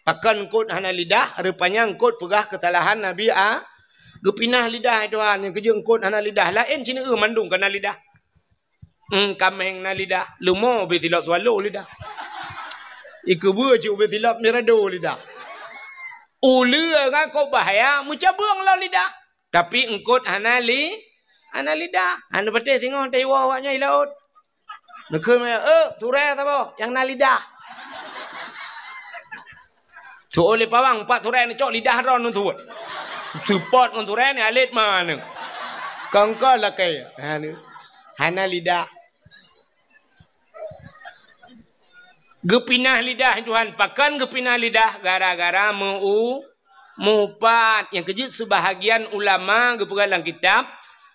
Pakon eungkôt hana lidah, rupanya eungkôt peugah keusalahan Nabi A-, geupinah lidah Tuhan, nyang keujeuet eungkôt hana lidah. Laén sineuk mandum ka na lidah. Hmm, kaméng na lidah, leumo ubé silop swallow lidah. Ikeubeue cit ubé silop mirado lidah. Uleue ngon kok bahya meucabeueng lom lidah. Tapi eungkôt hana li-, hana lidah. Hana patéh singoh taiwoe awaknyan i laôt. Neukheun, "Eh, turée saboh nyang na lidah." Tu'oh lé pawang, pat turée neucok lidah droe neutuwot. Seupôt ngon turée ni alet ma neu. Kongkol lakée. Ha, ni. Hana lidah. Geupinah lidah Tuhan. Pakon geupinah lidah? Gara-gara meu-, meuupat. Nyang keujeuet seubahagian ulama geupeugah lam kitab,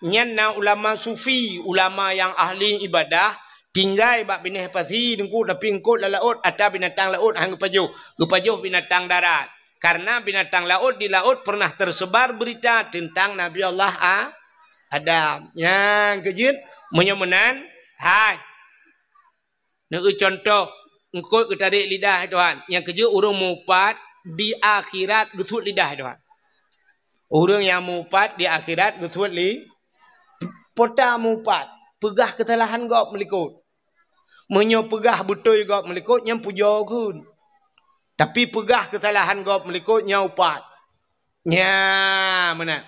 nyan na ulama sufi, ulama nyang ahli ibadah, Tinggai bak binéh pasi Teungku, tapi eungkôt lam laôt, atra binatang laôt han geupajoh. Geupajoh binatang darat. Karena binatang laôt di laôt pernah tersebar berita tentang Nabi Allah A-, Adam. Nyang keujeuet, meunyoe meunan, hai. Neueu contoh, eungkôt geutarek lidah, hai Tuhan. Nyang keujeuet ureuëng mupat di akhirat geusuet lidah, hai Tuhan. Ureuëng nyang mupat di akhirat geusuet li-, peue ta mupat, peugah keusalahan gob meulikôt. Meunyoe peugah beutôi gob meulikôt, nyan pujoe kheun. Tapi peugah keusalahan gob meulikôt, nyan upat. Nya, meunan.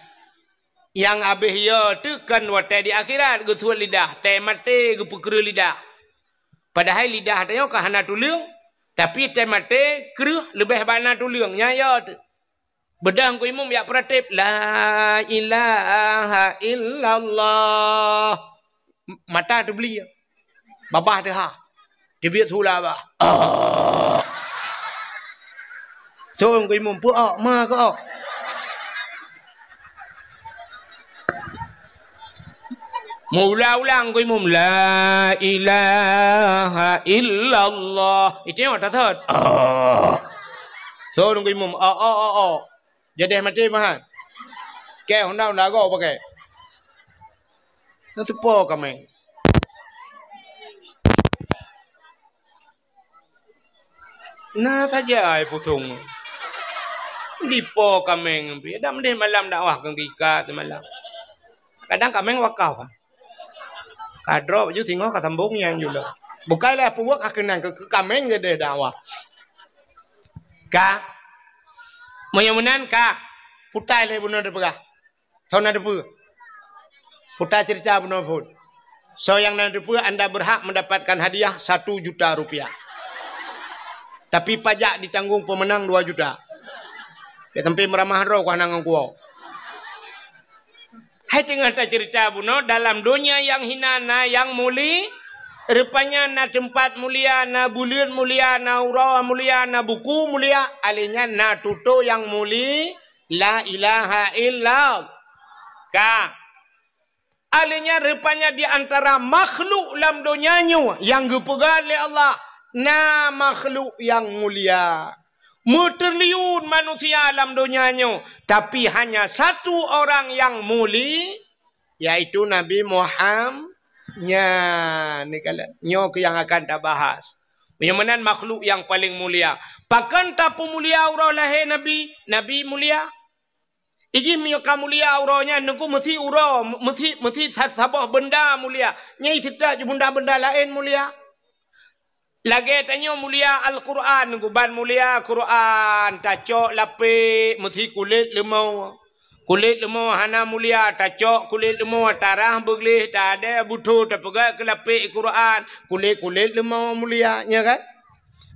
Nyang habéh yo teuh kon watée di akhirat geusuet lidah, tée maté geupeukreueh lidah. Padahai lidah tanyoe ka hana tuleueng, tapi tée maté kreueh leubeh bak na tuleueng, nyan yo teuh. Beudôh Teungku Imum jak peuratéb, "La ilaha illallah." M-, mata teubli. Babah teuhah. Teubiet hula bah. Ah. Thon Teungku Imum, peu-ok, ma keu-ok. Meuulang-ulang Teungku Imum, "La ilaha illallah." Itu yang mata thot. Ah. Thon Teungku Imum, "Ok, ok, ok, ok." Jadeh maté mahan. Kée honda-honda goe pakai. Na teupo kaméng. Na saja ai pusong. Dipo kaméng pih. Dak meudeh malam dakwah keu gika teumalam. Kadang kaméng wakaf. Ka droe baju singoh ka sambong nyang jula. Bukai lé peubuet ka keunong keu, keu kaméng jadeh dakwah. Ka. Meunyoe meunan ka. Putai lé bunoe teupeugah. Soe na teupeue? Putai cerita bunoe phon. Soe nyang na teupeue, anda berhak mendapatkan hadiah satu juta rupiah. Tapi pajak ditanggung pemenang dua juta. Bèk sampai meuramah droe keuh nang ngon kuwoe. Hai teungoh taceurita bunoe, dalam donya nyang hina na nyang muli-, rupanya na teumpat mulia, na buleuen mulia, na uroe mulia, na buku mulia, alèh nyan na tutoe nyang muli, la ilaha illallah. Ka. Alèh nyan rupanya di antara makhluk lam donya nyoe nyang geupeugah lé Allah, na makhluk nyang mulia. Meutriliun manusia lam donya nyoe, tapi hanya satu orang nyang muli, yaitu Nabi Muham-, nyan, ni kala-, nyoe keuh nyang akan tabahas. Nyang meunan makhluk nyang paleng mulia. Pakon tapeumulia uroe lahé Nabi? Nabi mulia. Ijih meunyoe ka mulia uroe nyan, Teungku, meusi uroe, meusi, meusi sa-, saboh beunda mulia. Nyan seutôt ju beunda-beunda laén mulia. Lagèe tanyoe mulia Al-Qur'an, Teungku, ban mulia Qur'an, tacok lapék meusi kulét leumo. Kulét leumo hana mulia, tacok kulét leumo, tarah beugleh, tadèe butho, tapeugah keu lapék Qur'an, kulét-kulét leumo mulia, nya kan?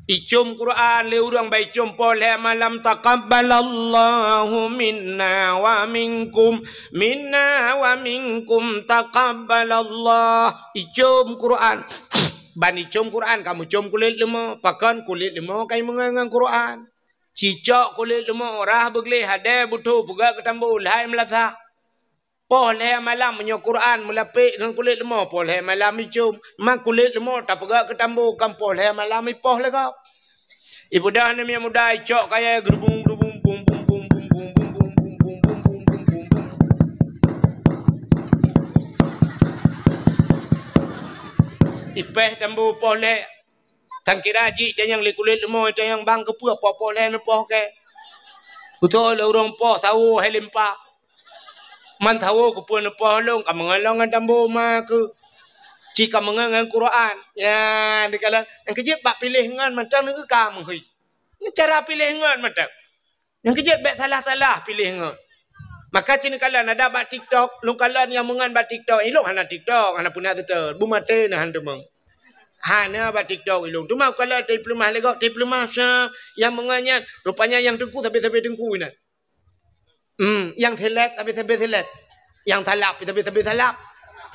Icôm Qur'an lé ureueng, ban icôm poh lhèe malam, "Taqabbalallahu minna wa minkum, minna wa minkum taqabbalallah." Icôm Qur'an. Ban icôm Qur'an, ka meucôm kulét leumo. Pakon kulét leumo ka imeungon ngon Qur'an. Cicok kulét leumo, rah beugleh, hadèe butho, peugah keu tambo, lhai meulasah. Poh lhèe malam meunyoe Qur'an meulapék ngon kulét leumo, poh lhèe malam icôm. Ma kulét leumo tapeugah keu tambo, kan poh lhèe malam ipoh lé gob. Ibeudôh aneuk miet muda icok kayèe geurubung-geurubung, bung, bung, bung. Ipéh tambo poh lhèe. Tan kira jih tanyong lé kulét leumo, tanyong bang keupeue poh-poh lhèe neupoh kèe. Beutôi lé ureueng poh sawo hai limpa. Man sawo keupeue neupoh lôn, ka meungon lôn ngon tambo ma keuh. Ci ka meungon ngon Qur'an. Ya, dikalon nyang keujeuet bak piléh ngon mantong neu ka meuhôi. Ngon cara piléh ngon mantong. Nyang keujeuet bèk salah-salah piléh ngon. Maka ci neukalon ada bak TikTok, lôn kalon nyang meungon bak TikTok. Ilôn hana TikTok, hana peuna seutôt. Beumaté na han teumeung. Hana bak TikTok ilôn. Teuma kalon teupeulumah lé gob, teupeulumah sa nyang meungon nyan. Rupanya nyang teungku sabe-sabe teungku inan. Hmm, nyang seleb sabe-sabe seleb. Nyang salab sabe-sabe salab.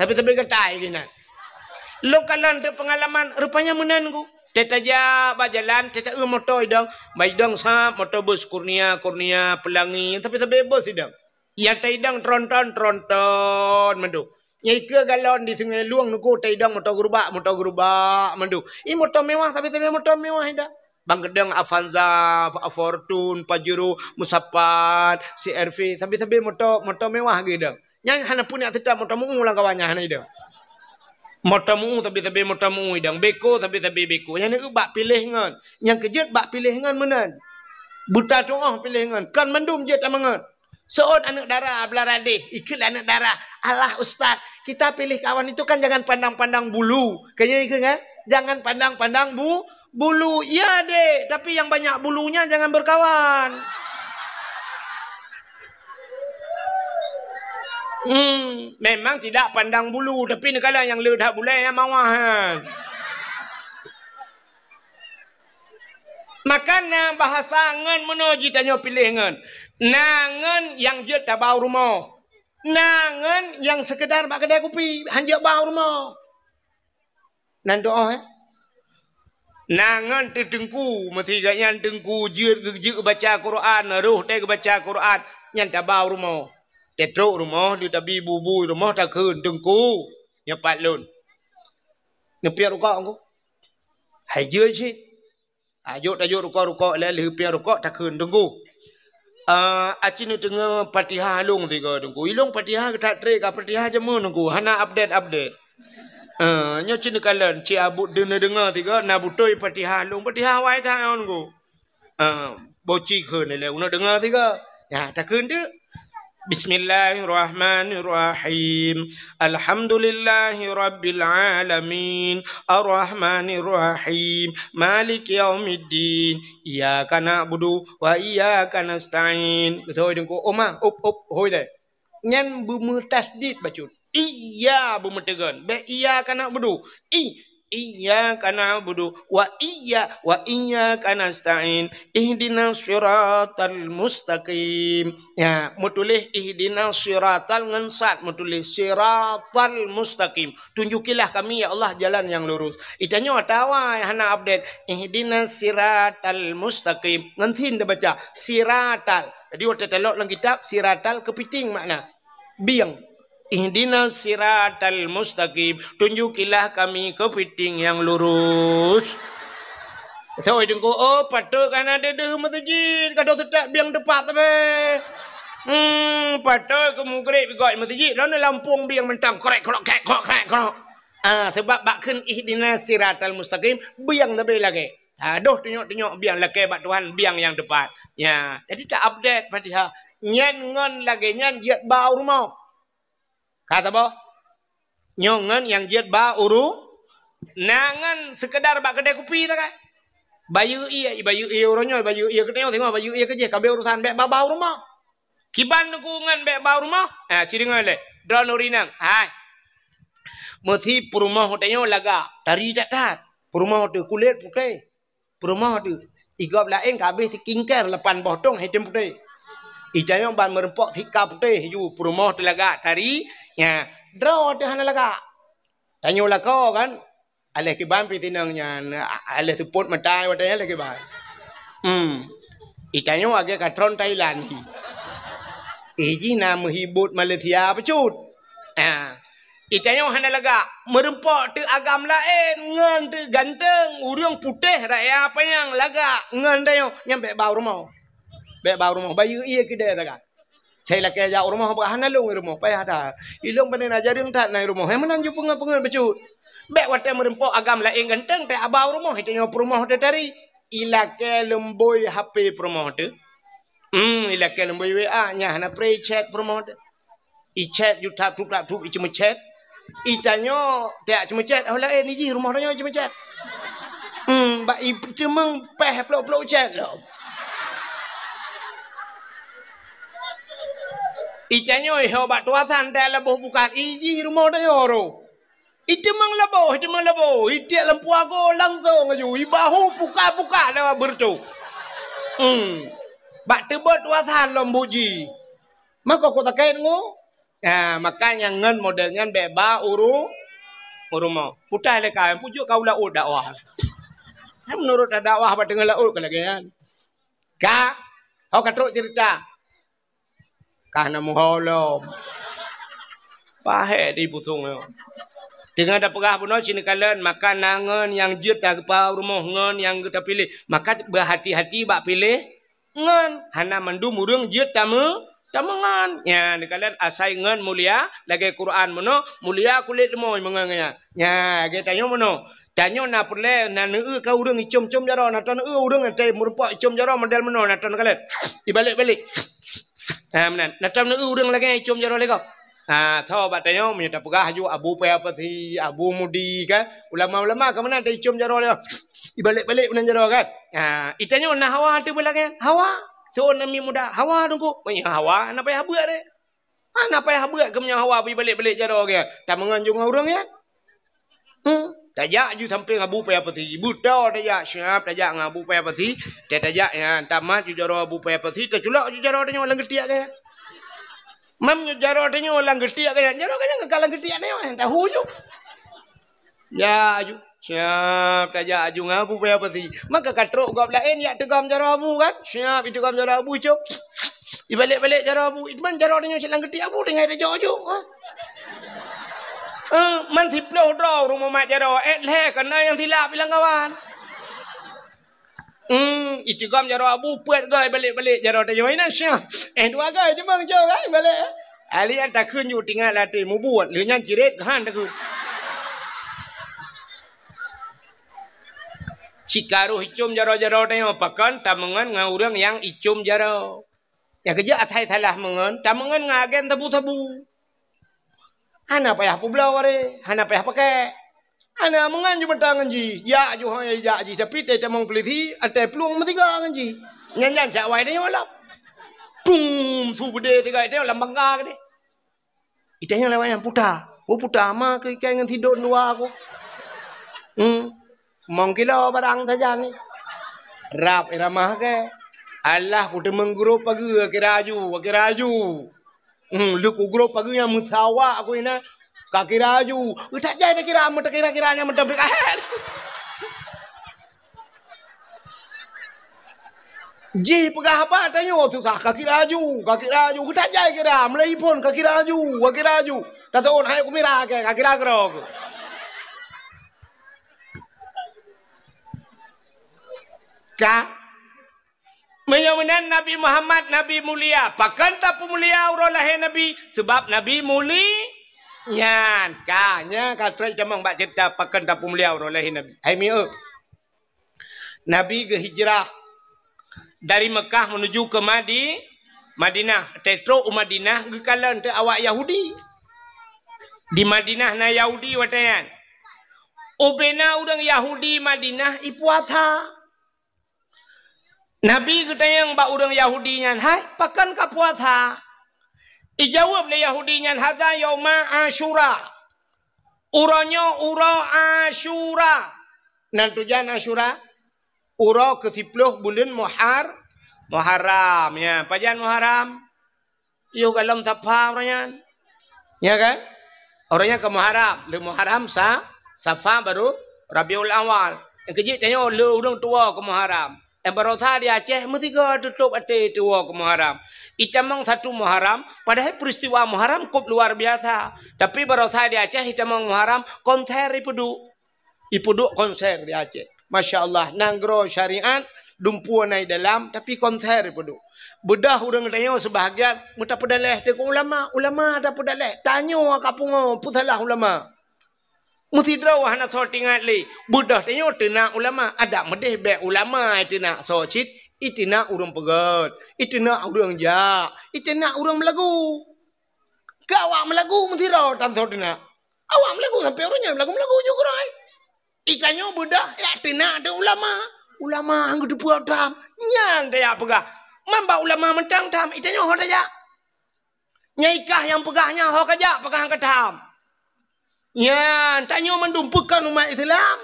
Sabe-sabe gatai inan. Lôn kalon teupeungalaman, rupanya meunan ku. Teutajak bak jalan, teuta-eu moto idong, bak idong sab moto bus Kurnia, Kurnia, Pelangi, sabe-sabe bus idong. Nyang taidong tronton, tronton mandum. Nyang ikeue galon di Sungai Lueng nunggu teidong moto gerubak, moto gerubak mandum. Ih, moto mewah, tapi-tapi moto mewah ida. Bang keudong Avanza, Fortuner, Pajero, Musapat, C R V, sabe-sabe moto, moto mewah geudong. Nyan hana pun nyang seutôt moto meu lam kawan nyan hana idong. Moto meu sabe-sabe moto meu idong, beko sabe-sabe beko. Nyan bak piléh ngon. Nyang keujeuet bak piléh ngon meunan. Buta tuoh piléh ngon. Kon mandum jeuet tameungon. Seuôt aneuk dara beulara deh, ikheun lé aneuk dara, "Alah ustaz, kita pilih kawan itu kan jangan pandang-pandang bulu." Kayaknya ikheun kan? "Jangan pandang-pandang bu bulu." "Iya dek, tapi yang banyak bulunya jangan berkawan." Hmm, memang tidak pandang bulu, tapi neukala nyang le that bulée nyang mawah nyan. Maka na bahasa ngon meunoe jitanyoe piléh ngon. Na ngon nyang jeuet taba u rumoh. Na ngon nyang seukeudar bak keudai kupi, han jeuet ba u rumoh. Nan doa, eh? Na ngon teuteungku, meusigat nyan teungku jeuet geubaca Quran, roh teuh geubaca Quran, nyan taba u rumoh. Teutrok rumoh, di tabi bubu rumoh takheun, "Teungku, nyoe pat lôn." Neupiep rukok ku. Hai jeuet cit. Ajok tajok rukok-rukok lé lheueh piep rukok takheun, "Teungku, ah, aci neuteungoh Fatihah lôn tiga, Teungku. Ilôn Fatihah geutak tré ka Fatihah jameun, Teungku. Hana update-update. Ah, nyoe cit neukalon, cit abut deungoe-deungoe tiga, na beutôi Fatihah lôn, Fatihah wai that nyoe, Teungku." Ah, boci kheun lé, uneuk deungoe tiga. Ya, takheun teuk. Bismillahirrahmanirrahim. Alhamdulillahirabbil alamin. Arrahmanirrahim. Maliki yaumiddin. Iyyaka na'budu wa iyyaka nasta'in. Beutôi Teungku. Oma, up, up, hôi deh. Nyan beumeutasydid bacut. Iya beumeuteugon. Bék iyyaka na'budu. I, iyyaka na'budu wa iyya, wa iyyaka nasta'in. Ihdinas siratal mustaqim. Ya, meutuléh ihdinas siratal ngon sad meutuléh siratal mustaqim. Tunjukilah kami, ya Allah, jalan yang lurus. Itanyoe atawa hana update. Ihdinas siratal mustaqim. Ngon sin tabaca. Siratal. Jadi, watée talok lam kitab, siratal keupiting makna. Bieng. Ihdinas siratal mustaqim. Tunjukilah kami keupiting yang lurus. Soi Teungku, oh, patôt ka na deuh-deuh meuseujid, ka deuh seutôt bieng teupat sabe. Hmm, patôt keu mugreb gok meuseujid, droeneuh lampôh bieng mantong, krek, krok, krek, krok, krek, krok. Ah, sebab bak kheun ihdinas siratal mustaqim, bieng sabe lagée. Adoh tunyok-tunyok biang lakée bak Tuhan, biang nyang teupat. Ya, jadi ta-update Fatihah. Nyan ngon lagée nyan jeuet ba u rumoh. Ka saboh? Nyoe ngon nyang jeuet ba u ru-, na ngon seukeudar bak keudai kupi ta kan? Bayeue ie, bayeue ie uroe nyoe, bayeue ie keunoe, singoh bayeue ie keujih, ka abéh urusan bék ba-ba u rumoh. Kiban Teungku ngon bék ba u rumoh? Ha, ci deungoe lé. Droeneuh ureueng inong. Hai. Meusi peurumoh tanyoe lagak, tari that-that. Peurumoh teuh kulét putéh. Peurumoh teuh. Igob laén ka abéh skincare lapan boh tong item putéh. Itanyoe ban meureumpok sika putéh ju peurumoh teuh lagak, tari. Nya, droe teuh hana lagak. Tanyoe lakoe kan? Aléh kiban pih tinong nyan, a-, aléh seupôt meutai watée nyan aléh kiban. Hmm. Itanyoe lagée katron Thailand. Ih jih na meuhibot Malaysia bacut. Ah. Itanyoe hana lagak, meureumpok teuh agam laén ngon teuh ganteng, ureueng putéh raya panyang lagak ngon tanyoe, nyan bék ba u rumoh. Bék ba u rumoh, bayeue ie keudeh takan. Sai lakée jak u rumoh, bah hana lôn i rumoh, payah that. Ilôn pane na jareueng that na i rumoh. Hai meunan ju peungeut-peungeut bacut. Bék watée meureumpok agam laén ganteng teuh aba u rumoh, itanyoe peurumoh teuh tari. Ilakée leumbôi H P peurumoh teuh. Hmm, ilakée leumbôi W A, nyan hana pré chat peurumoh teuh. Ichat ju tap tup tap tup iceumeuchat. Itanyoe tiak ceumeuchat, oh laén ijih rumoh tanyoe ceumeuchat. Hmm, bak iteumeung péh plok-plok chat lom. Itanyoe iho bak tuasan teuh laboh bukat, ijih rumoh tanyoe roh. Iteumeung laboh, iteumeung laboh, itiek lampu ago langsong aju, ibahu puka-puka dawa beureutoh. Hmm. Bak teubot tuasan lom buji. Mako ku takét ngu. Ha, maka nyang ngon model nyan bék ba uru-, u rumoh. Putai lé ka, pujok ka u laôt dakwah. Hai meunurot dakwah bak teungoh laôt ka lagée nyan. Ka, ho ka trok cerita. Ka na muho lom. Pahé di pusong nyoe. Teungoh tapeugah bunoe cit neukalon, maka na ngon nyang jeuet tageupeu rumoh ngon nyang geuta piléh. Maka beuhati-hati bak piléh ngon. Hana mandum ureuëng jeuet tameu-, tameungon. Nya, neukalon asai ngon mulia, lagée Quran meunoe, mulia kulét leumoi meungon nyan. Nya, lagée tanyoe meunoe. Tanyoe na peureulée na neueu ka ureuëng icom-com jaroe, na ta neueu ureuëng teuh meurumpok icom jaroe model meunoe, na ta neukalon. Ibalek-balek. Ha, meunan. Na ta neueu ureuëng lagée icom jaroe lé gob. Ha, so bak tanyoe meunyoe tapeugah aju Abu Paya Pasi, Abu Mudi kan. Ulama-ulama ka meunan ta icom jaroe lé gob. Ibalek-balek meunan jaroe kan. Ha, itanyoe na hawa teuh beulagée. Hawa. Tuan nami muda. Hawa teungku. Meunyoe hawa, na payah buet deh. Hana payah buet keu meunyoe hawa beuibalek-balek jaroe geuh. Tameungon ju ngon ureuëng nyan. Hmm. Tajak ju sampéng Abu Paya Pasi. Buta tajak siap tajak ngon Abu Paya Pasi. Tajak nyan tamat ju jaroe Abu Paya Pasi, taculok ju jaroe tanyoe lam geutiek geuh. Mam ju jaroe tanyoe lam geutiek geuh. Jaroe geuh nyan ka lam geutiek tanyoe, tahu ju. Ya ju. Siap tajak aju ngon Abu Paya Pasi. Maka ka trok gob laén yak teugom jaroe Abu kan? Siap iteugom jaroe Abu cok. Ibalek-balek jaroe Abu. Itman jaroe tanyoe cit lam geutiek Abu tinggai tajok ju. Ha? Eh, man siploh droe ureuëng mumat jaroe. Eh, lhée kana nyang silap ilang kawan. Hmm, iteugom jaroe Abu peuet goe ibalek-balek jaroe tanyoe. Ina syah. Eh, dua goe cuma cok kan ibalek. Ali takheun ju tinggai latih mubuet. Lheueh nyan ciret han takheun. Cikaroh icom jaroe-jaroe tanyoe pakon tameungon ngon ureuëng nyang icom jaroe. Nyang keujeuet asai salah meungon, tameungon ngon agen sabu-sabu. Hana payah peubloe wareh, hana payah pakek. Hana meungon jumeuta ngon jih, jak ju hoi jak jih, tapi teutamong peulisi, atai plueng meusiga ngon jih. Nyan-nyan siat wai tanyoe lom. Tum, su beudé siga tanyoe lam bangga keudeh. Itanyong lewat nyang puta. Oh, puta ma keu ikai ngon sidon dua aku. Hmm. Mong kilo barang sajan ni. Rab iramah ke. Alah ku teumeng gurop pageue kira aju, kira aju. Hmm, leuku gurop pageue nyang meusawa aku ina. Ka kira aju. Utak jai takira, meutakira-kira nyang meutabik ahet. Jih peugah haba tanyoe susah, ka kira aju, ka kira aju. Geutajai kira, meulai phon ka kira aju, ka kira aju. Taseuôn hai kumira ke, ka kira keudroe. Ka. Meunyoe meunan Nabi Muhammad, Nabi mulia. Pakon tapeumulia uroe lahé Nabi? Seubab Nabi muli-, nyan. Ka, nya ka trok tamong bak ceurita pakon tapeumulia uroe lahé Nabi. Hai mieu. Nabi geuhijrah dari Mekah menuju ke Madi-, Madinah. Tetrok u Madinah geukalon teu awak Yahudi. Di Madinah na Yahudi watée nyan. Ubena ureuëng Yahudi Madinah ipuasa. Nabi geutanyong bak ureuëng Yahudi nyan, "Hai, pakon ka puasa?" Ijaweueb lé Yahudi nyan, "Hadza yauma Asyura." Uroe nyoe uroe Asyura. Nan tujan Asyura? Uroe keusiploh buleuen Muhar-, Muharram. Ya, pajan Muharram? Yoh golom Safa uroe nyan. Ya kan? Uroe nyan keu Muharram. Lé Muharram sa-, Safa baru Rabiul Awal. Nyang keujeuet tanyoe lé ureuëng tuwoe keu Muharram. Nyang baroesa di Aceh meusigoe tutôb até tuwoe keu Muharram. Itamong satu Muharram, padahai peristiwa Muharram kôb luar biasa. Tapi baroesa di Aceh itamong Muharram konser ipeuduek. Ipeuduek konser di Aceh. Masya Allah, nanggroe syariat, dumpeue na i dalam, tapi konser ipeuduek. Beudoh ureuëng tanyoe seubahagian, meutapeudaleh teuk ulama, ulama tapeudaleh, tanyoe ka pungo, peusalah ulama. Meusidroe hana soe teuingat lé, beudoh tanyoe teunak ulama, adak meudeh bék ulama iteunak soe cit, iteunak ureuëng peugét, iteunak ureuëng jak, iteunak ureuëng meulagu. Keu awak meulagu meusidroe tan soe teunak. Awak meulagu sampoe uroe nyoe meulagu-meulagu ju keurôi. Itanyoe beudoh jak teunak teuh ulama. Ulama han geuteupeue tham. Nyan tajak peugah. Man bak ulama mantong tham, itanyoe ho tajak. Nyai kah nyang peugah nyan ho kajak peugah han katham. Nyan tanyoe mandum peue kon umat Islam.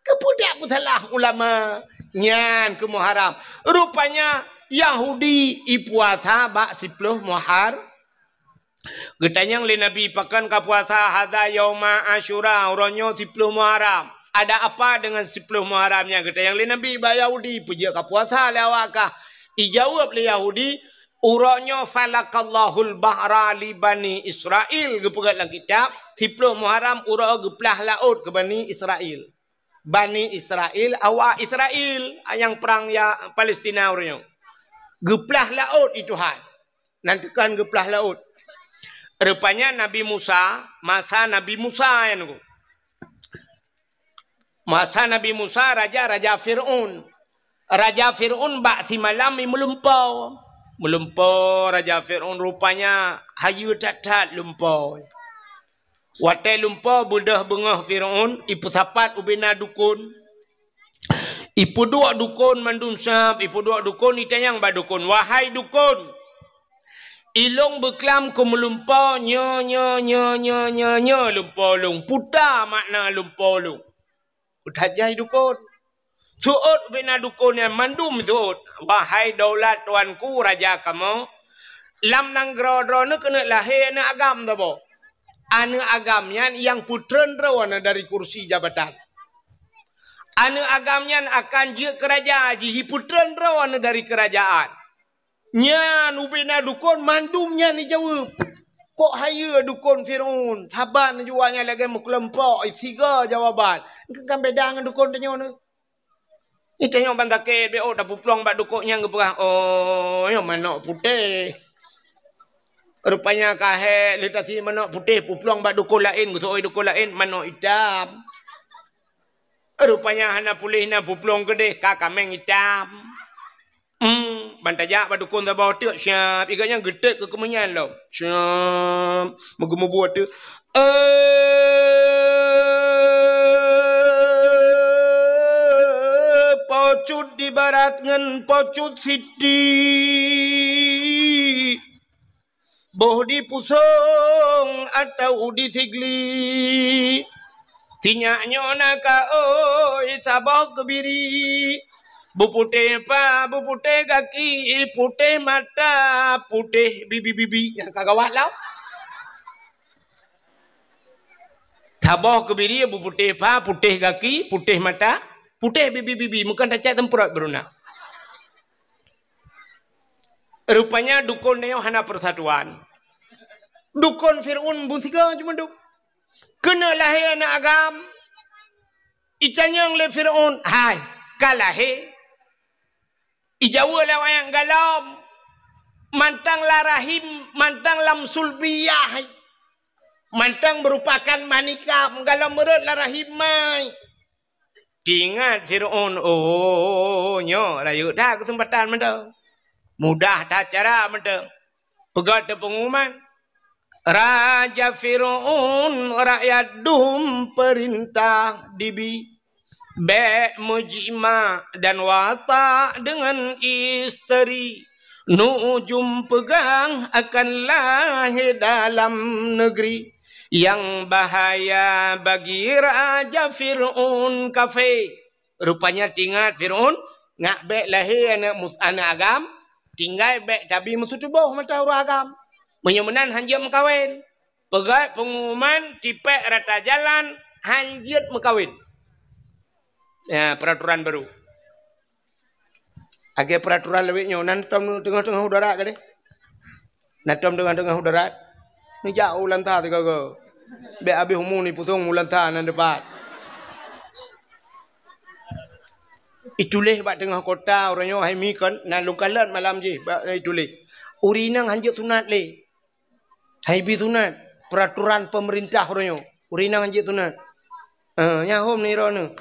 Keupeue dak peusalah ulama? Nyan keu Muharram. Rupanya Yahudi ipuasa bak siploh Muhar-, Geutanyong lé Nabi, "Pakon ka puasa?" "Hadza yauma Asyura, uroe nyoe siploh Muharram." "Ada apa dengan siploh Muharram nyan?" Geutanyong lé Nabi bak Yahudi, "Peue jeuet ka puasa lé awak kah?" Ijaweueb lé Yahudi, Uroe nyoe falakallahul bahra li Bani Israil, geupeugah lam kitab, siplôh Muharram uroe geuplah laôt keu Bani Israil. Bani Israil, awak Israil nyang prang ya Palestina uroe nyoe. Geuplah laôt i Tuhan. Nan teukan geuplah laôt. Rupanya Nabi Musa, masa Nabi Musa nyan. Masa Nabi Musa, raja, raja Fir'aun. Raja Fir'aun bak simalam i meulumpo. Meulumpo raja Fir'aun rupanya hayeue that-that lumpo. Watée lumpo beudôh beungoh Fir'aun, ipeusapat ubena dukon. Ipeuduek dukon mandum sab, ipeuduek dukon, itanyong bak dukon, "Wahai dukon, ilong beuklam keu meulumpo nyoe, nyoe, nyoe, lumpo lôn. Peue makna lumpo lôn?" Peutanyong dukon. Seuôt ubena dukon nyan mandum seuôt. "Wahai daulat tuanku raja kamoe, lam nanggroe droeneuh keuneuk lahé aneuëk agam saboh. Aneuëk agam nyan nyang peutreun droeneuh dari kursi jabatan. Aneuëk agam nyan akan jeuet keu raja, jipeutreun droeneuh dari keurajaan." Nyan ubena dukon mandum nyan ijaweueb. Kok hayeue dukon Fir'aun, saban jua nyan lagée meukeuleumpok, siga jawaban. Kan beda ngon dukon tanyoe nyoe. Ih, tanyoe ban sakét, beu tapeuplong bak dukon nyang geupeugah, "Oh, nyoe manok putéh." Rupanya ka hék lé tasi manok putéh, peuplong bak dukon laén, geuseuôt dukon laén, manok itam. Rupanya hana puléh na peuplong keudeh, ka kaméng itam. Hmm, ban tajak bak dukon saboh teuk siab, ikat nyan geutek keu keumeunyan lom. Siab, meugeumeubuet teuk. Eh, pocut di barat ngon pocut siti. Boh di pusong atau di sigli. Sinyak nyoe na ka oi saboh keubiri. Beuputéh pa, beuputéh gaki, putéh mata, putéh bibi-bibi. Nyang ka gawat lom. Saboh keubiri beuputéh pa, putéh gaki, putéh mata, putéh bibi-bibi. Meukan tacak teumprot beuruna. Rupanya dukon nyoe hana persatuan. Dukon Fir'aun beusiga cuma dum. Keuneuk lahé aneuëk agam. Itanyong lé Fir'aun, "Hai, ka lahé?" Ijaweueb lé awaknyan, "Galom." Mantong lam rahim, mantong lam sulbiyah. Mantong meurupakan manikam, galom meurot lam rahim mai. Teuingat Fir'aun, oh, nyoe rayeuk that keuseumpatan mantong. Mudah that cara mantong. Peugah teupeunguman, Raja Fir'aun rakyat dum peurintah dibi. Bék meujimak dan watak deungon isteri. Nujum peugah akan lahé dalam neugri. Nyang bahaya bagi Raja Fir'aun kafé. Rupanya teuingat Fir'aun, ngak bék lahé aneuëk mu-, aneuëk agam, tinggai bék tabi meututoboh mata ureuëng agam. Meunyoe meunan hanjeuet meukawen. Peugah peunguman tipék rata jalan hanjeuet meukawen. Ya, peraturan baru. Lagée peraturan lawét nyoe, nan tom teungoh-teungoh u darat gadeh. Nan tom teungoh-teungoh u darat. Neujak u lanta sigoe-goe. Bék habéh umu nipusong u lanta nan dipat. Ituléh bak teungoh kota uroe nyoe hai mi kon, na lôn kalon malam jih bak ituléh. Ureuëng inong hanjeuet sunat lé. Hai bi sunat, peraturan pemerintah uroe nyoe. Ureuëng inong hanjeuet sunat. Eh, nyan hom ni droeneuh.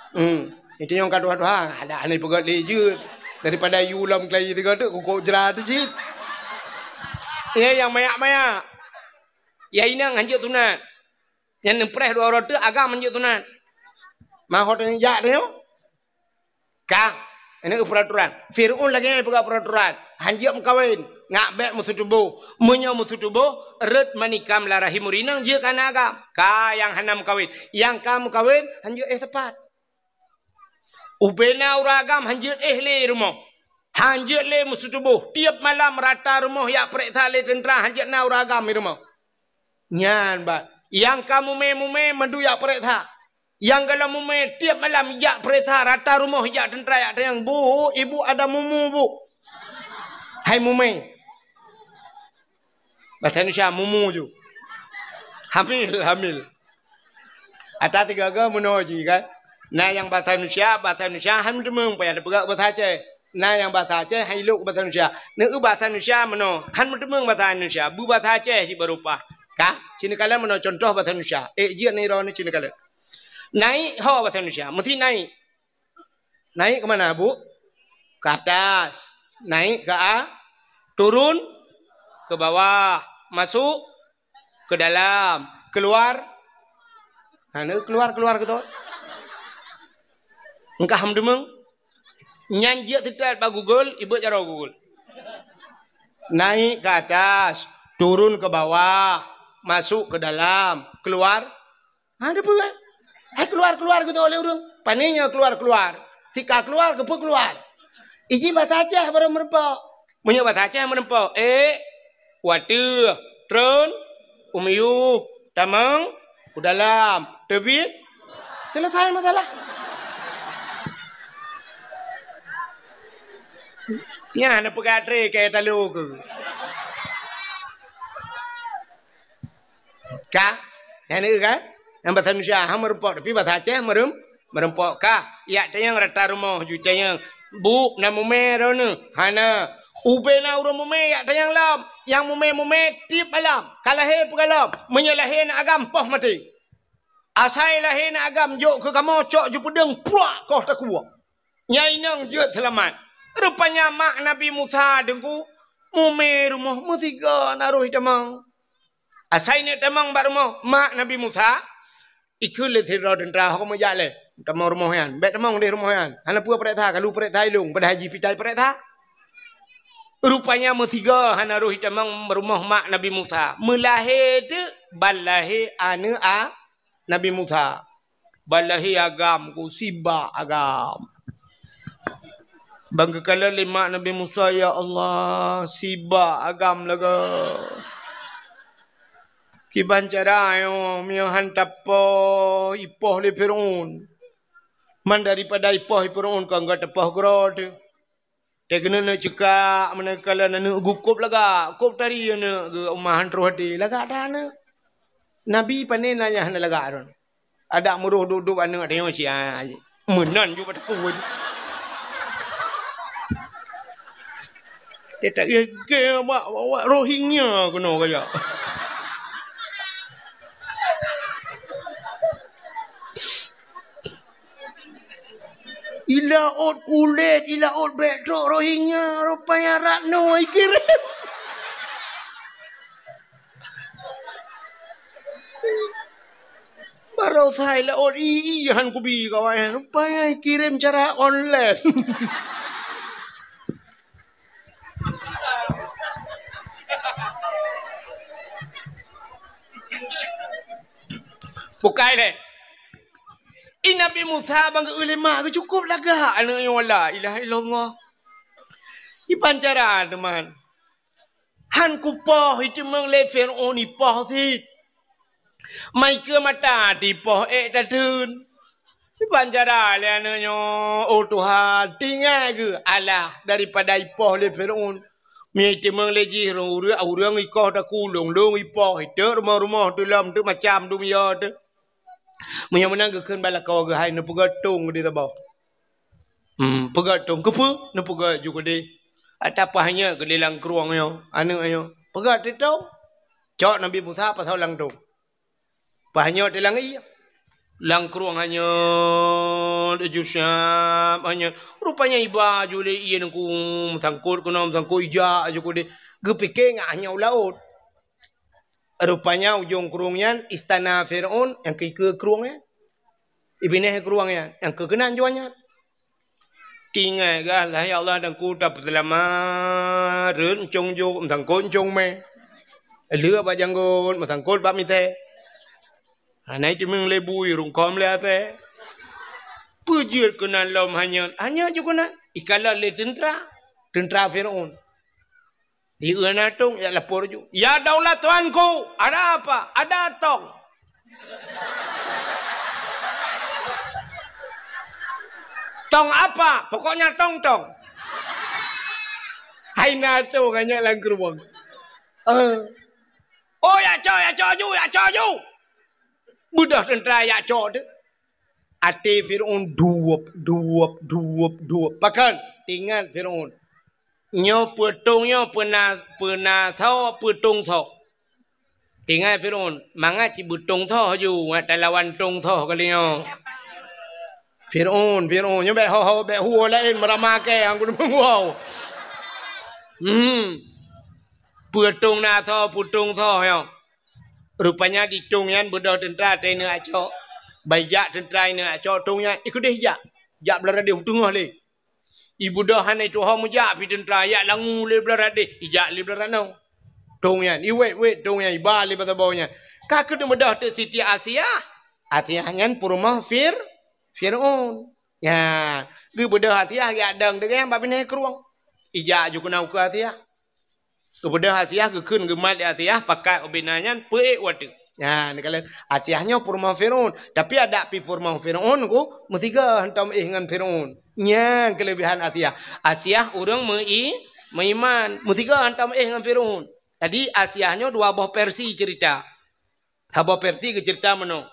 Hmm. Itu nyang ka tuha-tuha, ada hana peugöt lé jeuet. Daripada yue lom keulayi sigoe teuk, kukok jra teuh cit. Nyan nyang mayak-mayak. Ya inong hanjeuet sunat. Nyan neupreh dua uroe teuk agam hanjeuet sunat. Mahot nyang jak teuh nyoe. Ka, ini peraturan. Fir'aun lagée nyan peugah peraturan. Hanjeuet meukawen, ngak bék meusutuboh. Meunyoe meusutuboh, rot manikam lam rahim ureuëng inong jeuet keu aneuëk agam. Ka nyang hana meukawen. Nyang ka meukawen, hanjeuet éh sapat. Ubena ureuëng agam hanjeuet éh lé rumoh. Hanjeuet lé meusutuboh. Tiep malam rata rumoh jak peureksa lé teuntra hanjeuet na ureuëng agam di rumoh. Nyan bah. Nyang ka mumé-mumé mandum jak peureksa. Nyang galom mumé tiep malam jak peureksa rata rumoh jak teuntra jak tanyong, "Bu, ibu ada mumu, Bu?" Hai mumé. Bahasa Indonesia mumu ju. Hamil, hamil. Ata tiga ga meunoe ji kan. Na nyang bahasa Indonesia, bahasa Indonesia han meuteumong payah teupeugah bahasa Aceh. Na nyang bahasa Aceh han ilok bahasa Indonesia. Neu bahasa Indonesia meunoe han meuteumong bahasa Indonesia. Bu bahasa Aceh ji baru pah. Ka, sini kala meunoe contoh bahasa Indonesia. Eh, jeuet ni roh ni sini kala. Naik ho bahasa Indonesia, mesti naik. Naik ke mana, Bu? Ke atas. Naik ke a-, turun ke bawah. Masuk ke dalam. Keluar. Ha, ni keluar, keluar gitu. Engkah meudeumeng. Nyan jeuet teutat bak Google, ibeuet jaroe Google. Naik ke atas, turun ke bawah, masuk ke dalam, keluar. Ha, ada apa kan? Hai keluar-keluar gitu oleh ureueng. Pane nyoe keluar-keluar. Sika keluar, keupeue keluar? Iji bahasa Aceh baru meureumpok. Meunyoe bahasa Aceh meureumpok, eh, wateueh, treun, u miyueb, tamong, u dalam, teubiet, selesai masalah. Nyan na peugah tré keu talo keu. Ka? Nyan ka? Nyang bahasa Indonesia ha meureumpok, tapi bahasa Aceh meureuem-, meureumpok ka. Yak tanyong rata rumoh ju tanyong, "Bu, na mumé droeneuh?" Hana. Ubé na ureueng mumé yak tanyong lom. Nyang mumé-mumé tiep alam. Ka lahé peugalom. Meunyoe lahé na agam, poh maté. Asai lahé na agam, jok keu kamoe cok ju peudeueng, pruak koh takuwok. Nyang inong jeuet seulamat. Rupanya mak Nabi Musa deungku, mumé rumoh meusigoe na roh itamong. Asai neuk tamong bak rumoh mak Nabi Musa, ikheun lé sidroe teuntra, "Ho kamoe jak lé, tamong rumoh nyan. Bèk tamong deh rumoh nyan. Hana peue pareksa, kalu pareksa ilong, padahai jih pitai pareksa." Rupanya meusigoe hana roh itamong rumoh mak Nabi Musa. Meulahé teuk ban lahé aneuk a Nabi Musa. Ban lahé agam ku, sibak agam. Ban geukalon lé mak Nabi Musa, "Ya Allah, sibak agam lagèe. Kiban cara nyoe, meunyoe han tapoh, ipoh lé Firaun. Man daripada ipoh lé Firaun, kon geuteupah keudroe teuh." Teuh keuneuk neuk ceukak, meunan kalon aneuk geuh kôb lagak, kôb tari aneuk geuh, uma han troh até, lagak that aneuk. Nabi pané na nyang hana lagak droe. Adak meuroh duek-duek aneuk tanyoe siat. Meunan ju bak takue. Dia tak gègèe bak, bak, bak Rohingya keunoe kajak. Ilaôt kulét, ilaôt bèk trok Rohingya, rupanya Ratno ikirém. Baroesa ilaôt i, i han kubi kawan, rupanya ikirém cara online. Bukai lé. I Nabi Musa ban geu-eu lé mak geuh cukôp lagak aneuk nyoe, la ilaha illallah. Kiban cara teuma. Han kupoh iteumong lé Firaun ipoh cit. Mai keu mata tipoh ék tateun. Kiban cara lé aneuk nyoe, oh Tuhan, tinggai geuh alah daripada ipoh lé Firaun. Meunyoe iteumong lé jih ureueng, ureueng ikoh takulong, lôn ipoh, iteuk rumoh-rumoh teuh lom, teuk macam dum yo teuh. Meunyoe meunan geukheun bak lakoe geuh, hai neupeugöt tong keudeh saboh. Hmm, peugöt tong. Keupeue neupeugöt ju keudeh? Ata pahanyot keudeh lam krueng nyoe, aneuk nyoe. Peugöt teuh tong. Cok Nabi Musa pasoe lam tong. Pahanyot teuh lam ié. Lam krueng hanyot, ju siap hanyot. Rupanya iba ju lé ié nangku meusangkot keunoe, meusangkot ijak ju keudeh. Geupike ngat hanyot u laôt. Rupanya ujong krueng nyan istana Firaun nyang keu ikeue krueng nyan. Ibineh krueng nyan nyang keu keunan juah nyan. Tinggai gah lah, "Ya Allah, dan ku tapeuseulamat, rhot euncong jok, meusangkot euncong mè. Lheueh bak janggot, meusangkot bak misé. Hana iteumong lé bui, rungkôm lé asèe." Peue jeuet keunan lom hanyot? Hanyot ju keunan. Ikalon lé teuntra. Teuntra Firaun. Di eu na tong, jak lapor ju. "Ya daulah tuanku, ada apa?" "Ada tong." "Tong apa?" "Pokoknya tong-tong." Hai na tho ngon nyak lam krueng. Eh. Oh, jak cok, jak cok ju, jak cok ju. Beudôh teuntra jak cok teuh. Até Fir'aun duweup, duweup, duweup, duweup. Pakon? Teuingat Fir'aun. Nyoe peutông nyoe peuna, peuna soe, peutông soe. Teuingat Fir'aun, mangat cit beutông soe ju, ngat talawan tông soe kali nyoe. Fir'aun, Fir'aun, nyoe bèk ho-ho, bèk huwoe laén meurama kèe, angku teumeuwoe. Hmm. Peutông na soe, peutông soe nyoe. Rupanya di tông nyan beudôh teuntra teuh ineuk jak cok. Ban jak teuntra ineuk jak cok tông nyan, ikeudeh jak. Jak blah radeh u teungoh lé. Ibeudôh hana ituho meujak pih teuntra, jak langue lé blah radeh, ijak lé blah ranoe. Tông nyan, iwét-wét tông nyan, iba lé bak saboh nyan. Ka keuneuk beudôh teuk Siti Asiah. Asiah nyan peurumoh Fir-, Fir'aun. Nyan, geubeudôh Asiah geujak dong deungon bak binéh krueng. Ijak ju keunoe ukeue Asiah. Geubeudôh Asiah, geukheun geumat lé Asiah, pakat ubena nyan peuék watèe. Nyan, neukalon Asiah nyoe peurumoh Fir'aun. Tapi adak pih peurumoh Fir'aun ku meusigoe hantom éh ngon Fir'aun. Nyan keuleubehan Asiah. Asiah ureueng meu-i-, meuiman, meusigoe hantom éh ngon Fir'aun. Jadi Asiah nyoe dua boh versi ceurita. Saboh versi geuceurita meunoe.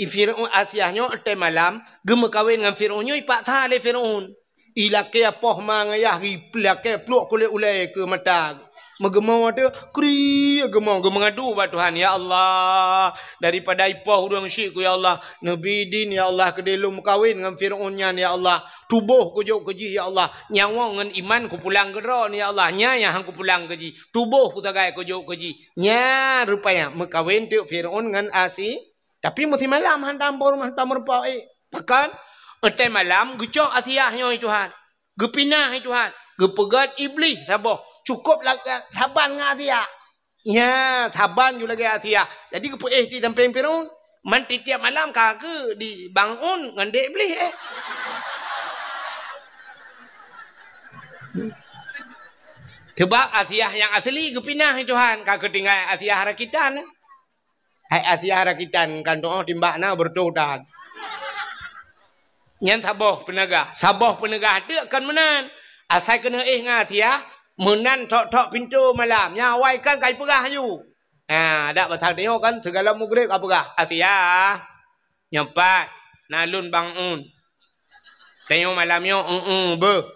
I Fir'aun, Asiah nyoe watèe malam geumeukawen ngon Fir'aun nyoe ipaksa lé Fir'aun. Ilakèe poh ma ngon yah, ilakèe pluek kulét ulèe keu mata. Meugeumong teuh, kri geumo, geumeungadu bak Tuhan, "Ya Allah, daripada ipoh ureueng syik ku, ya Allah, neubi idin, ya Allah, keudéh lôn meukawen ngon Fir'aun nyan, ya Allah. Tuboh kujok keu jih, ya Allah. Nyawöng ngon iman kupulang keu droe, ya Allah. Nyan nyang han kupulang keu jih. Tuboh kusagai kujok keu jih." Nyan rupanya meukawen teuk Fir'aun ngon Asi-, tapi meusimalam hantom peurumoh, hantom meurumpok éh. Pakon? Watèe malam geucok Asiah nyoe, "Hai Tuhan, geupinah, hai Tuhan, geupeugöt Iblih saboh, cukôp la-, saban ngon Asiah." Nyan, saban ju lagèe Asiah. Jadi geupeuéh di sampéng Fir'aun. Man tiep-tiep malam ka keuh dibangun ngon dek Iblih, eh. Sabab Asiah nyang asli geupinah, hai Tuhan, ka keuh tinggai Asiah rakitan. Hai Asiah rakitan, kan tu'oh timbak na beureutoh that. Nyan saboh peuneugah. Saboh peuneugah teuk kon meunan. Asai keuneuk éh ngon Asiah, meunan thok-thok pintoe malam. Nyan awai kan ka ipeugah aju. Ha, dak pasal tanyoe kan sigohlom mugreb ka peugah, "Asiah, nyoe pat na lôn bangun." Tanyoe malam nyoe, eu-eu beuh.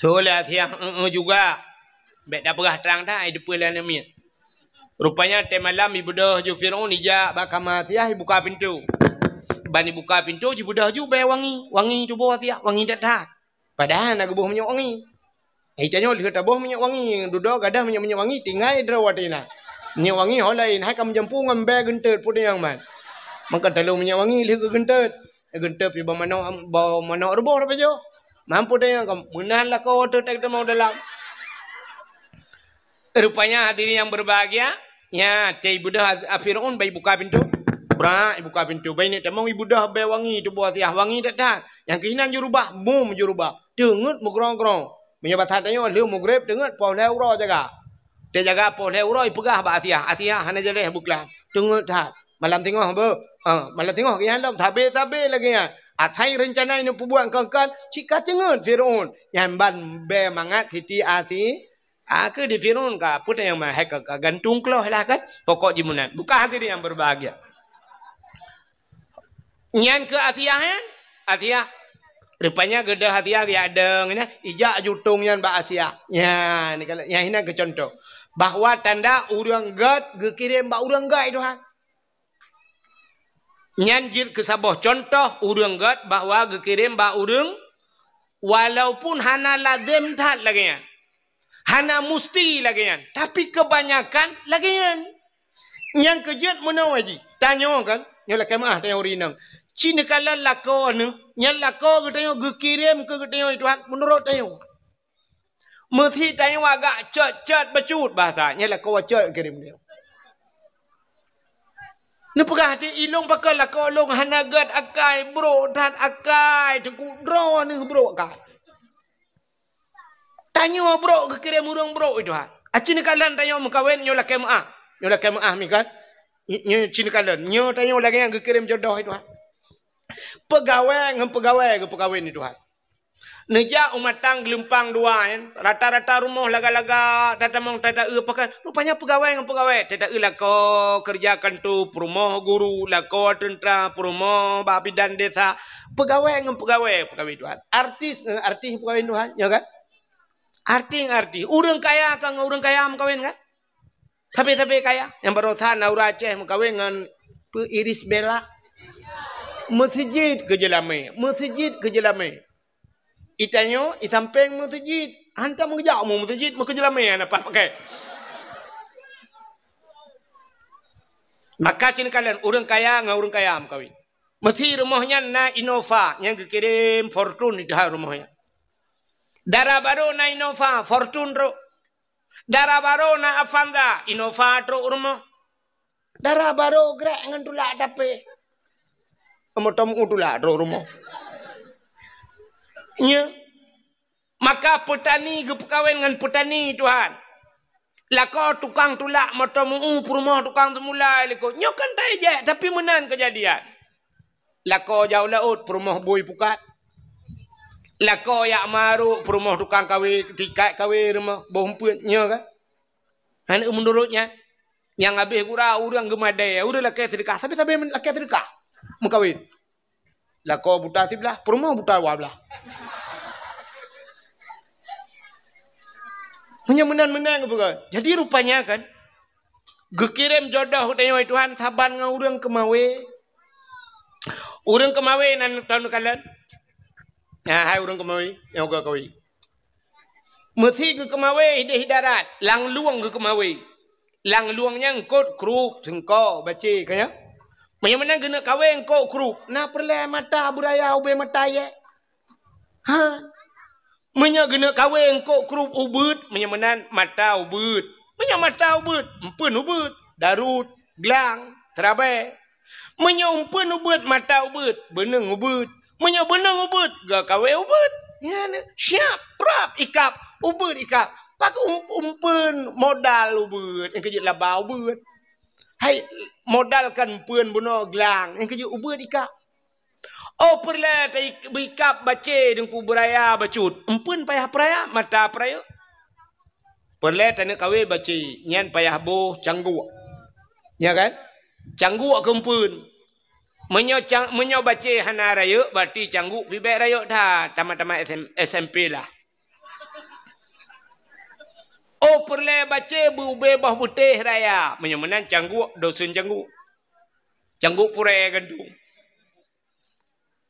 Soe lé Asiah, eu-eu juga. Bèk tapeugah trang that, ai deupeue lé aneuk miet. Rupanya watèe malam ibeudôh ju Fir'aun ijak bak kama Asiah, ibuka pintoe. Ban ibuka pintoe, jibeudôh ju bèe wangi. Wangi tuboh Asiah, wangi that-that. Padahai na geuboh minyeuk wangi. Ai tanyoe lheueh taboh minyeuk wangi, dudoe gadoh minyeuk-minyeuk wangi, tinggai droe watèe na. Minyeuk wangi ho laén, hai ka meujampu ngon bèe geunteut peue nyang man. Maka talôn minyeuk wangi lheueh geugeunteut. Geunteut pih bak manok, bak manok ruboh tapajoh. Mampu tanyoe ka meunan lakoe teuh teuk tamong dalam. Rupanya hadirin yang berbahagia, nyan, watèe ibeudôh a-, a Fir'aun, ban ibuka pintoe. Brak, ibuka pintoe. Ban ineuk tamong ibeudôh bèe wangi tuboh Asiah, wangi that-that. Nyang keuh inan jurubah, bum jurubah. Teungeut meugrong-grong. Meunyoe basa tanyoe lheueh mugreb teungeut poh lhèe uroe jaga. Teujaga poh lhèe uroe ipeugah bak Asiah, "Asiah, hana jaleh beuklam. Teungeut that. Malam singoh beuh." Ha, malam singoh geuh nyan lom, sabe-sabe lagèe nyan. Asai reuncana ineuk peubuet kon-kon, cit ka teungeut Fir'aun. Nyan ban bèe mangat Siti Asi-, Ah, keu di Fir'aun ka, peue teuh nyang ma-, hai ka, ka gantung kloh lah kan. Pokok jih meunan. Bukan hadirin yang berbahagia. Nyan keu Asiah nyan. Asiah. Rupanya geudoh Asiah geujak dong nyan, ijak jutong nyan bak Asiah. Nyan, nyan inan keu contoh. Bahwa tanda ureueng gèt geukirém bak ureueng gèt, Tuhan. Nyan jeuet keu saboh contoh ureueng gèt bahwa geukirém bak ureueng, walaupun hana lazem that lagèe nyan. Hana musti lagèe nyan, tapi keubanyakan lagèe nyan. Nyang keu jeuet meunoe jih, tanyoe kan, nyoe lakèe meu'ah tanyoe ureueng inong. Ci neukalon lakoe neuh, nyan lakoe geutanyoe geukirém keu geutanyoe lé Tuhan meunurot tanyoe. Meusi tanyoe agak cot-cot bacut bahasa, nyan lakoe cot kirém nyoe. Neupeugah cit ilôn pakon lakoe lôn hana gèt akai, brok that akai, teungku droeneuh brok akai. Tanyoe brok geukirém ureueng brok itu ha. Aci neukalon tanyoe meukawen nyoe lakèe meu'ah. Nyoe lakèe meu'ah mi kan. Nyoe ci neukalon. Nyoe tanyoe lagèe nyang geukirém jodoh itu ha. Peugawée ngon peugawée geupeukawen itu ha. Neujak u Matang Geulumpang dua nyan, rata-rata rumoh laga-laga, tatamong tata-eu pakai. Rupanya peugawée ngon peugawée, tata-eu lakoe keureuja kantô, peurumoh guru, lakoe teuntra, peurumoh bak bidan desa. Peugawée ngon peugawée, peugawée Tuhan. Artis ngon artis peugawée Tuhan, ya kan? Artis ngon artis. Ureuëng kaya ka ngon ureuëng kaya meukawen kan? Sabe-sabe kaya. Nyang baroesa na ureuëng Aceh meukawen ngon peu Iris Bella. Meuseujid keu jeulamé, meuseujid keu jeulamé. Itanyoe i sampéng meuseujid, hantom geujak u meuseujid meukeujeulamé hana pakai. Maka cit kalon ureuëng kaya ngon ureuëng kaya meukawen. Meusi rumoh nyan na Innova nyang geukirém Fortuner di rumoh nyan. Dara barô na Innova, Fortuner trok. Dara barô na Avanza, Innova trok rumoh. Dara barô grek ngon tulak tapé. Moto meu tulak trok rumoh. Nya. Maka peutani geupeukawen ngon peutani Tuhan. Lakoe tukang tulak moto meu peurumoh tukang seumula likot. Nyoe kan tajak, tapi meunan keujadian. Lakoe jak u laôt, peurumoh bui pukat. Lakoe jak marok, peurumoh tukang kawé, tikat kawé rumoh, boh umpeuet, nyoe kan? Hana meunurot nyan. Nyang habéh gura ureuëng geumadée, ureuëng lakée seudeukah, sabe-sabe lakée seudeukah. Meukawen. Lakoe buta siblah, peurumoh buta dua blah. Meunyoe meunan-meunan geupeugah. Jadi rupanya kan, geukirém jodoh tanyoe Tuhan saban ngon ureuëng keumawé. Ureuëng keumawé nan tahu neukalon? Nah, hai ureuëng keumawé, nyang ka kawé. Meusi geukeumawé idéh darat, lam lueng geukeumawé. Lam lueng nyan eungkôt krup, seungko, bacé, ka nyan. Meunyoe meunan geuneuk kawé eungkôt krup, na peureulée mata beuraya ubé mata yé. Ha. Meunyoe geuneuk kawé eungkôt krup ubeuet, meunyoe meunan mata ubeuet. Meunyoe mata ubeuet, umpeuen ubeuet, darut, glang, seurabée. Meunyoe umpeuen ubeuet, mata ubeuet, beuneueng ubeuet. Meunyoe beuneueng ubeuet, geuh kawé ubeuet. Nyan siap, prap ikab, ubeuet ikab. Pakon um-, umpeuen modal ubeuet, nyang keujeuet laba ubeuet. Hai, modal kan umpeuen bunoe glang, nyang keujeuet ubeuet ikab. Oh, peureulée ta-, beuikab bacé deungku beuraya bacut. Umpeuen payah peuraya, mata peurayeuk. Peureulée taneuk kawé bacé, nyan payah boh cangguek. Ya kan? Cangguek keu umpeuen. Meunyoe cang-, meunyoe bacé hana rayeuk, berarti cangguek pih bék rayeuk that, tamat-tamat S M, S M P lah. Oh, peureulée bacé beu-ubé boh beutéh raya. Meunyoe meunan cangguek, dosen cangguek. Cangguek purée gantung.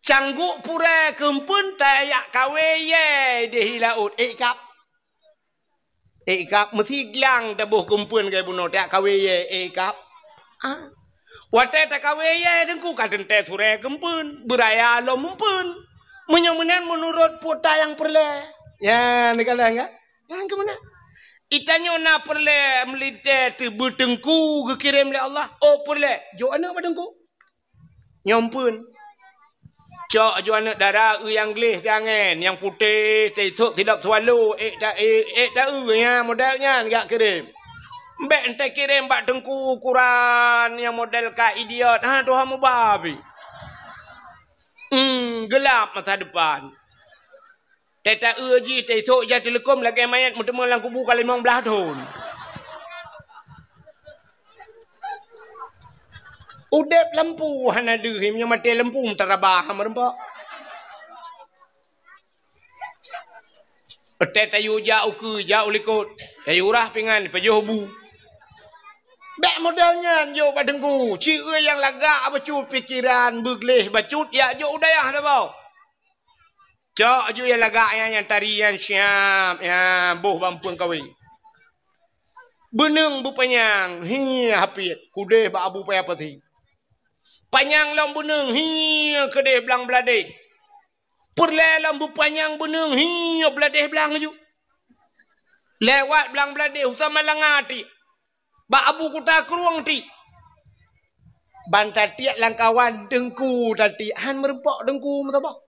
Cangguek purée keu umpeuen tajak kawé yé idéh laôt, ék ikab. Ék ikab, meusi glang taboh keu umpeuen lagée bunoe tajak kawé yé, ék ikab. Ah. Watée takawé yé teungku ka teuntée surée keu umpeuen, beuraya lom umpeuen. Meunyoe meunan meunurot peue nyang peureulée. Ya, neukalon ka? Nyang keu meunan. Itanyoe na peureulée meulintée teubeuteungku geukirém lé Allah. Oh, peureulée, jok aneuëk bak teungku. Nyoe umpeuen. Cok aju aneuëk dara eu nyang gleh siangén, nyang putéh, teusok sidop swallow, ék ta-, ék, ék ta-eu nyan model nyan jak kirém. Bék enteuk kirém bak teungku ukuran nyang model ka idiot. Ha, tuha mubabi. Hmm, gelap masa depan. Teuta-eu jih, teusok ija teuleukom lagée manyét meuteumé lam kubu ka limong blaih thon. Udeb lampu hana deuh, meunyoe maté lampu meutarabah meureumpok. Teuta tayue jak ukeue, jak u likot, tayue rah pingan, pajoh bu. Bék model nyan jok bak teungku, ci-eu nyang lagak bacut pikeran, beugleh bacut, jak jok u dayah saboh. Cok aju nyang lagak nyan, nyang tari nyan siap, nyan boh bak umpeuen kawé. Beuneueng beupanyang, hi hapiet, keudeh bak Abu Paya Pasi. Panyang lom beuneueng, hi keudeh blang bladeh. Peureulée lom beupanyang beuneueng, hi bladeh blang aju. Lewat blang bladeh, usa malanga ti. Bak Abu Kuta Krueng ti. Ban tatiek lam kawan teungku tatiek, han meureumpok teungku meusaboh.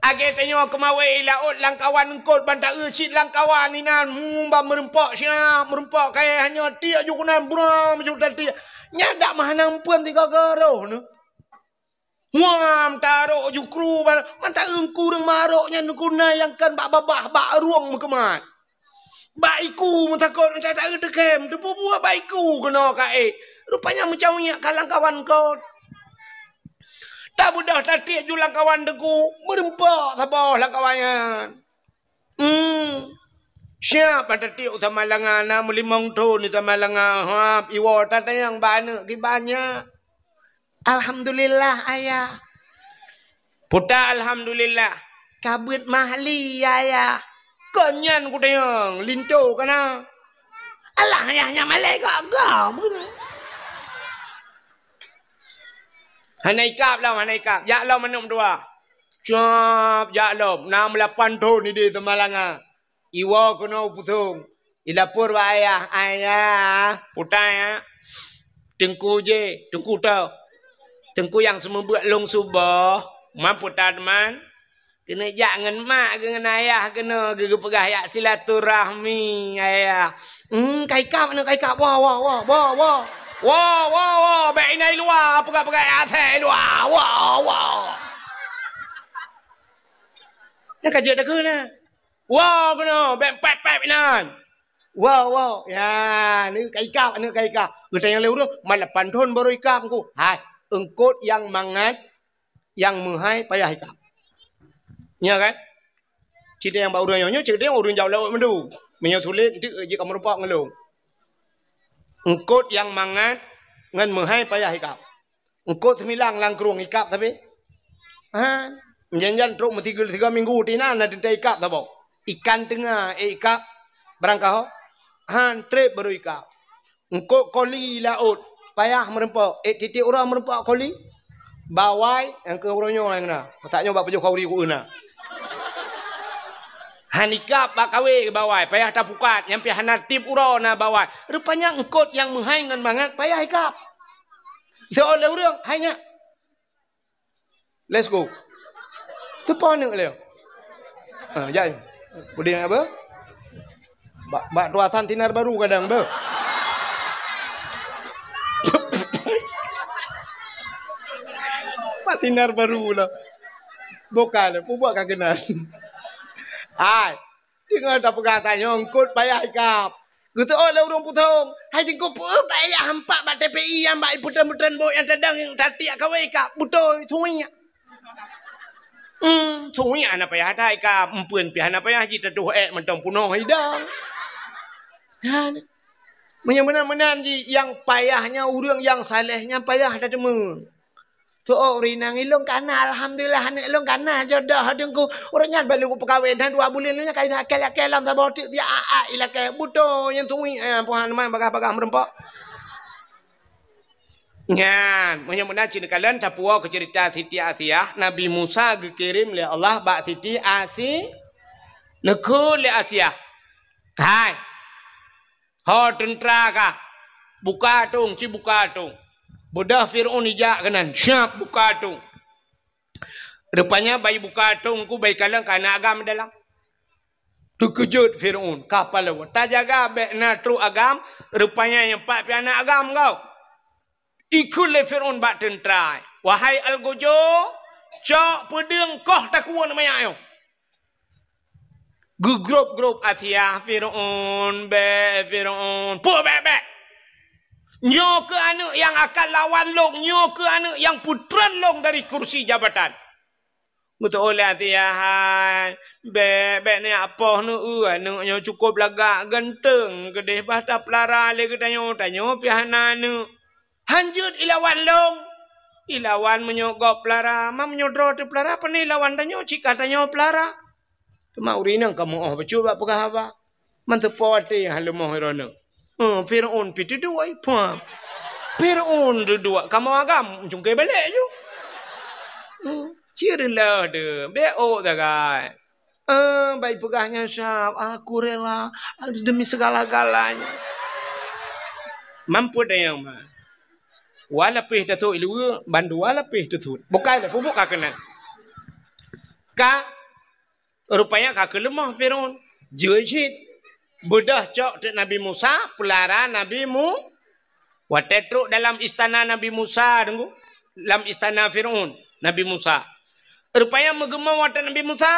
Lagée tanyoe keumawé i laôt lam kawan eungkôt ban ta-eu cit lam kawan inan, hmm, ban meureumpok siap, meureumpok kayée hanyoe tiek ju keunan buram ju tatiek. Nyan dak meuhana umpeuen sigoe-goe roh neuh. Huam tarok jukru bal, mata eungku ureueng marok nyan guna nyang kan bak babah, bak rueng meukeumat. Bak iku meutakot, mata taeu teukem, teupeue-peue bak iku keunoe ka ék. Rupanya meucaweuek ka lam kawan kon. Tabeudôh tatiek ju lam kawan teungku, meureumpok saboh lam kawan nyan. Hmm. Siap bak tatiek u Samalanga, na meulimong thon di Samalanga, hab, iwoe tatanyong bak aneuk kiban nyan. Alhamdulillah, Ayah. Puta alhamdulillah. Kabeuet mahli, Ayah. Kon nyan kutanyong, linto kana. Alah, Ayah, nyan malée gagah, bukan? Hana ikab lom, hana ikab. Jak lom aneuk meutuah. Cap, jak lom. Na meulapan thon idéh Samalanga. Iwoe keunoe u Pusong. Ilapor bak ayah, "Ayah, puta ya. Teungku jih, teungku toh. Teungku nyang seumeubeuet lôn suboh, man puta teuma. Keuneuk jak ngon mak geuh ngon ayah keunoe geuh geupeugah jak silaturahmi, ayah." "Hmm, ka ikab aneuk, ka ikab. Woe, woe, woe, woe, woe. Woe, woe, woe, bèk inan i luwa, peugah-peugah asèe i luwa. Woe, woe." Nyan ka jeuet takheun na. "Woe keunoe, bèk pèp-pèp inan. Woe, woe." Ya, aneuk ka ikab, aneuk ka ikab. Geutanyong lé ureueng, "Man lapan thon baru ikab, Teungku?" "Hai, eungkôt nyang mangat, nyang meuhai payah ikab." Nyo kan? Cit nyang bak ureueng nyoe, nyoe cit nyang ureueng jak laôt mandum. Meunyoe tuléh, eunteuk jeuet ka meurumpok ngon lôn. Eungkôt nyang mangat ngon meuhai payah ikab. Eungkôt seumilang lam krueng ikab tapi. Ha, jan-jan trok meusigeue sigoe minggu, tinan na teuntèe ikab saboh. Ikan teunga, eh, ikab barangkaho. Han, trép baru ikab. Eungkôt koli laôt, payah meurumpok. Eh, tiep-tiep uroe meurumpok koli. Bawai, nyang keu uroe nyoe nyang na. Masa nyoe bak pajoh khauri ku na. Han ikab bak kawé bawai, payah tapukat, nyan pih hana tiep uroe na bawai. Rupanya eungkôt nyang meuhai ngon mangat payah ikab. Seuôt lé ureueng, hai nyak. Let's go. Teupo aneuk lé. Ha, jai. Puding apa? Bak, bak tuasan sinar baru kadang, beuh. Bak sinar baru lah. Bukan, pubuat ka keunan. Hai. Deungon tapeugah tanyoe eungkôt payah ikab. Geuseuôt lé ureueng Pusong, "Hai Teungku, peue payah hampak bak T P I nyang bak ipeuteun-peuteun bot nyang tadong nyang tatiek kawé ikab? Beutôi, suwiek." Hmm, suwiek hana payah that ikab, eumpeuen pih hana payah jitatoh ék mantong punoh idang. Nyan. Meunyoe meunan-meunan jih, nyang payah nyan ureueng nyang saleh nyan payah tateumé. Soe ureueng inong ilôn ka na, alhamdulillah, aneuk ilôn ka na jodoh Teungku. Ureueng nyan baru peukawen, dan dua buleuen lôn nyan ka ilakèe-lakèe lam saboh teuk, siat-at ilakèe. Beutôi nyan tuwi, eh, Tuhan, man bagah-bagah meurumpok. Nyan, meunyoe meunan cit neukalon tapuwoe keu ceurita Siti Asiah, Nabi Musa geukirém lé Allah bak Siti Asi-, neukheun lé Asiah. Hai. Ho teuntra kah, buka atong, ci buka atong. Beudôh Fir'aun ijak keunan, siap buka atong. Rupanya bai buka atong ku bai kalon ka na agam dalam. Teukeujot Fir'aun, ka palau. Tajaga bèk na trok agam, rupanya nyang pat pih na agam kau. Ikheun lé Fir'aun bak teuntra, "Wahai Algojo, cok peudeueng koh takue manyak nyoe." Geugrôp-grôp Asiah, "Fir'aun, bèk, Fir'aun. Peue bèk-bèk? Nyoe keuh aneuk nyang akan lawan lôn, nyoe keuh aneuk nyang peutreun lôn dari kursi jabatan." Geuteu'oh lé Asiah, "Hai, bèk, bèk neujak poh neueu, aneuk nyoe cukôp lagak, ganteng keudéh, bah tapeulara lé geutanyoe, tanyoe pih hana aneuk. Han jeuet ilawan lôn. Ilawan meunyoe gob peulara, ma meunyoe droe teupeulara, pane ilawan tanyoe, cit ka tanyoe peulara." Teuma ureueng inong ka meu'oh bacut bak peugah haba. Manteupo até han leumoh droeneuh. Eh, Fir'aun pih teuduek, pah. Fir'aun teuduek, kamoe agam, cungké balek ju. Hmm, cit reuloh deuh, bèk ôk sagai. Eh, bai peugah nyan siap, "Aku rela demi segala-galanya." Mampu dayang ma. Wa lapéh tasut iluwa, bandua lapéh tasut. Bukai lé, pupuk ka keunan. Ka Rupanya ka keuleumoh Fir'aun. Jeuet cit. Beudôh cok teuk Nabi Musa, peulara Nabi Mu-, watèe trok dalam istana Nabi Musa, deungoe, lam istana Fir'aun. Nabi Musa. Rupanya meugeumong watèe Nabi Musa,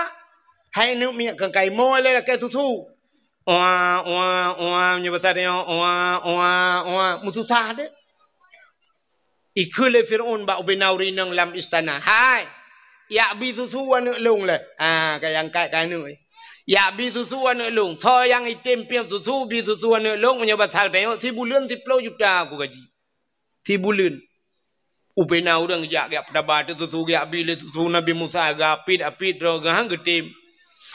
hai aneuk miet, keu kaimoe lé lakèe susu. Oa, oa, oa, meunyoe basa tanyoe, oa, oa, oa, meususah deh. Ikheun lé Fir'aun bak ubena ureueng inong lam istana, "Hai, jak bi susu aneuk lôn lé." Ha, ka angkat keu aneuk. "Jak bi susu aneuk lôn. Soe nyang item piep susu, bi susu aneuk lôn, meunyoe basa tanyoe, sibuleuen siploh juta kugaji." Sibuleuen. Ubena ureueng jak, jak peutaba ateueh susu, jak bi lé susu Nabi Musa, geuapit-apit droe geuh han geutem.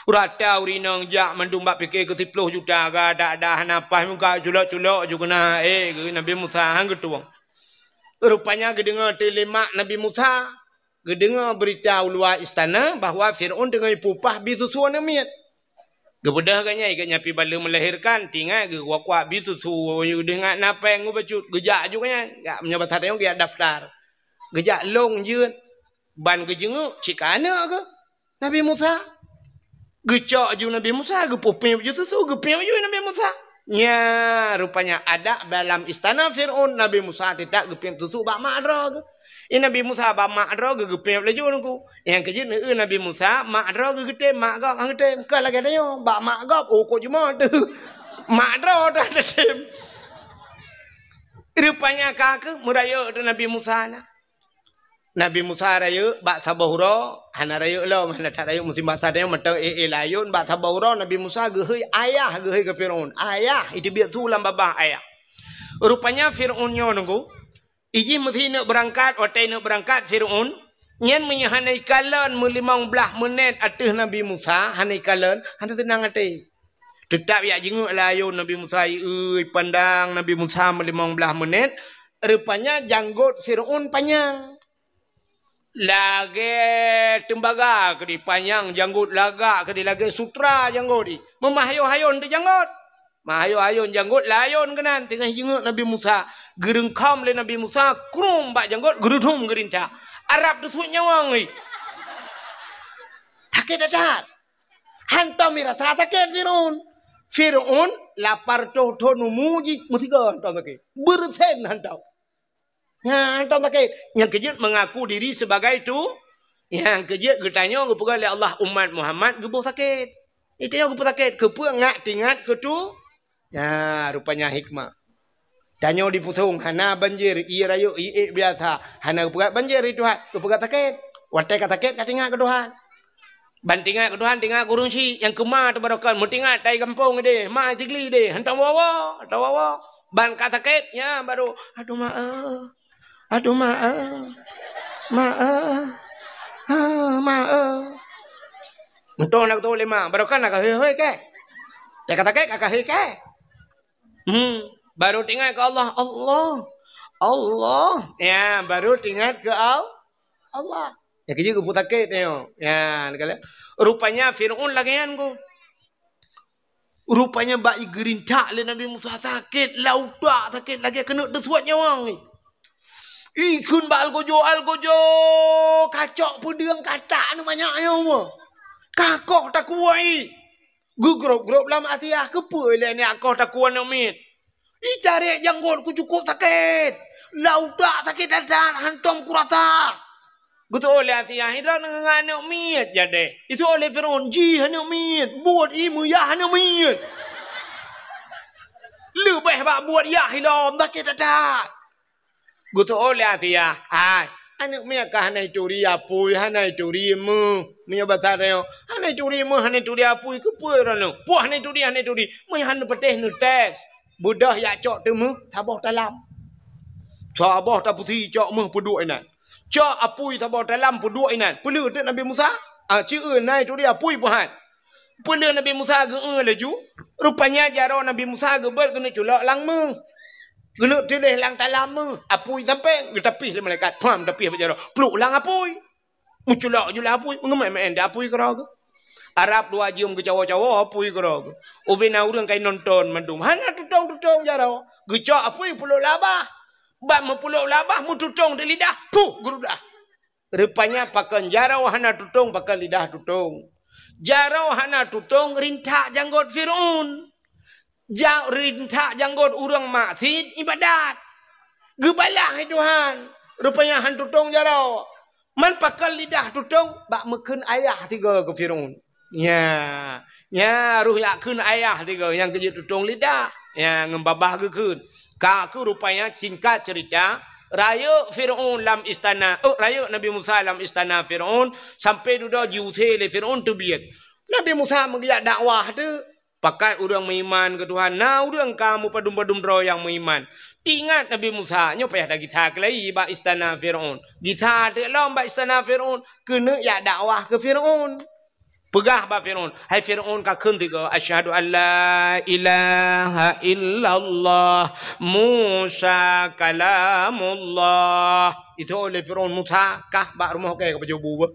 Rata ureueng inong jak mandum bak pike keu siploh juta, geudak-dak hana paih muka, culok-culok ju keunan, eh, geu Nabi Musa han geutueng. Rupanya geudeungoe teuleumak Nabi Musa, geudeungoe beurita u luwa istana bahwa Fir'aun teungoh ipeupah bi susu aneuk miet. Geubeudôh geuh nyan, geuh nyan pih bak lheueh meulahirkan, tingat geuh kuak-kuak bi susu, geudeungoe na péng geuh bacut, geujak ju geuh nyan. Gak meunyoe basa tanyoe geujak daftar. Geujak lôn jeuet ban geujeungok cit ka aneuk geuh. Nabi Musa. Geucok ju Nabi Musa, geupeupiep ju susu, geupiep ju Nabi Musa. Nya, rupanya adak dalam istana Fir'aun, Nabi Musa teutap geupiep susu bak mak droe geuh. I Nabi Musa bak mak droe geuh geupiep laju nungku. Nyang keujeuet neueu Nabi Musa, mak droe geuh geutem, mak gob han geutem. Kon lagèe tanyoe, bak mak gob, oh, kok jumoe teuh. Mak droe dah geutem. Rupanya ka keuh meurayeuk teuh Nabi Musa na. Nabi Musa rayeuk bak saboh uroe, hana rayeuk lom, hana that rayeuk musim basa tanyoe mantong éh-éh layôn, bak saboh uroe Nabi Musa geuhôi ayah, geuhôi keu Fir'aun. Ayah, iteubiet su lam babah ayah. Rupanya Fir'aun nyoe nungku, ijih meusineuk beurangkat, watèe neuk beurangkat Fir'aun, nyan meunyoe hana ikalon meulimong blaih meunét ateueh Nabi Musa, hana ikalon, hana teunang até. Teutap jak jingeuk layôn Nabi Musa, ieu, ipandang Nabi Musa meulimong blaih meunét, rupanya janggot Fir'aun panyang. Lagèe teumbaga keudéh panyang janggot, lagak keudéh lagèe sutra janggot jih. Meumeuhayôn-hayôn teuh janggot. Meuhayôn-hayôn janggot layôn keunan, teungoh jingeuk Nabi Musa. Geureungkhom lé Nabi Musa, krum bak janggot, geureudhum geurintak. Arab teusuet nyawöng jih. Sakét that-that. Hantom irasa sakét Fir'aun. Fir'aun lapar toh thon umu jih, meusigoe hantom sakét. Beureusen hantom. Nyan hantom sakét. Nyang keujeuet mengaku diri sebagai tu. Nyang keujeuet geutanyoe geupeugah lé Allah umat Muhammad geuboh sakét. Geutanyoe geuboh sakét. Keupeue ngat tingat keu tu? Nya, rupanya hikmah. Tanyoe di Pusong hana banjir, ié rayeuk, ié ék biasa. Hana geupeugah banjir di Tuhan, geupeugah sakét. Watèe ka sakét, ka tingat keu Tuhan. Ban tingat keu Tuhan, tingat keu ureueng chik nyang keuma teuh barokan, meutingat tai gampông idéh, ma Sigli idéh, hantom woe-woe, hantom woe-woe. Ban ka sakét, nya baru, "Aduh ma eh, aduh ma eh, ma eh, ah, ma eh." Mantong na geutoe lé ma, barokan na ka hôi-hôi kèe. Teuka sakét ka hôi kèe. Hmm, baru teuingat keu Allah, Allah, Allah. Ya, baru teuingat keu Al-, Allah. Ya, keujeuet geupeu sakét nyoe. Ya, rupanya Fir'aun lagèe nyan ku. Rupanya bak igeurintak lé Nabi Musa sakét, lam utak sakét lagèe keuneuk teusuet nyawöng. Ikheun bak algojo, algojo, kacok peudeueng katak aneuk manyak nyoe. Kakoh takue. Geugrôp-grôp lam asiah, keupeue ilèe nyak koh takue aneuk miet. Itarek janggot ku cukôp sakét. Lam utak sakét that-that, hantom kurasa. Geutu'oh lé asiah, "Droeneuh ngon aneuk miet jadeh." Itu'oh lé Fir'aun, "Jih aneuk miet, buet ie meuyah aneuk miet. Leubeh bak buet yah ilom, sakét that-that." Geutu'oh lé asiah, "Hai, aneuk miet ka hana ituri apui, hana ituri meuh." Meunyoe basa tanyoe, "Hana ituri meuh, hana ituri apui, keupeue droeneuh?" "Peue hana ituri, hana ituri? Meunyoe hana patéh neutés, beudôh jak cok teumeuh saboh talam. Saboh tapusi cok meuh peuduek inan. Cok apui saboh talam peuduek inan." Peuleueh teuk Nabi Musa, "Ah, ci eu na ituri apui peuhat." Peuleueh Nabi Musa geu-eu laju, rupanya jaroe Nabi Musa geubeuet keuneuk culok lam meuh. Keuneuk tuléh lam talam meuh, apui sampoe geutapih lé malaikat. Pham, tapih bak jaroe. Pluek lam apui. Meuculok ju lam apui, meungeumé-mé di apui keudroe geuh. Arab dua jeuem geucawoe-cawoe apui keudroe geuh. Ubena ureueng ka inonton mandum. Hana tutong-tutong jaroe. Geucok apui pluek lam babah. Bak meupluek lam babah, meututong di lidah, puh, geurudah. Rupanya pakon jaroe hana tutong, pakon lidah tutong. Jaroe hana tutong, rintak janggot Fir'aun. Ja-, rintak janggot ureueng maksiet ibadat. Geubalah lé Tuhan. Rupanya han tutong jaroe. Man pakon lidah tutong bak meukheun ayah tiga keu Firaun. Nya, nya roh jak kheun ayah tiga nyang keujeuet tutong lidah. Nya ngon babah geukheun. Ka keuh rupanya singkat cerita, rayeuk Firaun lam istana, oh, rayeuk Nabi Musa lam istana Firaun, sampai dudoe jiusé lé Firaun teubiet. Nabi Musa meugeujak dakwah teuh, pakat ureuëng meuiman keu Tuhan, na ureuëng ka meupadum-padum droe nyang meuiman. Teuingat Nabi Musa, nyoe payah tagisa keulai bak istana Firaun. Gisa teuk lom bak istana Firaun, keuneuk jak dakwah keu Firaun. Peugah bak Firaun, "Hai Firaun, kakheun tiga, 'Asyhadu an la ilaha illallah, Musa kalamullah.'" Itu oleh Firaun, "Musa, kah bak rumoh kèe ka pajoh bu beuh."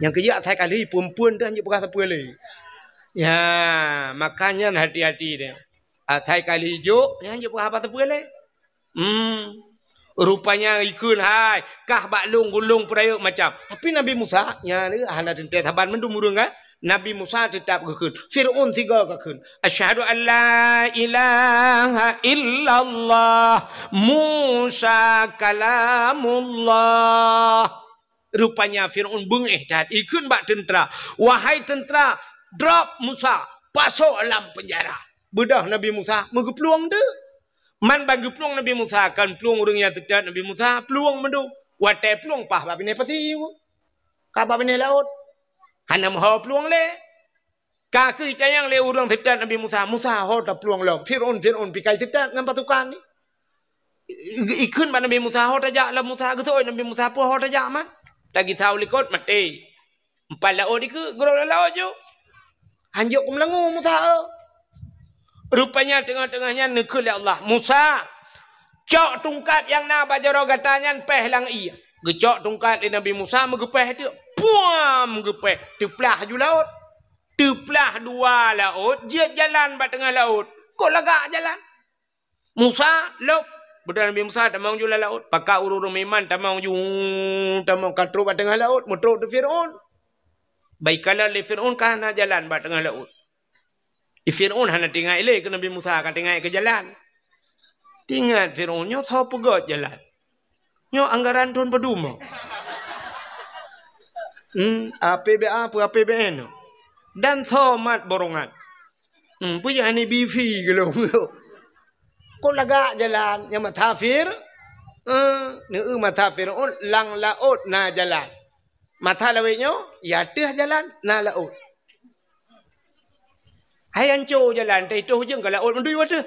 Nyang keujak asai kali, peue-peue dah jeuet peugah sapeue lé. Ya, makanya hati-hati deh. Asai kali jok, nyan jeuet peugah haba sapeue lé. Hmm. Rupanya ikheun, "Hai, kah bak lôn gulong peurayeuk macam." Tapi Nabi Musa, nyan hana teuntèe saban mandum ureuëng kan? Nabi Musa teutap geukheun. Firaun tiga kakheun, "Asyhadu an la ilaha illallah, Musa kalamullah." Rupanya Firaun beungéh that, ikheun bak teuntra, "Wahai teuntra, drop Musa, pasok lam peunjara." Beudôh Nabi Musa meugeuplueng teuk. Man ban geuplueng Nabi Musa, kon plueng ureuëng nyang teutab Nabi Musa, plueng mandum. Watèe plueng paih bak binéh pasi, ka bak binéh laôt. Hana meuho plueng lé. Ka keuh itanyong lé ureuëng teutab Nabi Musa, "Musa, ho taplueng lom. Firaun, Firaun pih ka iseutôt ngon pasukan nyan." I-, i-, ikheun bak Nabi Musa, "Ho tajak lom Musa." Geuseuôt Nabi Musa, "Peue ho tajak man? Tagisa u likot maté." Empat laôt dikeue, geurok lam laôt ju. Hanjeuet keu meulangue Musa, eh. Rupanya teungoh-teungoh nyan neukheun lé Allah, "Musa, cok tungkat nyang na bak jaroe gata nyan péh lam ié." Geucok tungkat lé Nabi Musa, meugeupéh teuk. Puam! Geupéh, teuplah ju laôt. Teuplah dua laôt, jeuet jalan bak teungoh laôt. Kok lagak jalan? Musa, lôb! Beudôh Nabi Musa tamong ju lam laôt. Pakat ureuëng-ureuëng meuiman tamong ju, tamong ka trok bak teungoh laôt, meutrok di Firaun. Bak ikalon lé Firaun ka hana jalan bak teungoh laôt. Di Firaun hana teuingat ilée keu Nabi Musa, ka teuingat keu jalan. Teuingat Firaun, "Nyoe soe peugöt jalan? Nyoe anggaran thon padum?" Hmm, A P B A peue A P B N? Dan soe mat borongan? Hmm, peue jak hana bifi geulong? Kok lagak jalan nyang mata Fir-, eh, neu mata Firaun lam laôt na jalan. Mata lawét nyoe, ya teuh jalan na laôt. Hai anco jalan, teuh itoh ujong ka laôt meudui wateuh.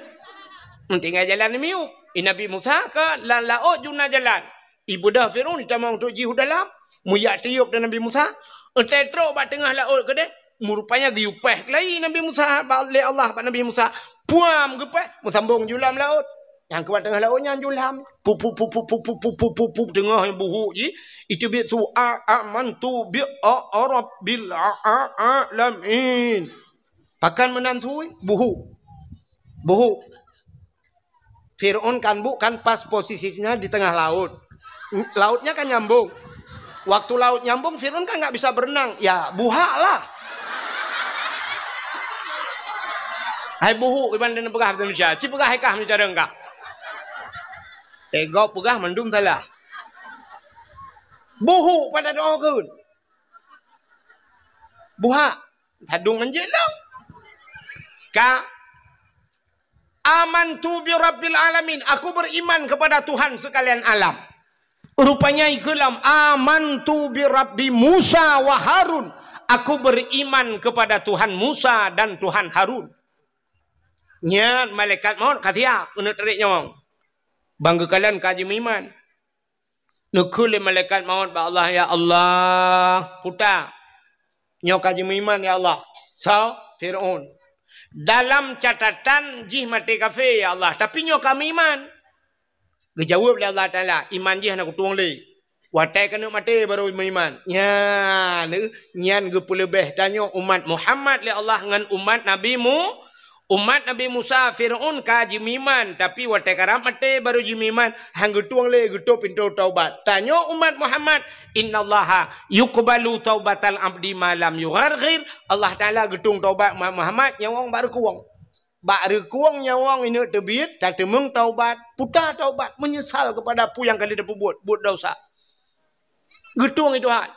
Tinggai jalan miyueb. I Nabi Musa ka lam laôt ju na jalan. Ibeudôh Firaun itamong trok jih u dalam, meuyak tiôb di Nabi Musa, eutai trok bak teungoh laôt keudeh, meurupanya geuyue péh keulayi Nabi Musa bak, lé Allah bak Nabi Musa. Puam geupéh, meusambong ju lam laôt. Nyang keubat teungoh laôt nyan ju lam. Pup, pup, pup, teungoh buhuk jih, iteubiet su a, amantu bi a, a rabbil a, a, alamin. Pakon meunan su, buhuk. Buhuk. Firaun kan bu-, kan pas posisinya di tengah laut. Lautnya kan nyambung. Waktu laut nyambung, Firaun kan nggak bisa berenang. Ya, buhak lah. Hai buhuk, iban dan peugah bahasa Indonesia. Ci peugah hai kah meucara kah. Tego peugah mandum salah. Buhuk pada doa keun. Buhak. Sadung anjing long. Ka Amantu bi rabbil alamin, aku beriman kepada Tuhan sekalian alam. Rupanya ikeulam, amantu bi rabbi Musa wa Harun, aku beriman kepada Tuhan Musa dan Tuhan Harun. Nyan malaikat maut ka siap keuneuk tarék nyawöng. Bang geukalon ka jimeuiman. Neukheun lé malaikat maut bak Allah, "Ya Allah, puta, nyoe ka jimeuiman, ya Allah." Soe? Firaun. "Dalam catatan jih maté kafé, ya Allah, tapi nyoe ka meuiman." Geujaweueb lé Allah Taala, "Iman jih hana kutueng lé. Watée keuneuk maté barô meuiman." Nyan, nyan geupeuleubeh tanyoe umat Muhammad lé Allah ngon umat Nabi Mu-, Umat Nabi Musa, Firaun ka jimeuiman, tapi watée karab maté barô jimeuiman, han geutueng lé geutôb pintoe taubat. Tanyoe umat Muhammad, "Innallaha yuqbalu taubatal abdi ma lam yugharghir." Allah Taala geutueng taubat umat Muhammad nyawöng bak reukueng. Bak reukueng nyawöng ineuk teubiet, tateumeung taubat, puta taubat, meunyeusal keupada peue nyang ka lheueh tapeubuet, buet desya. Geutueng i Tuhan.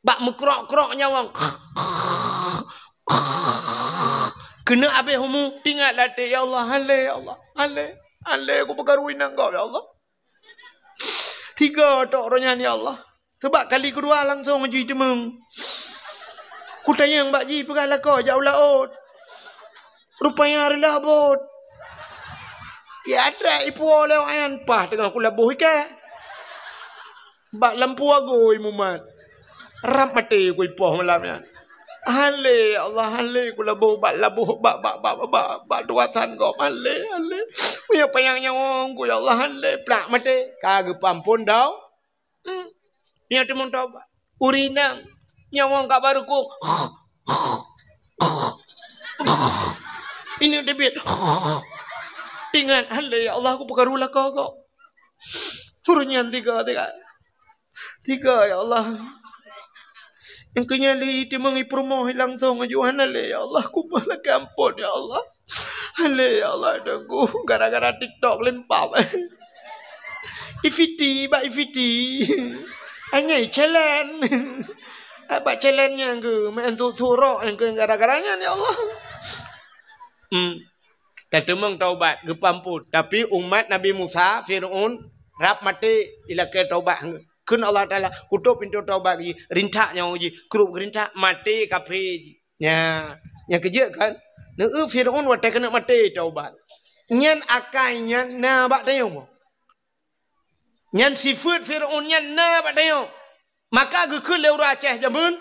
Bak meukrok-krok nyawöng. Keuneuk abéh umu, teuingat lam até, "Ya Allah, han lé, ya Allah, han lé, han lé, kupeukaru inong gob, ya Allah." Tiga tok roh nyan, ya Allah. Sabab kali keudua langsong jiteumeung. Kutanyong bak jih, peugah lakoe jak u laôt. Rupanya reulah bot. Ya, trek ipuwoe lé awak nyan, paih teungoh kulaboh ikat. Bak lampu agôi mumat. Rab maté kuipoh malam nyan. Han lé, ya Allah, han lé kulaboh bak laboh, bak, bak tugasan gob. Han lé, han lé. Meunyoe panyang nyawöng ku, ya Allah, han lé. Plak maté. Ka geupeuamphon tau. Hmm. Nyan teumeung taubat. Ureueng inong nyawöng ka barô kong. Inong teubiet. Teuingat, "Han lé, ya Allah, kupeukaru lakoe gob." Ureueng nyan tiga, tiga. Tiga, ya Allah. Nyang keu nyan lé teumeung i peurumoh langsong aju, "Han lé, ya Allah, kumoh lakèe ampôn, ya Allah. Han lé, ya Allah, Teungku, gara-gara TikTok limpah." I Fiti, bak i Fiti. Anyai challenge. Bak challenge nyan keuh, meu'en tu-, turok nyan keuh gara-gara nyan, ya Allah. Hmm. Tateumeung taubat, geupeuamphon. Tapi umat Nabi Musa, Fir'aun, rab maté ilakèe taubat. Kheun Allah Taala, "Kutôp pintoe taubat jih, rintak nyawöng jih, krup geurintak, maté kafé jih." Nya, nyang keujeuet kan? Neu Fir'aun watèe keuneuk maté taubat. Nyan akai nyan na bak tanyoe. Nyan sifeuet Fir'aun nyan na bak tanyoe. Maka geukheun lé ureueng Aceh jameun,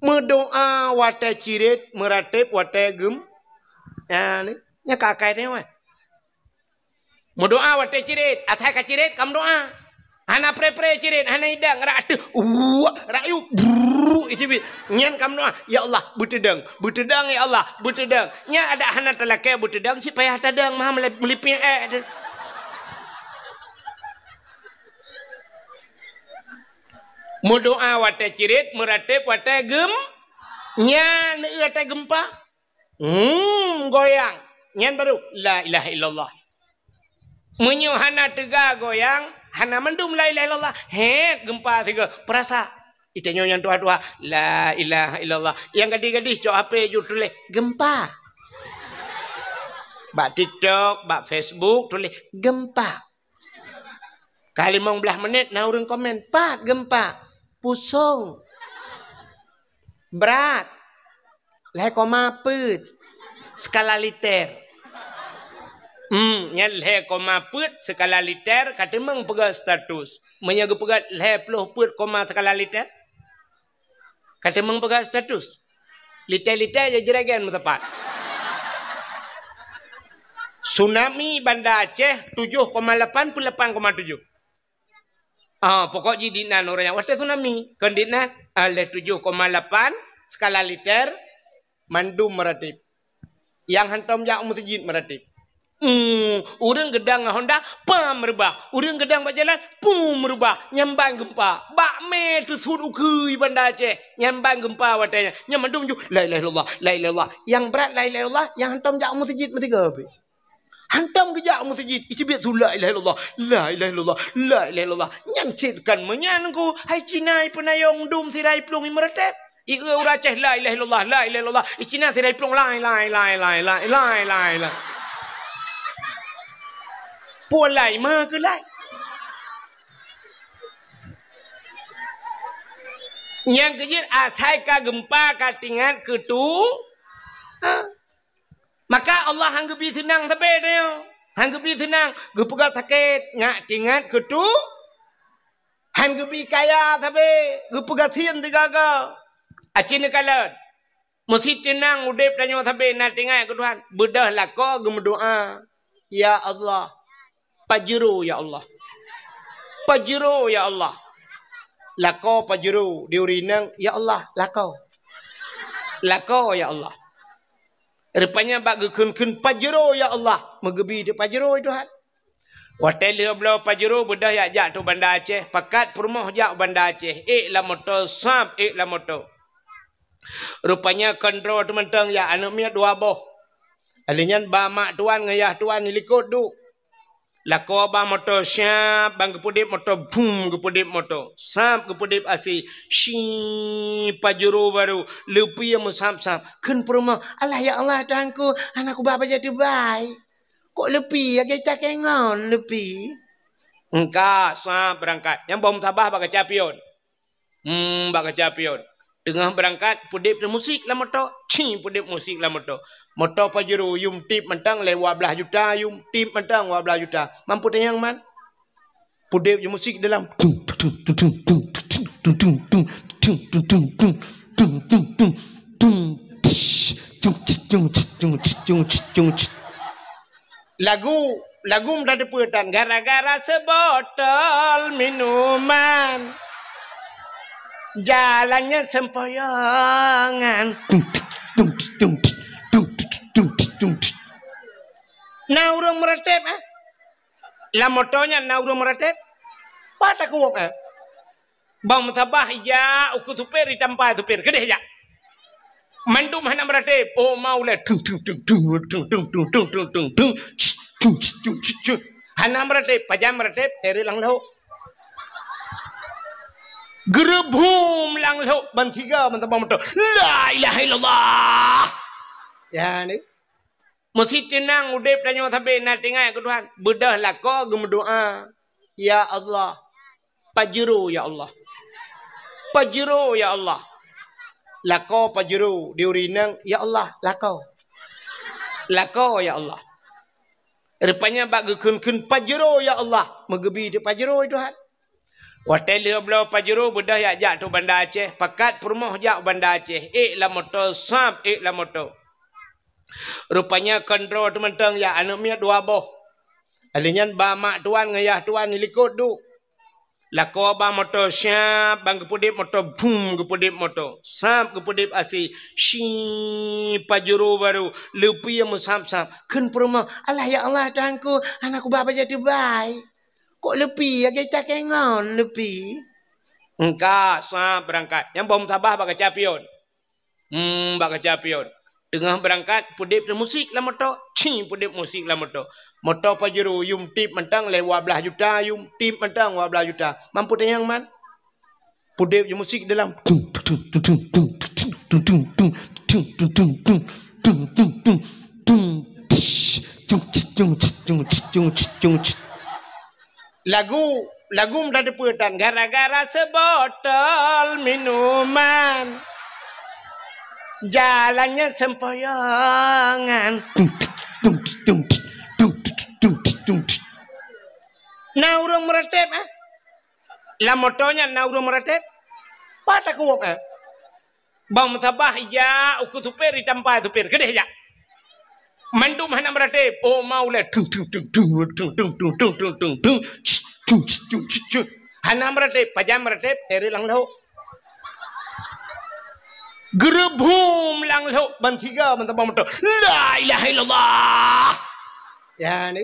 meudoa watèe cirét, meuratéb watèe geum-, nyan, nyan ka akai tanyoe, eh. Meudoa watèe cirét, asai ka cirét ka meudoa. Hana pré-pré cirét, hana idang, rak ateueh, uwak, rak yub, brrrr, iteubiet. Nyan ka meudoa, "Ya Allah, beuteudong, beuteudong, ya Allah, beuteudong." Nyan adak hana talakèe beuteudong, cit payah tadong, meuhan meuli-, meulipéng èk teuh. Meudoa watèe cirét, meuratéb watèe geum-, nyan watèe geumpa. Hmm, goyang. Nyan baru la ilaha illallah. Meunyoe hana teuga goyang, hana mandum la ilaha illallah. Hét geumpa sigoe, peurasa. Itanyoe nyang tuha-tuha, la ilaha illallah. Nyang gadih-gadih cok H P ju tuléh, geumpa. Bak TikTok, bak Facebook tuléh, geumpa. Ka limong blaih menit na ureueng komen, "Pat geumpa?" "Pusong." "Brat?" "Lhèe koma peuet skala liter." Hmm, nyan lhèe koma peuet skala liter ka teumeung peugah status. Meunyoe geupeugah lhèe ploh peuet koma skala liter, ka teumeung peugah status. Liter-liter ya juragan meutepat. Tsunami Banda Aceh tujoh koma lapan peuet lapan koma tujoh. Ah, pokok jih dinan ureueng nyang watèe tsunami. Kon dinan, ah, lhèe tujoh koma lapan skala liter mandum meuratéb. Nyang hantom jak u meuseujid meuratéb. Hmm, ureueng geudong ngon honda, pam reubah. Ureueng geudong bak jalan, pum reubah. Nyan ban geumpa. Bak mé teusut ukeue Banda Aceh. Nyan ban geumpa watèe nyan. Nyan mandum ju, la ilaha illallah, la ilaha illallah. Nyang brat la ilaha illallah, nyang hantom jak u meuseujid meusigoe pih. Hantom geujak u meuseujid, iteubiet su la ilaha illallah, la ilaha illallah, la ilaha illallah. Nyan cit kon meunyan ku, hai Cina ipeunayong dum sira iplueng imeuratéb. Ieu ureueng Aceh, la ilaha illallah, la ilaha illallah. I Cina sira iplueng, lai, lai, lai. Puan lai, ma keu lai. Nyang keujeuet asai ka geumpa ka teuingat keu tu. Ha? Maka Allah han geubi seunang sabe tanyoe. Han geubi seunang, geupeugah sakét, ngat teuingat keu tu. Han geubi kaya sabe, geupeugah sien sigaga. Aci neukalon. Meusti teunang udeb tanyoe sabe na teuingat keu Tuhan. Beudôh lakoe geumeudoa, "Ya Allah, pajero ya Allah. Pajero ya Allah." Lakoe pajero di ureueng inong, "Ya Allah, lakoe. Lakoe ya Allah." Rupanya bak geukheun-kheun pajero ya Allah, meugeubi teuk pajero Tuhan. Watèe lheueh bloe pajero beudôh jak-jak tu Banda Aceh, pakat peurumoh jak u Banda Aceh, ék lam moto, sab ék lam moto. Rupanya kon droe teuh mantong jak aneuk miet dua boh. Lheueh nyan ba mak tuan ngon yah tuan di likot duek. Lakoe bak moto, syap, ban geupeudeb moto, bum, geupeudeb moto. Sab, geupeudeb asai, shi, Pajero barô, leupie meusab-sab. Kheun peurumoh, "Alah ya Allah, Tuhanku, hana kuba bajèe teubai. Kok leupie, lagèe takèe ngon leupie?" Engka, sab, beurangkat. Nyang boh meusabah bak kaca pion. Hmm, bak kaca pion. Teungoh beurangkat, peudeb musik lam moto. Ci, peudeb musik lam moto. Moto Pajero, yum tip mantong lé dua blaih juta, yum tip mantong dua blaih juta. Mampu tanyong man? Peudeb musik dalam. Lagu, lagu meutateupeue tan, gara-gara seubotol minuman, jalannya sempoyongan. Na ureueng meuratéb, eh? Lam moto nyan na ureueng meuratéb? Pat takuwok, eh? Bang meusabah ijak ukeue supir, itampa supir, keudeh jak. Mandum hana meuratéb. Oh, mau lé. Tung, tung, tung, tung. Hana meuratéb, pajan meuratéb, teureuk lam lhok. Geureubhum lam lhok, ban siga meusabah moto. La ilaha illallah. Ya, ni. Meusti teunang udeb tanyoe sabe na teuingat keu Tuhan. Beudôh lakoe geumeudoa, "Ya Allah, Pajero ya Allah. Pajero ya Allah." Lakoe Pajero di ureueng inong, "Ya Allah, lakoe. Lakoe ya Allah." Rupanya bak geukheun-kheun, "Pajero ya Allah," meugeubi teuk Pajero Tuhan. Watèe lheueh bloe Pajero beudôh jak, jak teuh Banda Aceh, pakat peurumoh jak u Banda Aceh, ék lam moto, sab, ék lam moto. Rupanya kondro teuh mantong jak, aneuk miet dua boh. Lheueh nyan ba mak tuan ngon yah tuan dilikot duek. Lakoe ba moto, syap, ban geupeudeb moto, bum, geupeudeb moto. Sab, geupeudeb asai, shi, Pajero barô, leupie meusab-sab. Kheun peurumoh, "Alah ya Allah, Tuhanku, hana kuba bajèe teubai. Kok leupie, lagèe takèe ngon leupie?" Engka, sab, beurangkat. Nyang boh meusabah bak kaca pion. Hmm, bak kaca pion. Teungoh beurangkat, peudeb musik lam moto. Ci, peudeb musik lam moto. Moto Pajero, yum tip mantong lé dua blaih juta, yum tip mantong dua blaih juta. Mampu tanyong man? Peudeb musik dalam. Lagu, lagu meutateupeue tan, gara-gara seubotol minuman, jalannya sempoyongan. Na ureueng meuratéb, eh? Lam moto nyan na ureueng meuratéb? Pat takuwok, eh? Bang meusabah ijak ukeue supir, itampa supir, keudeh jak. Mandum hana meuratéb. Oh, mau lé. Tung, tung, tung. Hana meuratéb, pajan meuratéb, teureuk lam lhok. Geureubhum lam lhok, ban siga meusabah moto. La ilaha illallah. Ya, ni.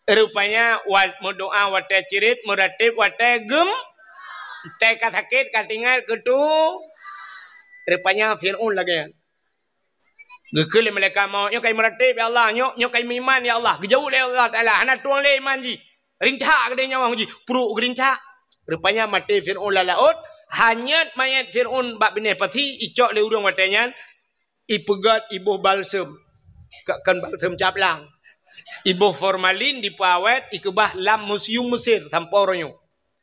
Rupanya, wat meudoa watèe cirit, meuratéb watèe gem-, watèe ka sakét, ka teuingat keu tu. Rupanya Fir'aun lagèe nyan. Geukheun lé malaikat maut, "Nyoe ka imeuratéb, ya Allah, nyoe, nyoe ka imeuiman, ya Allah." Geujaweueb lé Allah Taala, "Hana tueng lé iman jih. Rintak keudeh nyawöng jih, pruet geurintak." Rupanya maté Fir'aun lam laôt, hanyot manyét Fir'aun bak binéh pasi, icok lé ureueng watèe nyan, ipeugöt iboh balsem, ka-, kon balsem caplang. Iboh formalin dipeuawét, ikeubah lam museum Mesir sampoe uroe nyoe.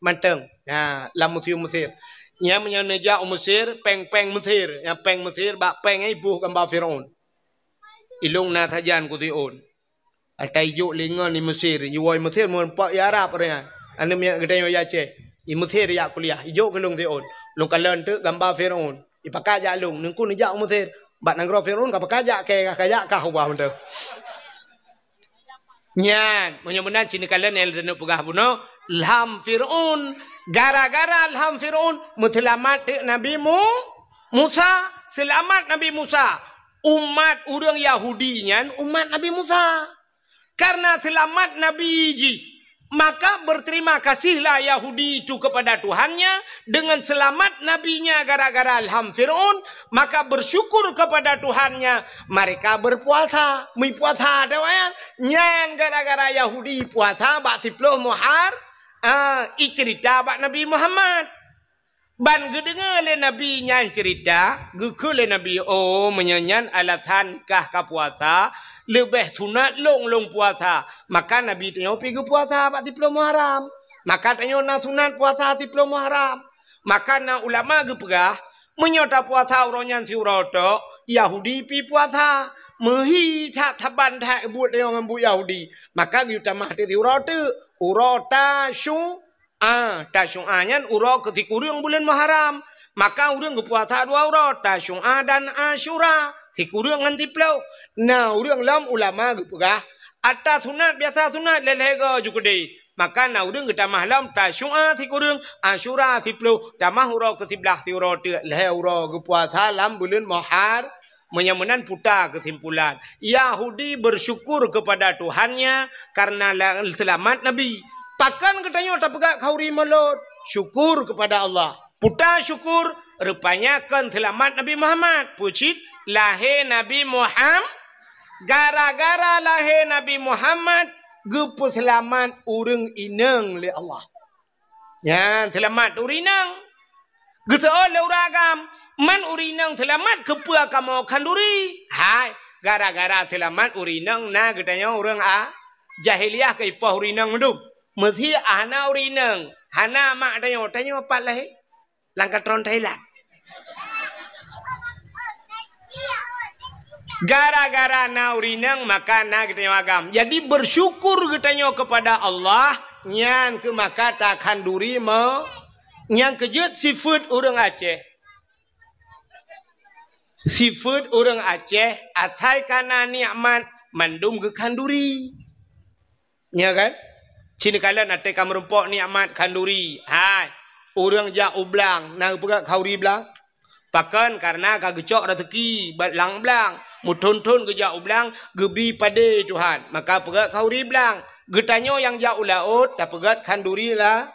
Mantong. Ha, lam museum Mesir. Nyan meunyoe neujak u Mesir, péng-péng Mesir. Nyan péng Mesir, bak péng nyan iboh gamba Fir'aun. Ilôn na sajan keu Fir'aun. Ata ijok lé ngon i Mesir, iwoe i Mesir meureumpok i Arab ureueng nyan. Aneuk miet geutanyoe i Aceh. I Mesir jak kuliah, ijok keu lôn Fir'aun. Lôn kalon teuk gamba Fir'aun. Ipakat jak lôn, neukheun neujak u Mesir. Bak nanggroe Fir'aun ka pakat jak kèe, ka jak kah ubah mantong. Nyan, meunyoe meunan cit neukalon nyang lôn peugah bunoe, lham Fir'aun. Gara-gara lham Fir'aun, meuseulamat teuk Nabi Mu-, Musa, seulamat Nabi Musa. Umat ureueng Yahudi nyan umat Nabi Musa. Karena seulamat nabi jih, Maka berterima kasihlah Yahudi itu kepada Tuhannya dengan selamat nabinya gara-gara ilham Fir'aun, maka bersyukur kepada Tuhannya, mereka berpuasa. Meupuasa, tahu kan? Nyan gara-gara Yahudi puasa bak siploh Muhar-, ah, icerita bak Nabi Muhammad. Ban geudeungoe lé Nabi nyan ceurita, geukheun lé Nabi, "Oh, meunyoe nyan alasan kah ka puasa, leubeh sunat lôn lôn puasa." Maka Nabi tanyoe pi geupuasa bak siploh Muharram. Maka tanyoe na sunat puasa siploh Muharram. Maka na ulama geupeugah, meunyoe tapuasa uroe nyan siuroe tok, Yahudi pi puasa. Meuhi that saban that buet tanyoe ngon buet Yahudi. Maka geuyue tamah teuk siuroe teuk, uroe Tasyu-, Ah, Tasyu'a nyan uroe keu sikureueng buleuen Muharram. Maka ureuëng geupuasa dua uroe, Tasyu'a dan Asyura, sikureueng ngon siploh. Na ureuëng lom ulama geupeugah, ata sunat biasa sunat lhée-lhée goe ju keudeh. Maka na ureuëng geutamah lom Tasyu'a sikureueng, Asyura siploh, tamah uroe keu siblaih siuroe teuk lhée uroe geupuasa lam buleuen Muhar-, Meunyoe meunan puta keusimpulan, Yahudi bersyukur kepada Tuhannya karena la-, seulamat Nabi. Pakon geutanyoe tapeugah khanduri mulod? Syukur kepada Allah. Puta syukur, rupanya kon seulamat Nabi Muhammad. Peue cit? Lahé Nabi Muham-, gara-gara lahé Nabi Muhammad, geupeuseulamat ureuëng inong lé Allah. Nyan seulamat ureuëng inong. Geuseuôt lé ureuëng agam, man ureuëng inong seulamat keupeue kamoe khanduri? Hai, gara-gara seulamat ureuëng inong na geutanyoe ureuëng a-, jahiliyah keu ipoh ureuëng inong mandum. Meusé hana ureuëng inong, hana mak tanyoe, tanyoe pat lahé? Lam katron Thailand. Gara-gara na ureuëng inong, maka na geutanyoe agam. Jadi, bersyukur geutanyoe kepada Allah, nyan keuh maka takhanduri mo-, nyang keujeuet sifeuet ureuëng Aceh. Sifeuet ureuëng Aceh, asai ka na nikmat, mandum geukhanduri. Nya kan? Ci neukalon até ka meurumpok nikmat khanduri. Hai, ureuëng jak u blang, na geupeugét khanduri blang? Pakon? Karena ka geucok raseuki bak lam blang. Meuthon-thon geujak u blang, geubi padé Tuhan. Maka peugét khanduri blang. Geutanyoe nyang jak u laôt, tapeugét khanduri la-,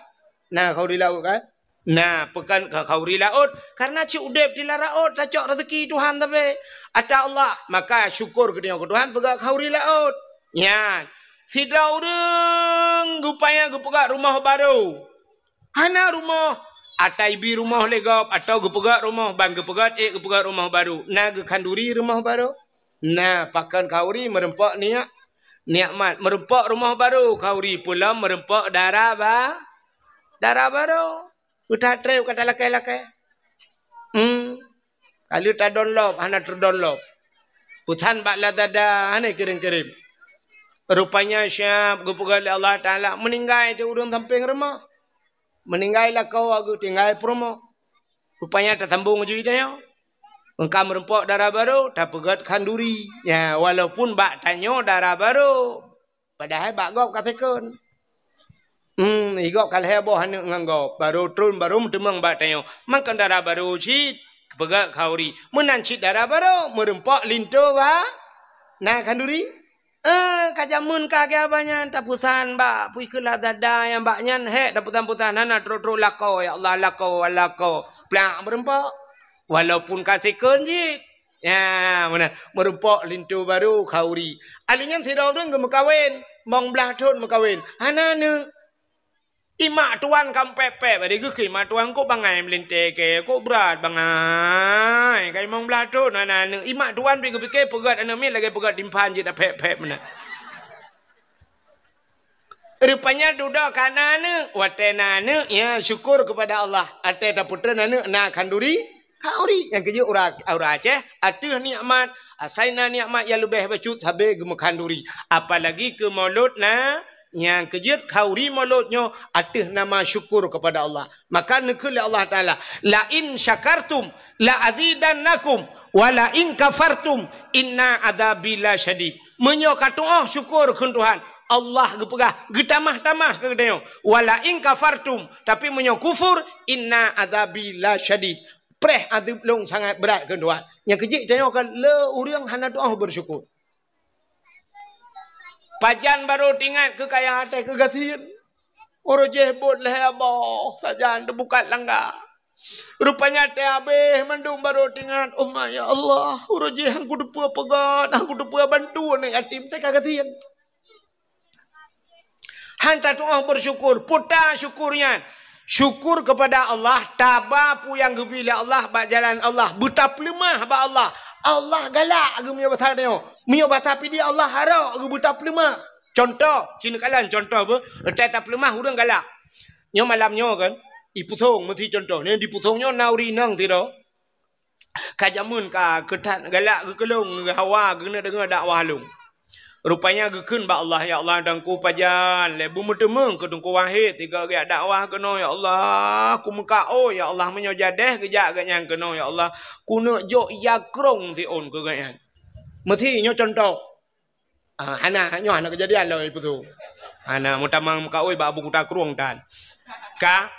na khanduri laôt kan? Na, pakon khanduri laôt, karena cit udeb di lam laôt tacok raseuki Tuhan sabe. Ata Allah, maka syukur geutanyoe keu Tuhan peugét khanduri laôt. Nyan, sidroe ureuëng geupaya geupeugét rumoh barô. Hana rumoh, ata ibi rumoh lé gob, atawa geupeugét rumoh, ban geupeugét ék geupeugét rumoh barô. Na geukhanduri rumoh barô? Na, pakon khanduri meurumpok nia-, nikmat. Meurumpok rumoh barô khanduri, peulom meurumpok dara ba-, dara barô. Utak treb ka talakée-lakée. Hmm. Ka lheueh tadonlop, hana teudonlop. Peusan bak Lazada, hana kirém-kirém. Rupanya siab geupeugét lé Allah Taala, meuninggai di ureuëng sampéng rumoh. Meuninggai lakoe geutinggai peurumoh. Rupanya tasambong ju tanyoe. Eungkam meurumpok dara barô, tapeugét khanduri. Ya, walaupun bak tanyoe dara barô. Padahai bak gob ka second. Hmm, i gob ka lhée boh aneuëk ngon gob. Barô tron, barô meuteumong bak tanyoe. Makon dara barô cit, peugét khanduri. Meunan cit dara barô, meurumpok linto ba-, na khanduri. Eh, ka jameun ka geuh abah nyan, tapeusan bak, pui keu Lazada nyang bak nyan, hék, tapeusan-peusan, hana trok-trok lakoe, ya Allah, lakoe, lakoe. Plak meurumpok. Walaupun ka second cit. Ya, meunan. Meurumpok linto barô khanduri. Ahli nyan sidroe ureuëng geumeukawen, limong blaih thon meukawen. Hana aneuëk. Imak tuan ka pép-pép, ade geuh keu imak tuan kok bangai meulintée keu, kok brat bangai. Ka limong blaih thon hana aneuëk. Imak tuan pi geupike peugét aneuëk miet lagée peugét timphan jeuet tapép-pép meunan. Rupanya dudoe ka na aneuëk, watée na aneuëk, ya syukur kepada Allah. Até tapeutreun aneuëk na khanduri, khanduri. Nyang keujeuet ureuëng, ureuëng Aceh, ateueh nikmat, asai na nikmat nyang leubeh bacut sabe geumeukhanduri. Apalagi keu mulod na, nyang keujeuet khanduri mulod nyoe ateueh nama syukur kepada Allah. Maka neukheun lé Allah Taala, "La in syakartum la azidannakum, wa la in kafartum inna adzabi lasyadid." Meunyoe ka tuoh syukur kheun Tuhan, Allah geupeugah, geutamah-tamah keu geutanyoe. "Wa la in kafartum," tapi meunyoe kufur, "inna adzabi lasyadid." Preh azeub lôn sangat brat kheun Tuhan. Nyang keujeuet tanyoe ka le ureuëng hana tuoh bersyukur. Pajan barô teuingat keu kaya até keu gasien. Uroe jih bot lhèe boh sajan teubukat langga. Rupanya teuhabéh mandum barô teuingat, "Oh ma, ya Allah, uroe jih han kuteupeue peugöt, han kuteupeue bantu aneuk yatim, teuka gasien." Han tatu'oh bersyukur, peue ta syukur nyan? Syukur kepada Allah, taba peue nyang geubri lé Allah bak jalan Allah, beutapeuleumah bak Allah. Allah galak geuh meunyoe basa tanyoe. Meunyoe basa Pidie Allah harok geuh beutapeuleumah. Contoh, ci neukalon contoh beuh, reutai tapeuleumah ureueng galak. Nyoe malam nyoe kan, i Pusong meusi contoh. Nyoe di Pusong nyoe na ureueng inong sidroe. Ka jameun ka keu that galak geukeulong, geuhawa geuneuk deungoe dakwah lôn. Rupanya geukheun bak Allah, "Ya Allah, dan ku pajan lé beumeuteumeung keu Teungku Wahid sigoe geujak dakwah keunoe, ya Allah. Ku meukaôi, ya Allah, meunyoe jadeh geujak geuhnyan keunoe, ya Allah, kuneuk jok ija krông siôn keu geuhnyan." Meusi nyoe contoh. Ah, hana, nyoe hana keujadian lom ipeue tu. Hana, meutamang meukaôi bak Abu Kuta Krueng tan. Ka,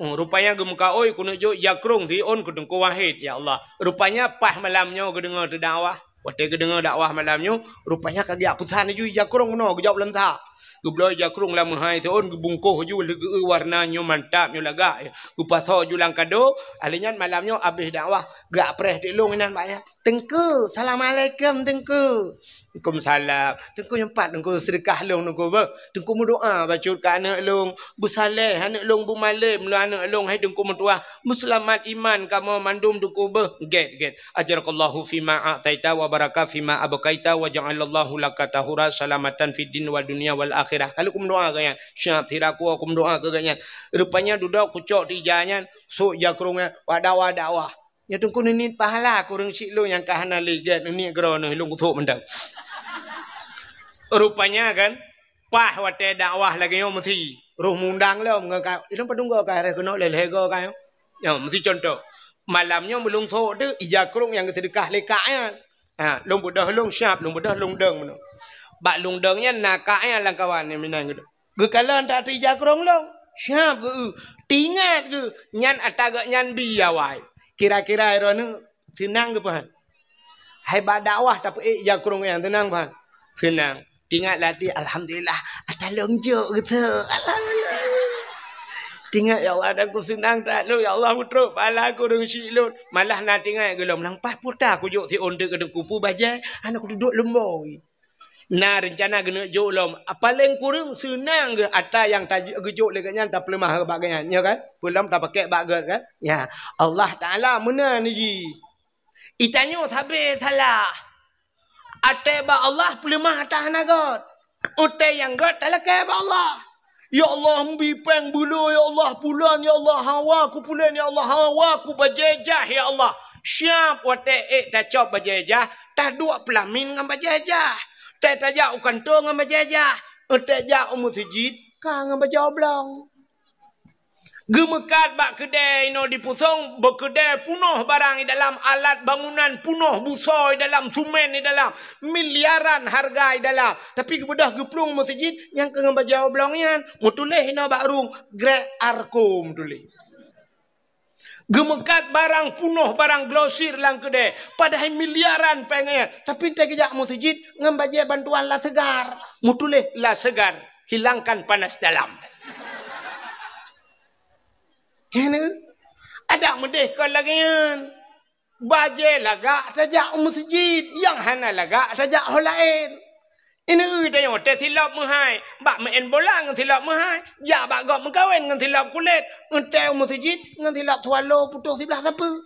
hmm, rupanya geumeukaôi kuneuk jok ija krông siôn keu Teungku Wahid, ya Allah. Rupanya paih malam nyoe geudeungoe teudakwah. Watèe geudeungoe dakwah malam nyoe, rupanya ka geujak peusan laju ija krông bunoe, geujak u Lansa. Geubloe ija krông lam meuhai siôn, geubungkoh laju lé geu-eu warna nyoe mantap, nyoe lagak. Geupasoe laju lam kado, alèh nyan malam nyoe abéh dakwah, geujak preh teuk lôn inan bak nyan. "Teungku, assalamualaikum, Teungku." "Waalaikumsalam." "Teungku, nyoe pat Teungku seudeukah lôn, Teungku, beuh. Teungku meudoa bacut keu aneuk lôn. Beusaleh aneuk lôn, beumalém lôn aneuk lôn, hai Teungku meutuah. Beuseulamat iman kamoe mandum, Teungku, beuh." "Gèt, gèt. Ajarakallahu fima a'taita wa baraka fima abqaita wa ja'alallahu laka tahura salamatan fid din wa dunya wal akhirah." Ka lheueh kumeudoa keu nyan. Siap sira kuwoe kumeudoa keu geuhnyan. Rupanya dudoe kucok teuh ija nyan, sôk ija krông nyan, bak dakwah-dakwah. Nyoe Teungku neuniet pahala keu ureueng syiek lôn nyang ka hana lé gèt, neuniet keudroe neuh, lôn kuthok mantong. Rupanya kan, paih watèe dakwah lagèe nyoe meusi, roh mundang lom ngon ka, ilôn padum goe ka harôh keunoe lhèe-lhèe goe ka nyoe. Nyoe meusi contoh. Malam nyoe meulôn thok teuh ija krông nyang geuseudeukah lé kak nyan. Ha, lôn beudôh lôn siap, lôn beudôh lôn dong meunoe. Bak lôn dong nyan na kak nyan lam kawan nyang meunan geuh. Geukalon that ija krông lôn, siap geu-eu. Teuingat geuh, nyan ata geuh nyan bi awai. Kira-kira droeneuh seunang geuh peuhan. Hai bak dakwah tapeuék ija krông nyang seunang peuhan. Seunang. Teuingat lam até, "Alhamdulillah, ata lôn jok geuh." Alhamdulillah. Teuingat, "Ya Allah, dan ku seunang that lôn, ya Allah, beutrok pahala keu ureueng syiek lôn." Malah na teuingat geuh lom, "Nang paih peue ta kujok siôn teuk keu Teungku, peue bajèe, hana kuduek lumbôi." Na reuncana geuneuk jok lom. Paleng kureueng seunang geuh ata nyang ta-, geujok lé geuhnyan tapeuleumah bak geuhnyan, nyo kan? Peulom tapakèk bak geuh kan? Nya, Allah Taala meunan jih. Geutanyoe sabé salah. Até bak Allah peuleumah ata hana göt. Até nyang göt talakèe bak Allah. "Ya Allah, meubi péng beulo, ya Allah, pulan, ya Allah, hawa ku pulan, ya Allah, hawa ku bajèe jah, ya Allah." Siap watèe ék tacok bajèe jah, taduek peulamin ngon bajèe jah. Tée tajak u kantô ngon bajèe jah, tée jak u meuseujid ka ngon bajèe oblong. Geumeukat bak keudè inoe di Pusong, beukeudè punoh barang i dalam, alat bangunan punoh, busoe i dalam, sumen i dalam, miliaran hareuga i dalam. Tapi geubeudôh geuplueng meuseujid nyang keu ngon bajèe oblong nyan, meutuléh inoe bak rueng, Grek Arko meutuléh. Geumeukat barang punoh, barang glosir lam keudè, padahai miliaran péng nyan. Tapi tée geujak meuseujid ngon bajèe bantuan La Segar, meutuléh La Segar. Hilangkan panas dalam. Hana? Adak meudeh kon lagèe nyan. Bajèe lagak tajak u meuseujid, nyang hana lagak tajak ho laén. Ineuk tanyoe teusilop meuhai, bak meu'en bola ngon silop meuhai, jak bak gob meukawen ngon silop kulét, eunteuk u meuseujid ngon silop swallow putôh siblah sapeue.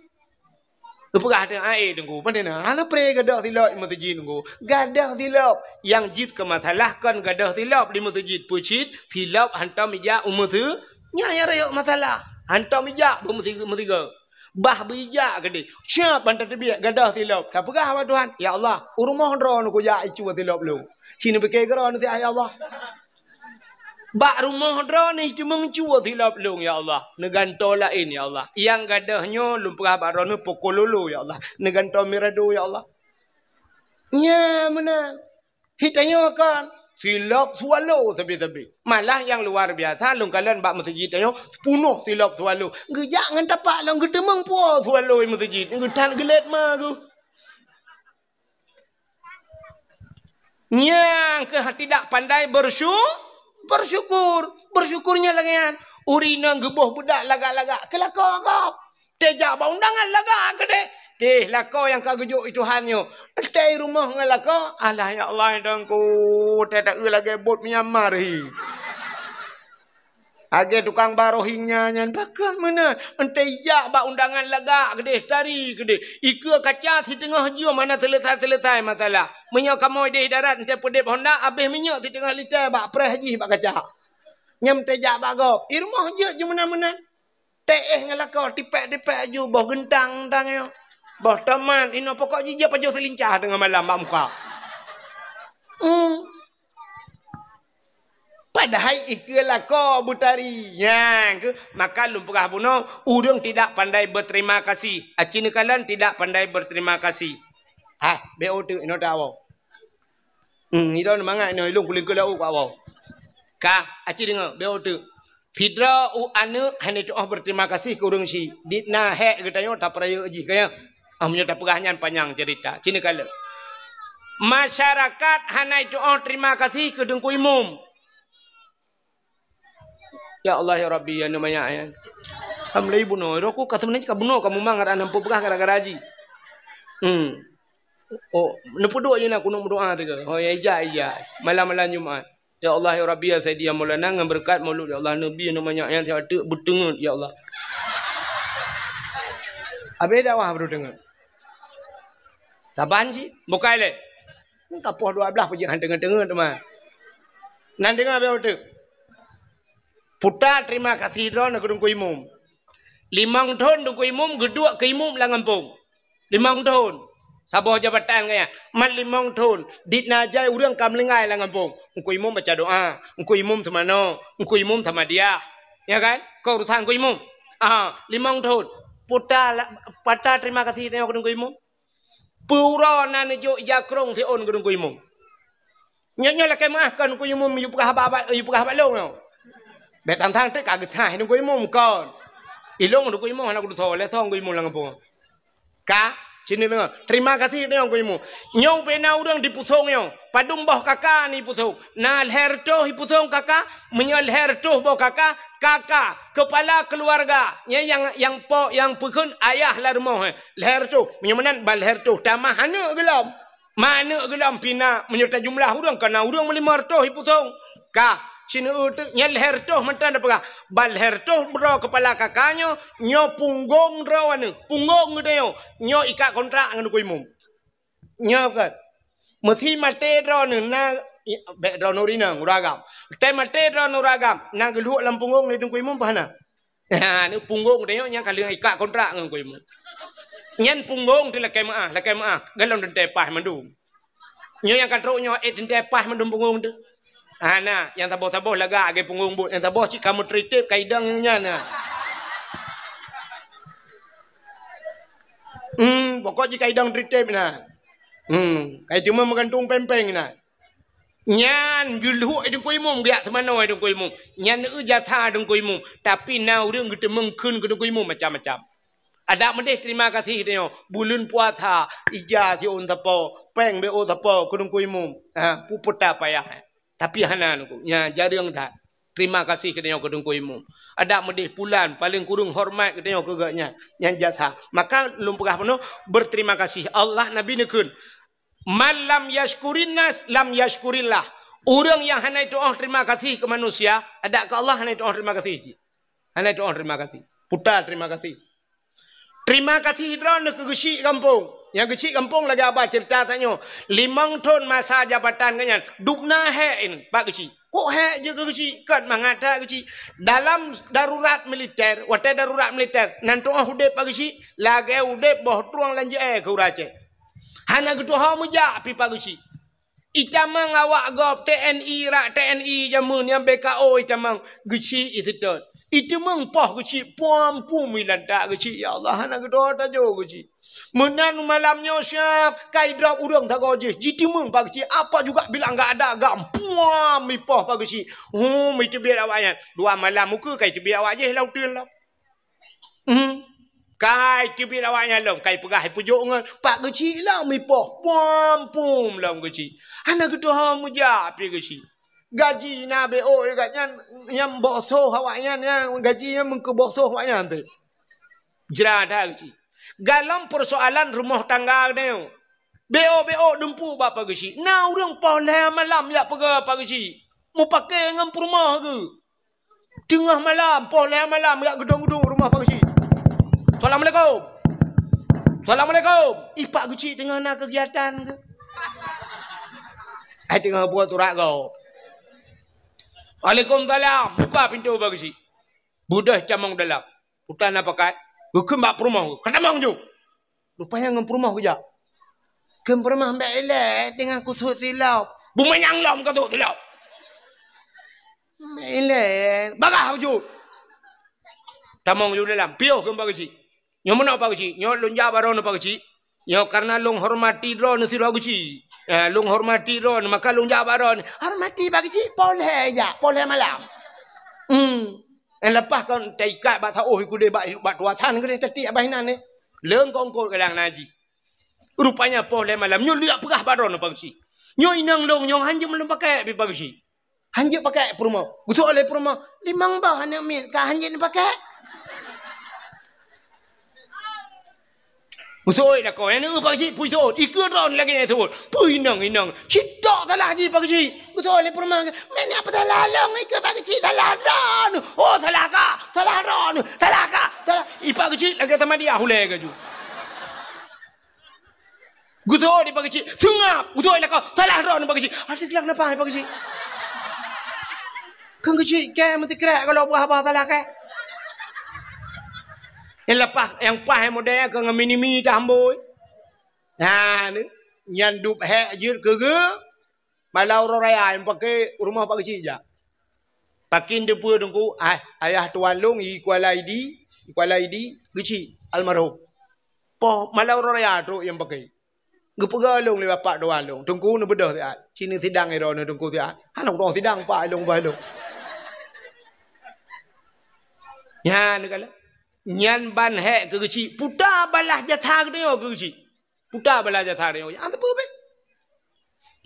Geupeugah teuh, "Ai, Teungku, pane na? Hana pré gadôh silop i meuseujid, Teungku." Gadôh silop. Nyang jeuet keu masalah kon gadôh silop di meuseujid. Peue cit? Silop hantom ijak u meuseu-, nyan nyang rayeuk masalah. Hantom ijak bak meusi-, meusigoe. Bah beuijak keudeh. Siap ban tateubiet gadôh silop. Tapeugah bak Tuhan, "Ya Allah, u rumoh droeneuh kujak icue silop lôn." Ci neupike keudroe neusiat, "Ya Allah." Bak rumoh droeneuh teumeung cue silop lôn, ya Allah. Neugantoe laén, ya Allah. Nyang gadôh nyoe lôn peugah bak droeneuh poko lolo, ya Allah. Neugantoe mirado, ya Allah. Nya meunan. Hitanyoe kan silop swallow sabe-sabe. Malah nyang luar biasa lôn kalon bak meuseujid tanyoe punoh silop swallow. Geujak ngon tapak lom geuteumeung po swallow i meuseujid. Geutan geulet ma geuh. Nyang keuh tidak pandai bersyu-, Bersyukur, bersyukur nyan lagèe nyan. Ureueng inong geuboh beudak lagak-lagak, keu lakoe gob. Teuh jak bak undangan lagak keudeh. Teuh lakoe nyang ka geujok lé Tuhan nyoe. Teuh i rumoh ngon lakoe, alah ya Allah, Tuhanku, teuh taeu lagèe bot Myanmar hi. Lagèe tukang baroh inong nyan, pakon meunan. Teuh jak bak undangan lagak keudeh, tari keudeh. Ikeue kaca siteungoh jeuem hana seuleusai-seuleusai masalah. Meunyoe kamoe deh darat, teuh peudeb honda, abéh minyeuk siteungoh liter bak preh jih bak kaca. Nyan teuh jak bak gob. I rumoh jeuet ju meunan-meunan. Teuh ngon lakoe, tipék-tipék aju, boh geuntang-geuntang nyoe. Boh tomat, inoe pokok jih jeuet pajoh seulincah teungoh malam bak muka. Hmm. Padahai ikeue lakoe beutari. Nyan keuh, maka lôn peugah bunoe, ureueng tidak pandai berterima kasih. Aci neukalon tidak pandai berterima kasih. Ah, bék oteuk inoe tawoe. Hmm, idong mangat inoe, ilong kuling keu laôt ka woe. Ka, aci deungoe, bék oteuk. Sidroe u aneuk hana tu'oh berterima kasih keu ureueng syiek. Dit na hék geutanyoe tapeurayeuk jih, ka nyan. Ah, meunyoe tapeugah nyan panyang cerita. Ci neukalon. Masyarakat hana tu'oh terima kasih keu Teungku Imum. Ya Allah, ya Rabbi, ya Numayak, ya. Alhamdulillah, bunoe. Roh ku ka sebenarnya ka bunoe, ka mumang, ada nampu peugah gara-gara ji. Hmm. Oh, neupeuduek je na kunong meudoa teuka. Oh, ya, ija, ija. Malam-malam Jumat. Ya Allah, ya Rabbi, ya Sayyidi, ya Maulana, ngon beureukat Maulud, ya Allah, Nabi, Nabi nyan nyang siat teuk beuteungeut, ya Allah. Habéh dakwah beuteungeut. Saban cit, bukai lé. Ka poh dua belas pajak han teungeut-teungeut teuma. Nan deungoe bék oteuk. Puta terima kasih droeneuh keu Teungku Imum. Limong thon Teungku Imum geuduek keu imum lam gampông. Limong thon. Saboh jabatan gaya. Mat limong thon. Dit na jai ureueng ka meulinggai lam gampông. Teungku Imum baca doa. Teungku Imum seumanoe. Teungku Imum sama dia. Ya kan? Keu urusan Teungku Imum. Ah, limong thon. Puta la-, pata terima kasih tanyoe keu Teungku Imum. Peue uroe na neujok ija krông siôn keu Teungku Imum. Nyoe, nyoe lakèe meu'ah kon Teungku Imum yue peugah haba, haba, yue peugah haba lôn nyoe. Bék tang-tang teuk ka geusaih Teungku Imum kon. Ilôn Teungku Imum hana kutusoe, lé song Teungku Imum lam gampông. Ka, sini deungoe. Terima kasih deungoe Teungku Imum. Nyoe ubé na ureueng di Pusong nyoe. Padum boh kaka ni Pusong. Na lhèe reutôh i Pusong kaka, meunyoe lhèe reutôh boh kaka, kaka, kepala keluarga. Nyan nyang, nyang po, nyang peukheun ayah lam rumoh, eh. Lhèe reutôh. Meunyoe meunan ban lhèe reutôh, tamah aneuk geulom. Ma aneuk geulom pih na, meunyoe tajumlah ureueng, ka na ureueng meulimong reutôh i Pusong. Ka, sineuk teuk nyan lhèe reutôh mantong tapeugah. Ban lhèe reutôh droe kepala kaka nyoe, nyoe punggong droeneuh, punggong geutanyoe, nyoe ikat kontrak ngon Teungku Imum. Nyoe kan. Meusi maté droeneuh na, i-, bék droeneuh rinang, ureueng agam. Teuh maté droeneuh ureueng agam, na geulhok lam punggong lé Teungku Imum peue hana? Ha, ni punggong tanyoe nyang ka lheueh ikat kontrak ngon Teungku Imum. Nyan punggong teuh lakèe meu'ah, lakèe meu'ah. Golom teuntèe paih mandum. Nyoe nyang ka trok nyoe, eh, teuntèe paih mandum punggong teuh. Ha, na, nyang saboh-saboh lagak lagèe punggong buet. Nyang saboh cit ka meutritép ka idong nyan na. Hmm, pokok jih ka idong tritép na. Hmm, ka iteumé meugantung péng-péng na. Nyan geulhok i Teungku Imum, geujak seumanoe i Teungku Imum. Nyan eu jasa Teungku Imum. Tapi na ureueng geuteumeung kheun keu Teungku Imum macam-macam. Adak meudeh terima kasih tanyoe. Buleuen puasa, ija siôn sapo, péng bék sapo keu Teungku Imum. Ha, peue-peue payah. Tapi hana Teungku. Nyan jareueng that. Terima kasih keu tanyoe keu Teungku Imum. Adak meudeh pulan, paleng kureueng hormat keu tanyoe keu geuh nyan. Nyan jasa. Maka lôn peugah bunoe, berterima kasih. Allah Nabi neukheun. Man lam yashkurin nas, lam yashkurillah. Ureueng nyang hana tu'oh terima kasih keu manusia, adak keu Allah hana tu'oh terima kasih cit. Hana tu'oh terima kasih. Puta terima kasih. Terima kasih droeneuh keu geuchik gampông. Nyang geuchik gampông lagèe haba ceurita tanyoe. Limong thon masa jabatan geuh nyan, dum na hék in bak geuchik. Kok hék jeuet keu geuchik? Kon mangat that geuchik. Dalam darurat militer, watèe darurat militer, nan tu'oh udép bak geuchik, lagèe udép boh trueng lam jeu'èe keu ureueng Aceh. Hana geutuho meujak pih bak geuchik. Itamong awak gob T N I, rak T N I jameun nyang B K O itamong geuchik iseutôt. Iteumong poh geuchik, puam-puam ilantak geuchik, ya Allah, hana geutuho tajok geuchik. Meunan malam nyoe siab, ka idrop ureueng sagoe jih, jiteumong bak geuchik, apa juga bilang gak ada gam, puam ipoh bak geuchik. Hum, iteubiet awak nyan. Dua malam ukeue ka iteubiet awak jih lam uteuen lom. Hmm. Ka iteubiet awak nyan lom, ka ipeugah ipeujok ngon, bak geuchik lom ipoh, puam-puam lom geuchik. Hana geutuho meujak pih geuchik. Gaji na B O gobnyan, nyang boh soh awaknyan, nyang gaji nyan meukeuboh soh awaknyan teuh. Jra that cit. Galom peusoalan rumoh tangga geutanyoe. B O, B O dumpeue bak Pak Geuchik. Na ureuëng poh lhée malam jak peugah Pak Geuchik. Mupakée ngon peurumoh geuh. Teungoh malam, poh lhée malam jak geudong-geudong rumoh Pak Geuchik. "Assalamualaikum. Assalamualaikum." Ih, Pak Geuchik teungoh na keugiatan geuh. Ai teungoh buet urat gob. "Waalaikumsalam." Buka pintoe Pak Geuchik. Beudôh tamong dalam. Puta na pakat. Geukheun bak peurumoh. "Ka tamong ju." Rupanya ngon peurumoh geujak. Kheun peurumoh, "Mbek ilée teungoh kusut silop." "Beumanyang lom kusut silop." "Mbek ilée." "Bagah bacut." Tamong ju dalam. Piôh kheun Pak Geuchik. "Nyoe meunoe Pak Geuchik. Nyoe lôn jak bak droeneuh Pak Geuchik. Nyoe karena lôn hormati droeneuh sidroe Geuchik. Eh, lôn hormati droeneuh, maka lôn jak bak droeneuh." "Hormati Pak Geuchik, poh lhée jak, poh lhée malam." Hmm. Eh, leupah kon taikat bak saôh ikudeh bak, bak tuasan keudeh tatiek abah inan ni. Leung kongkot kadang naji. Rupanya poh lhée malam nyoe lheueh peugah bak droeneuh Pak Geuchik. "Nyoe inong lôn nyoe hanjeuet lôn pakée pih Pak Geuchik." Hanjeuet pakée peurumoh. Geuseuôt lé peurumoh, "Limong boh aneuk miet ka hanjeuet pakée." Geuseuôt lakoe, "Nyoe Pak Geuchik, peue seuôt?" Ikeue droeneuh lagée nyan seuôt. "Peue inong, inong? Cit tok salah jih Pak Geuchik." Geuseuôt lé peurumoh, "Meunan peue salah lôn ikeue Pak Geuchik, salah droeneuh." "Oh, salah kah? Salah droeneuh. Salah kah? Salah." Ih, Pak Geuchik lagée sama dia hulée gaju. Geuseuôt di Pak Geuchik, seungab. Geuseuôt lakoe, salah droeneuh Pak Geuchik. Adak glang napa Pak Geuchik? Kheun Geuchik kée meusikrek kalau buah-buah salah kée. Nyang leupah, nyang paih model keu ngon mini-mini tahambôi. Nah, ni. Nyan dub hék jeuet keu geuh. Malam uroe raya nyang pakée rumoh Pak Geuchik jak. Pakén teupeue Teungku, ah, ayah tuan lôn i Kuala Idi, i Kuala Idi, Geuchik almarhum. Poh malam uroe raya trok nyang pakée. Geupeugah lôn lé bapak tuan lôn, "Teungku neubeudôh siat, ci neusidang droeneuh Teungku siat." Hana udong sidang pak lôn bah lôn. Nyan neukalon. Nyan ban hék keu Geuchik, puta balah jasa geutanyoe keu Geuchik. Puta balah jasa geutanyoe. Nyang teupeue beh.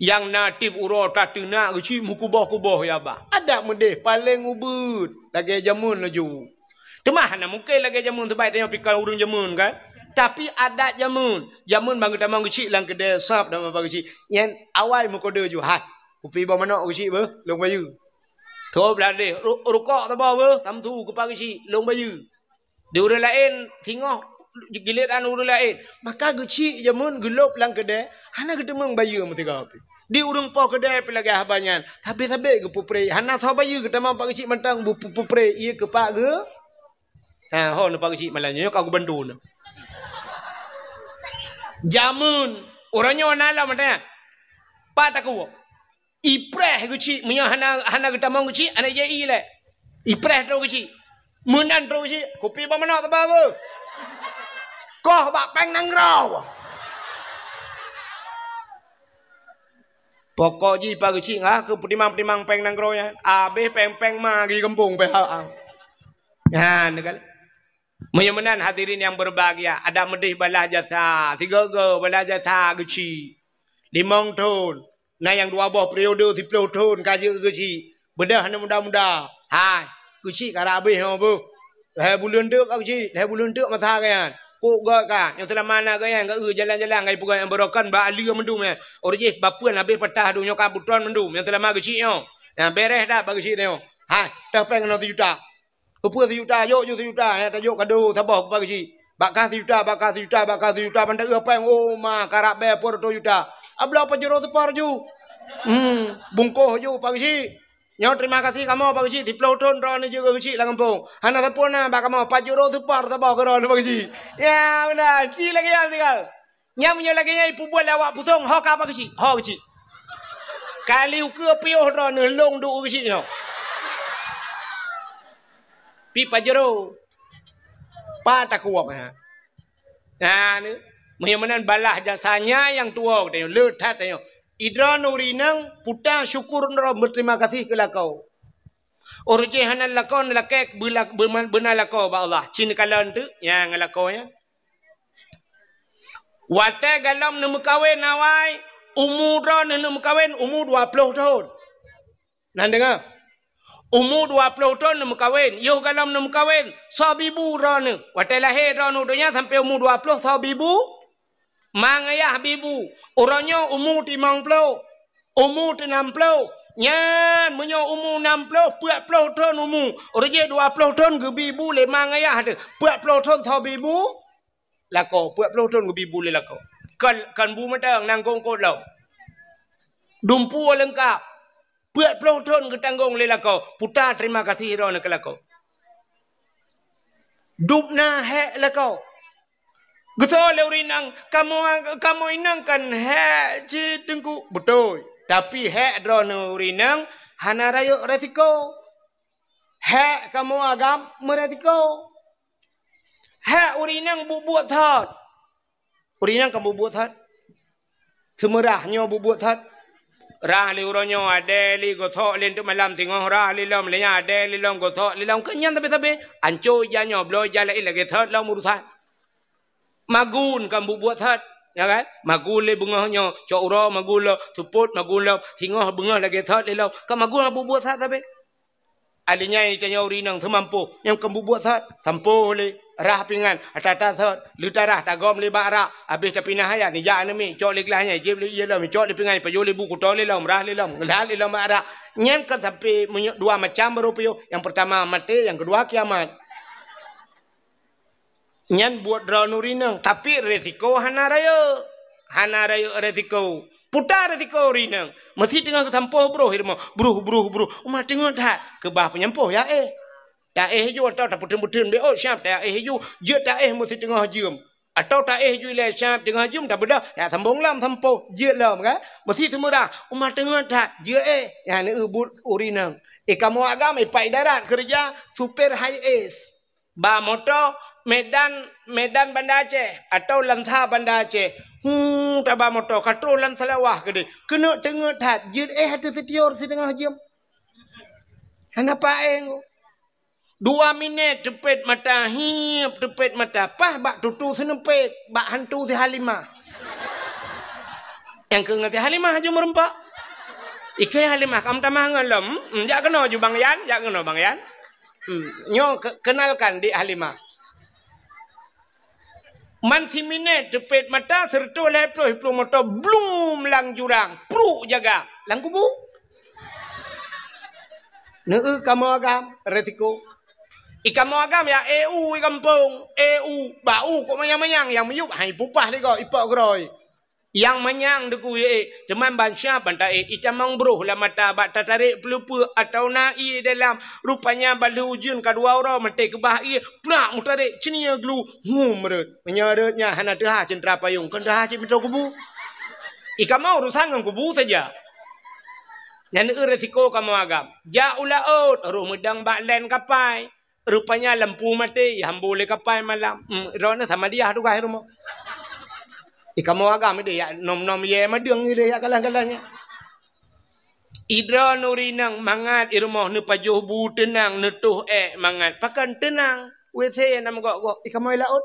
Nyang na tieb uroe tateunak Geuchik meukuboh-kuboh ya bah. Adat meudeh paleng ubit lagée jameun laju. Teuma hana mungken lagée jameun, sabab tanyoe pih kon ureuëng jameun kan. Tapi adat jameun, jameun ban geutamong Geuchik lam keudée sab dan Pak Geuchik. Nyan awai meukodeu ju, "Hai, kupi boh manok Geuchik beuh, lôn bayeue." Tho blah deh, ru-, rukok saboh beuh, samsu keu Pak Geuchik, lôn bayeue. Di ureuëng laén singoh giliran ureuëng laén. Maka Geuchik jameun geulôb lam keudée, hana geuteumeung bayeue meusigoe pih. Di ureuëng po keudée pih lagée haba nyan, sabé-sabé geupeupreh. Hana soe bayeue geutamong Pak Geuchik mantong bu-, pu-, peupreh ié keu Pak Geu-, ha, ho neu Pak Geuchik malam nyoe ka geubantu neu. Jameun, uroe nyoe na lom mantong nyan. Pat takue. Ipreh Geuchik, meunyoe hana, hana geutamong Geuchik, hana jai ilée. Ipreh trok Geuchik. Meunan trok Geuchik, kupi boh manok teuba beuh. Koh bak péng nanggroe. Pokok jih Pak Geuchik ngah keu peutimang-timang péng nanggroe nyan. Abéh péng-péng ma geugumpong pih ha. Nyan kan. Meunyoe meunan hadirin nyang berbahagia, adak meudeh balah jasa, sigoe-goe balah jasa Geuchik. Limong thon, na nyang dua boh periode siplôh thon ka jeuet Geuchik. Beudôh aneuk muda-muda. Hai, Geuchik ka rab abéh nyoe beuh. Lhée buleuen teuk ka Geuchik, lhée buleuen teuk masa geuh nyan. Kok gét ka, nyang seulama na geuh nyan, geu jalan-jalan ka jipeugah nyang beurokon bak aleue mandum nyan. Uroe jih bapeuen abéh patah dum nyoe ka beuton mandum nyang seulama Geuchik nyoe. Nyang beureh that bak Geuchik nyoe. Hai, toh péng keunoe sijuta. Keupeue sijuta, jok ju sijuta, eh, tajok kado saboh keu Pak Geuchik. Bak kah sijuta, bak kah sijuta, bak kah sijuta, ban taeu péng, oh, ma, karab bée peuet reutôh juta. Abloe pajoh reutôh seupar ju. Hmm, bungkôh ju Pak Geuchik. Nyoe terima kasih kamoe Pak Geuchik, siplôh thon droeneuh jeuet keu Geuchik lam gampông. Hana sapeue na bak kamoe, pajoh reutôh seupar saboh keu droeneuh Pak Geuchik. Ya, meunan, ci lagée nyan tinggai. Nyan meunyoe lagée nyan ipeubuet lé awak Pusong, ho ka Pak Geuchik, ho Geuchik. Kali ukeue piôh droeneuh lôn duek Geuchik nyoe. Pi pajero. Pat takue, ha. Nah, ni. Meunyoe meunan balah jasa nyan nyang tuwoe geutanyoe, le that tanyoe. Idroeneuh ureueng inong puta syukur droe beuterima kasih keu lakoe. Uroe jih hana lakoe, lakée beula-, beuna lakoe bak Allah. Ci neukalon teuk nyang lakoe nyan. Watée galom neumeukawen awai, umu droeneuh neumeukawen umu dua ploh thon. Nan deungoe. Umu dua ploh thon neumeukawen, yoh galom neumeukawen, soe bibu droeneuh. Watée lahé droeneuh donya sampoe umu dua ploh soe bibu? Ma ngon yah bibu. Uroe nyoe umu timong ploh, umu teunam ploh. Nyan meunyoe umu nam ploh, peuet ploh thon umu, uroe jih dua ploh thon geubi bu lé ma ngon yah teuh. Peuet ploh thon soe bibu? Lakoe, peuet ploh thon geubi bu lé lakoe. Kon, kon bu mantong, nangkong kot lom. Dumpeue leungkap. Peuet ploh thon geutanggong lé lakoe. Puta terima kasih droeneuh keu lakoe. Dub na hék lakoe. Geusoe lé ureueng inong, "Kamoe, kamoe inong kan hék cit Teungku." Beutôi. Tapi hék droeneuh ureueng inong hana rayeuk resiko. Hék kamoe agam meuresiko. Hék ureueng inong buet-buet that. Ureueng inong kan buet-buet that. Seumeurah nyoe buet-buet that. Rah lé uroe nyoe adèe lé gosok lé teuk malam singoh rah lé lom, lé nyan adèe lé lom gosok lé lom. Keu nyan sabe-sabe. Anco ija nyoe bloe ija laén lagèe that lom urusan. Magun kan buet-buet that, ya kan? Magun lé beungoh nyoe, cok uroe magun lom, seupôt magun lom, singoh beungoh lagèe that lé lom. Kan magun buet-buet that sabe. Alinyan tanyoe ureueng inong seumampôh, nyang keu bubuet that, sampôh lé, rah pingan, ata-ata that, leutarah tagom lé bak rak, abéh tapinah ayat, nijak aneuk miet, cok lé glah nyan, jieb lé ié lom, cok lé pingan, pajoh lé bu kuto lé lom, rah lé lom, ngeulat lé lom bak rak. Nyan kan sampai meunyoe dua macam baru piôh, nyang peurtama maté, nyang keudua kiamat. Nyan buet droeneuh ureueng inong, tapi resiko hana rayeuk. Hana rayeuk resiko. Puta resiko ureueng inong. Meusi teungoh geusampôh broh i rumoh. Broh, broh, broh. Uma teungoh that. Keubah peunyampôh ya éh. Taéh ju atau tapeuteun-peuteun bék ôt siab taéh ju. Jeuet taéh meusi teungoh jeuem. Atau taéh ju ilèe siab teungoh jeuem tabeudoh. Ya sambông lom sampôh. Jeuet lom kan. Meusi seumeurah. Uma teungoh that. Jeuet éh. Nyan eu buet ureueng inong. Eh kamoe agam eh pat idarat keureuja supir high es. Ba moto Medan, Medan Banda Aceh atau Lansa Banda Aceh. Hu, taba moto ka troh lam Seulawah keudeh. Keuneuk teungeut that, jeuet éh ateueh sitior siteungoh jeuem. Hana paéng. Dua minèt teupet mata, hiep teupet mata, paih bak tutu seuneupet, bak hantu si Halimah. Nyang keu ngon si Halimah aju meureumpok. Ikeu Halimah, kam tamah ngon lom. Hmm, jak keunoe ju Bang Yan, jak keunoe Bang Yan. Hmm, nyoe ke-, kenalkan Dik Halimah. Man siminèt teupet mata, seureutôh lhèe ploh iplueng moto, blum lam jurang, pruk jaga, lam kubu. Neu kamoe agam, resiko. I kamoe agam ya, eu i gampông, eu, bak u kok manyang-manyang, nyang miyueb hai pupah lé gob, ipok keudroe. Nyang manyang deukui ék, teuma ban siab ban taék, itamong broh lam mata bak tatarek peuleupeuk atawa na ié dalam. Rupanya ban lheueh ujeuen ka dua uroe maté keubah ié, plak meutarek ceunie glu, hum rhot. Meunyoe rhot nyan hana teuhah ceuntra payong, kon teuhah cit meutoe kubu. I kamoe urusan ngon kubu saja. Nyan eu resiko kamoe agam. Jak u laôt, roh meudong bak lén kapai. Rupanya lampu maté, hambo lé kapai malam. Hmm, droeneuh sama diah tugaih rumoh. I kamoe agam ideh yak nom-nom yé madeueng ideh yak galah-galah nyan. I droeneuh ureueng inong mangat i rumoh neupajoh bu teunang, neutoh ék mangat. Pakon teunang? WC na meugok-gok. I kamoe laôt.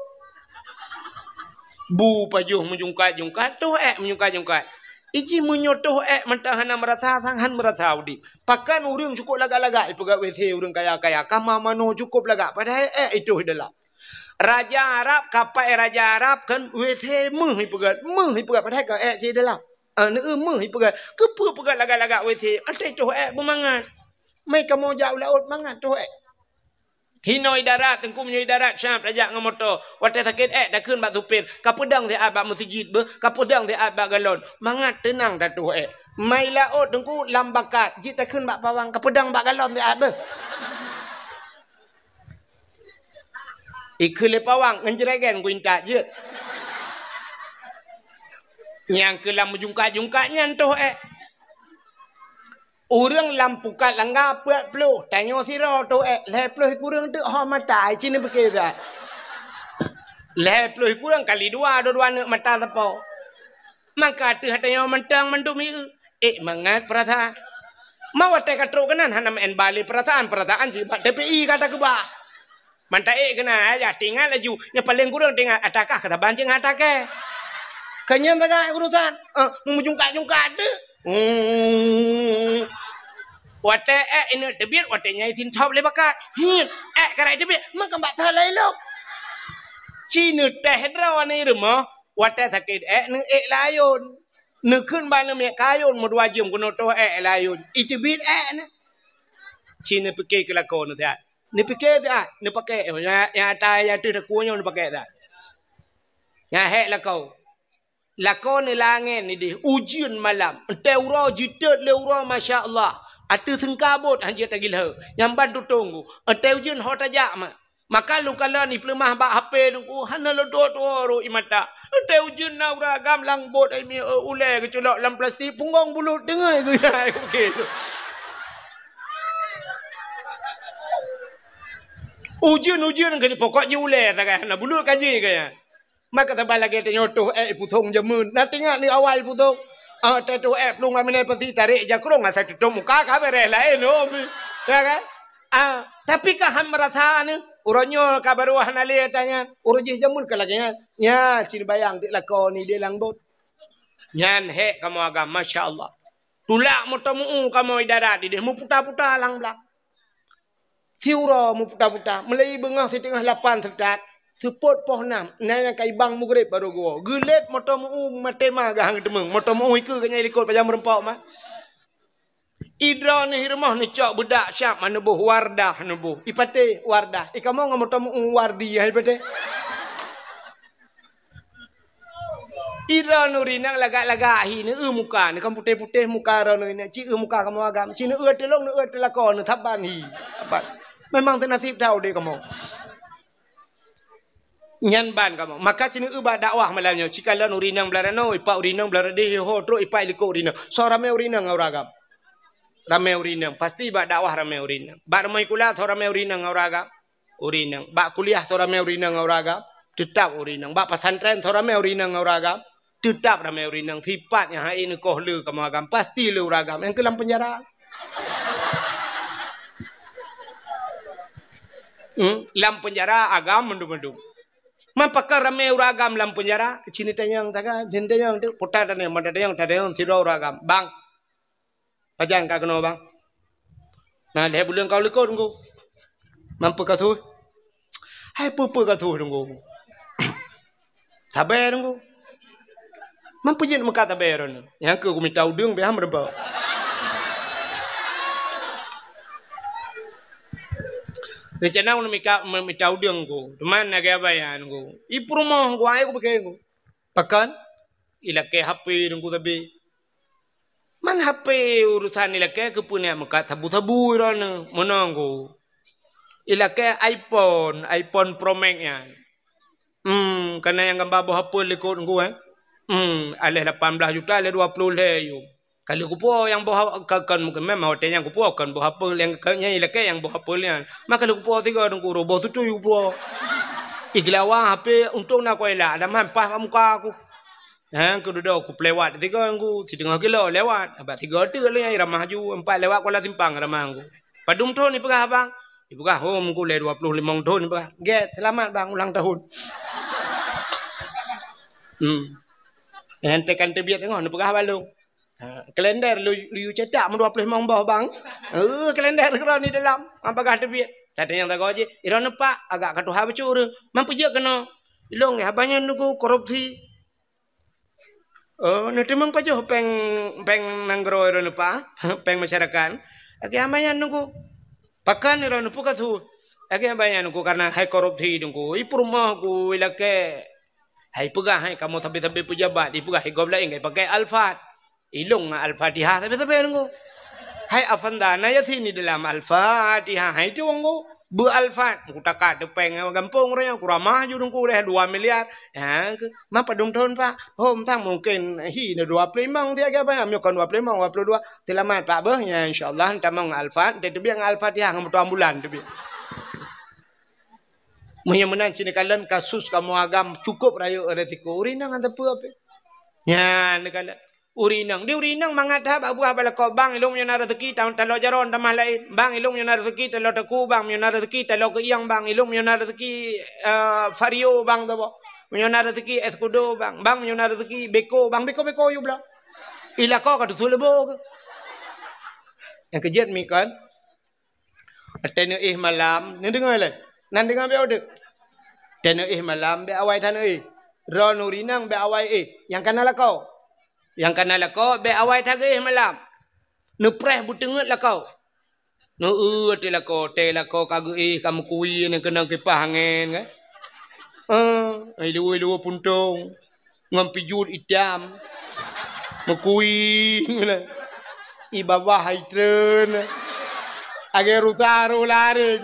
Bu pajoh meujungkat-jungkat, toh ék meujungkat-jungkat. Iji meunyoe toh ék mantong hana meurasa sang, han meurasa udeb. Pakon ureueng cukôp lagak-lagak ipeugöt WC ureueng kaya-kaya, kama manoe cukôp lagak, padahai ék itoh i dalam. Raja Arab, kapai raja Arab kan WC meuh ipeugöt, meuh ipeugöt, padahai ka ék cit i dalam. Ah, neu meuh ipeugöt. Keupeue peugöt lagak-lagak WC? Até toh ék beumangat. Mé kamoe jak u laôt mangat toh ék. Hinoe i darat, teungku meunyoe i darat siab tajak ngon moto. Watée sakét ék takheun bak supir, "Kapeudong siat bak meuseujid beuh, kapeudong siat bak galon." Mangat teunang tatoh ék. Ma i laôt teungku lam bakat, jeuet takheun bak pawang, "Kapeudong bak galon siat beuh." Ikheun lé pawang ngon jregen kuintat jeuet. Nyang keu lam meujungkat-jungkat nyan toh ék. Ureueng lam pukat langga peuet ploh, tanyoe sidroe toh ék, lhèe ploh kureueng teuk ho mata, ai cit neupike that. Lhèe ploh kureueng kali dua, dua-dua neuk mata sapo. Maka ateueh tanyoe mantong mandum ié, ék mangat peurasaan. Ma watée ka trok keunan hana meu'en ba lé peurasaan, peurasaan jih bak TPI ka takeubah. Mantong ék keunan, ayah teuingat laju. Nyang paleng kureueng teuingat, ata kah ka saban cit ngon ata kèe. Ka nyan sagai urusan. Eh, meujungkat-jungkat teuk. Hmm. Watèe ék ineuk teubiet, watèe nyan isinthop lé bakat. Hiet, ék karai teubiet, meukeumbat tho lé lom. Ci neutéh droe ni rumoh, watèe sakét ék neuék layôn. Neukheun ban neumiet kayôn meudua jeuem keunoe toh ék layôn. Iteubiet ék nyan. Ci neupike keu lakoe neusiat. Neupike siat, neupake, nyang, nyang ata nyang teuh takue nyoe neupake siat. Nyang hék lakoe. Lakoe ni langét ni deh, ujeuen malam. Entée uroe jiteuet lé uroe, masya Allah. Ateueh seungkabot han jeuet tagilheu. Nyang ban tutong ku. Entée ujeuen ho tajak ma. Maka lôn kalon ipeuleumah bak H P lôn ku, hana lôn tuwoe-tuwoe rot ie mata. Entée ujeuen na ureueng agam lam bot ai mi, ulée geuculok lam plastik, punggong bulut teungoh geuya. Oke. Ujeuen-ujeuen keu pokok jih ulée sagai, hana bulut ka jih kaya. Maka saban lagée tanyoe toh ék ipusong jameun. Na teuingat ni awai ipusong. Ah, teutoh ék plueng aminai pasi tarek jakrong asai tutup muka ka beres laén, oh. Ya kan? Ah, tapi ka han meurasa ni, uroe nyoe ka barô hana lé ata nyan. Uroe jih jameun ka lagée nyan. Nya, cit bayang dik lakoe ni di lam bot. Nyan hék kamoe agam, masya Allah. Tulak moto meu kamoe di darat ideh, meuputa-puta lam blang. Siuroe meuputa-puta, meulai beungoh siteungoh lapan seutat, seupôt poh nam, na nyang ka ibang mugreb barô geuwoe. Geulet moto meu maté ma geuhang teumeng, moto meu ikeue geunyang ilikot pajan meurumpok ma. Idroe neuh i rumoh neucok beudak siab ma neuboh Wardah neuboh. Ipatéh Wardah, ikamoe ngon moto meu Wardi hai patéh. Idroe neuh rinang lagak-lagak hi, neueu muka, neuh kan putéh-putéh muka droe neuh rinang, ci eu muka kamoe agam, ci neueu teulông, neueu teulakon, neuh saban hi. Saban. Memang teunasib that udeb kamoe. Nyan ban kamoe. Maka ci neueu bak dakwah malam nyoe, ci kalon ureueng inong blah ranoe, ipak ureueng inong blah radeh, ho trok ipak ilikot ureueng inong. Soe ramé ureueng inong ngon ureueng agam? Ramé ureueng inong. Pasti bak dakwah ramé ureueng inong. Bak rumoh sikula soe ramé ureueng inong ngon ureueng agam? Ureueng inong. Bak kuliah soe ramé ureueng inong ngon ureueng agam? Teutap ureueng inong. Bak pesantren soe ramé ureueng inong ngon ureueng agam? Teutap ramé ureueng inong. Sipat nyang hai neukoh le kamoe agam, pasti le ureueng agam. Nyang keu lam penjara. Hmm, lam penjara agam mandum-mandum. Man pakon ramé ureueng agam lam penjara, ci neutanyong sagai, ci neutanyong tu, puta tanyong, mata tanyong, tanyong sidroe ureueng agam. Bang, pajan ka keunoe, Bang? Na lhèe buleuen ka u likot, Teungku. Man peue ka su? Hai peue-peue ka su, Teungku. Sabe, Teungku. Man peue jeuet meukat sabe droeneuh? Nyang keu kumita udeueng pih han meurumpok. Reuncana ulôn mika, mita udeueng, Teungku. Teuma na gaya bayan, Teungku. I peurumoh, Teungku, ai kupike, Teungku. Pakon? Ilakée H P, Teungku, sabe. Man H P urusan ilakée keupeue neujak meukat sabu-sabu droeneuh, meunoe, Teungku. Ilakée iPhone, iPhone Pro Max nyan. Hmm, ka na nyang gamba boh apel likot, Teungku, eh. Hmm, aléh lapan blah juta, aléh dua ploh lhèe yuem. Ka lheueh kupuwoe nyang boh a-, ka, kon, memang watée nyan kupuwoe kon boh apel nyang ka, nyan ilakée nyang boh apel nyan. Man ka lheueh kupuwoe sigoe, Teungku, roh boh tutui kupuwoe. Igeulawa H P untông na kuela, ada man paih bak muka ku. Ha, keududoe kupeulewat sigoe, Teungku, siteungoh kilo lewat. Bak sigoe teuk lé nyang iramah ju, empat lewat Kuala Simpang ramah, Teungku. Padum thon ipeugah, Bang? Ipeugah, "Hom, Teungku, lé dua ploh limong thon," ipeugah. "Gét, seulamat, Bang, ulang tahun." Hmm. Nyang tekan teubiet teungoh neupeugah bak lôn. Ha, kalender lu, lu cetak meudua ploh limong boh, Bang. Eh, kalender keudroe ni dalam, han peugah teubiet. Tatanyong sagoe jih, "Droeneuh, Pak, agak ka tuha bacut ureueng. Man peue jeuet keunoe?" "Ilôn, haba nyan, Teungku, korupsi." "Oh, neuteumeung pajoh péng, péng nanggroe droeneuh, Pak, péng masyarakat?" "Lagée haba nyan, Teungku." "Pakon droeneuh, peue ka su?" "Lagée haba nyan, Teungku, kareuna hai korupsi, Teungku. I peurumoh ku ilakée." Hai peugah, hai kamoe sabe-sabe peujabat, ipeugah, "Hai gob laén ka ipakai Alphard." Ilôn ngon Al-Fatihah sabe-sabe, Teungku. Hai Avanda, na Yasin di dalam Al-Fatihah, hai tu, Teungku. Beu Alphard, meutakah teupeng gampông raya, kuramah ju, Teungku, lé dua miliar. Ha, ke, man padum thon, Pak? Hom sang mungken hi na dua ploh limong, tiga, meunyoe kon dua ploh limong, dua puluh dua. Seulamat, Pak, beuh. Ya, insya Allah, tamong Alphard, teubiet ngon Al-Fatihah, ngon moto ambulan teubiet. Meunyoe meunan, ci neukalon kasus kamoe agam cukup rayeuk resiko. Ureueng inong hana teupeu ape. Nyan neukalon. Ureueng inong. Di ureueng inong mangat that bak buah bak lakoe, "Bang, ilôn meunyoe na rezeki, ta-, talo jaroe tamah laén. Bang, ilôn meunyoe na rezeki, talo takue, Bang. Meunyoe na rezeki, talo keuieng, Bang. Ilôn meunyoe na rezeki, eh, Vario, Bang, saboh. Meunyoe na rezeki, Escudo, Bang. Bang, meunyoe na rezeki, Beko, Bang." Beko-beko yue bloe. I lakoe ka tusu leubo keuh. Nyang keujeuet mi kon. Watèe neuéh malam, neudeungö lé. Nan deungö bèk udeuek. Watèe neuéh malam bèk awai that neuéh. Droeneuh rinang bèk awai éh. Nyang kana lakoe. Nyang kana lakoe bèk awai that geuéh malam. Neupreh beuteungeut lakoe. Neueu teuh lakoe, teuh lakoe ka geuéh, ka meukui nyan keunong kipah angén kan. Eh, iluwa-iluwa puntông. Ngon pijôh itam. Meukui. I babah hai treun. Lagèe rusa roh laréng.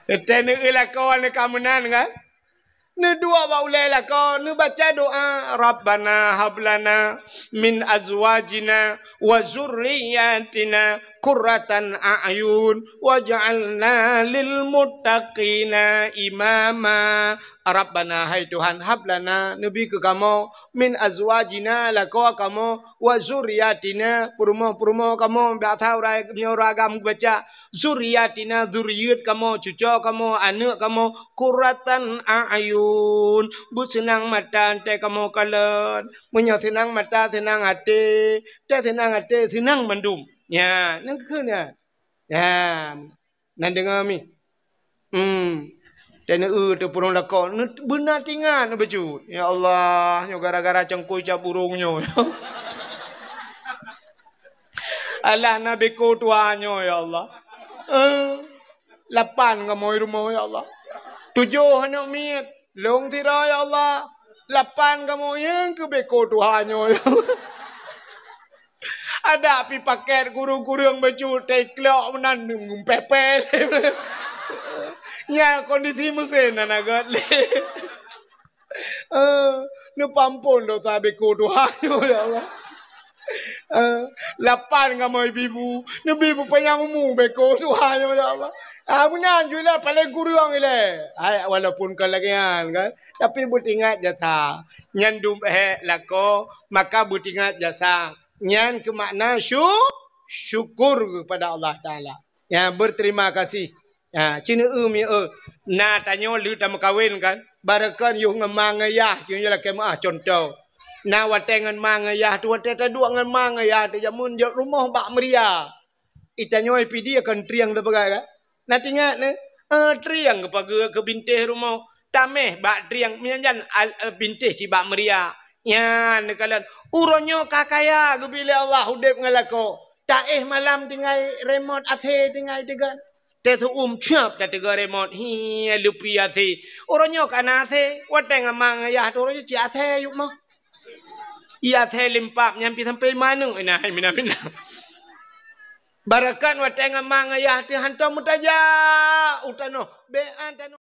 Teuntèe neueu lakoe neuka meunan kan? Neuduek bak ulèe lakoe, neubaca doa, "Rabbana hab lana min azwajina wa dzurriyyatina qurratan a'yun waj'alna lil muttaqina imama." Rabbana, hai Tuhan, hab lana, neubi keu kamoe, min azwajina, lakoe kamoe, wa dzurriyyatina, peurumoh-peurumoh kamoe, biasa ureueng nyoe ureueng agam geubaca, dzurriyyatina, dzuriyeuet kamoe, cucoe kamoe, aneuk kamoe, qurratan a'yun, beuseunang mata teuntèe kamoe kalon. Meunyoe seunang mata, seunang até, teuh seunang até, seunang mandum. Nyan, nyan keuh nyan. Nyan. Nan deungö mi. Hmm. Teuh neueu teuh purông lakoe, neu-, beuna teuingat neubacut. Ya Allah, nyoe gara-gara cangkôi cap burông nyoe. Alah na beko tuha nyoe, ya Allah. Eh, lapan kamoe rumoh, ya Allah. Tujoh aneuk miet, lôn sidroe, ya Allah. Lapan kamoe nyang keu beko tuha nyoe, ya Allah. Adak pih pakèt kureueng-kureueng bacut teuklok meunan pèpè. Nyan kondisi meusén hana göt lé. Eh, neupeuampôn dosa beko tuha nyoe, ya Allah. Eh, lapan kamoe ibu-ibu, neubi peupanyang umu beko tuha nyoe, ya Allah. Ah, meunan ju ilèe, paleng kureueng ilèe. Hai, walaupun kon lagèe nyan kan, tapi beuingat jasa. Nyan dum hék lakoe, maka beuingat jasa. Nyan keuh makna syu-, syukur kepada Allah Taala. Ya, berterima kasih. Ya, ci neueu mi eu. Na tanyoe lheueh tameukawen kan, barokon yôh ngon ma ngon yah, yôh lakèe meu'ah cuntoh. Na watèe ngon ma ngon yah teuh, watèe taduek ngon ma ngon yah teuh jameun jok rumoh bak meuria. Itanyoe Pidie kon trieng teupeugah kan? Na teuingat nyoe? Eh, trieng geupageue keu bintéh rumoh. Taméh bak trieng, meunan jan al-, eh, bintéh cit bak meuria. Nyan neukalon. Uroe nyoe ka kaya geubi lé Allah udép ngon lakoe. Taéh malam tinggai remot asèe tinggai teugon. Teuh seu-uem cuap tateugon remot. Hi, lupi asèe. Uroe nyoe ka na asèe. Watèe ngon ma ngon yah teuh uroe nyoe cit asèe yup moh. Iya asèe limpap nyan pih sampoe maneuk na hai mina-mina. Barokon watèe ngon ma ngon yah teuh hantom meutajak u tanoh. Bèk an tanoh.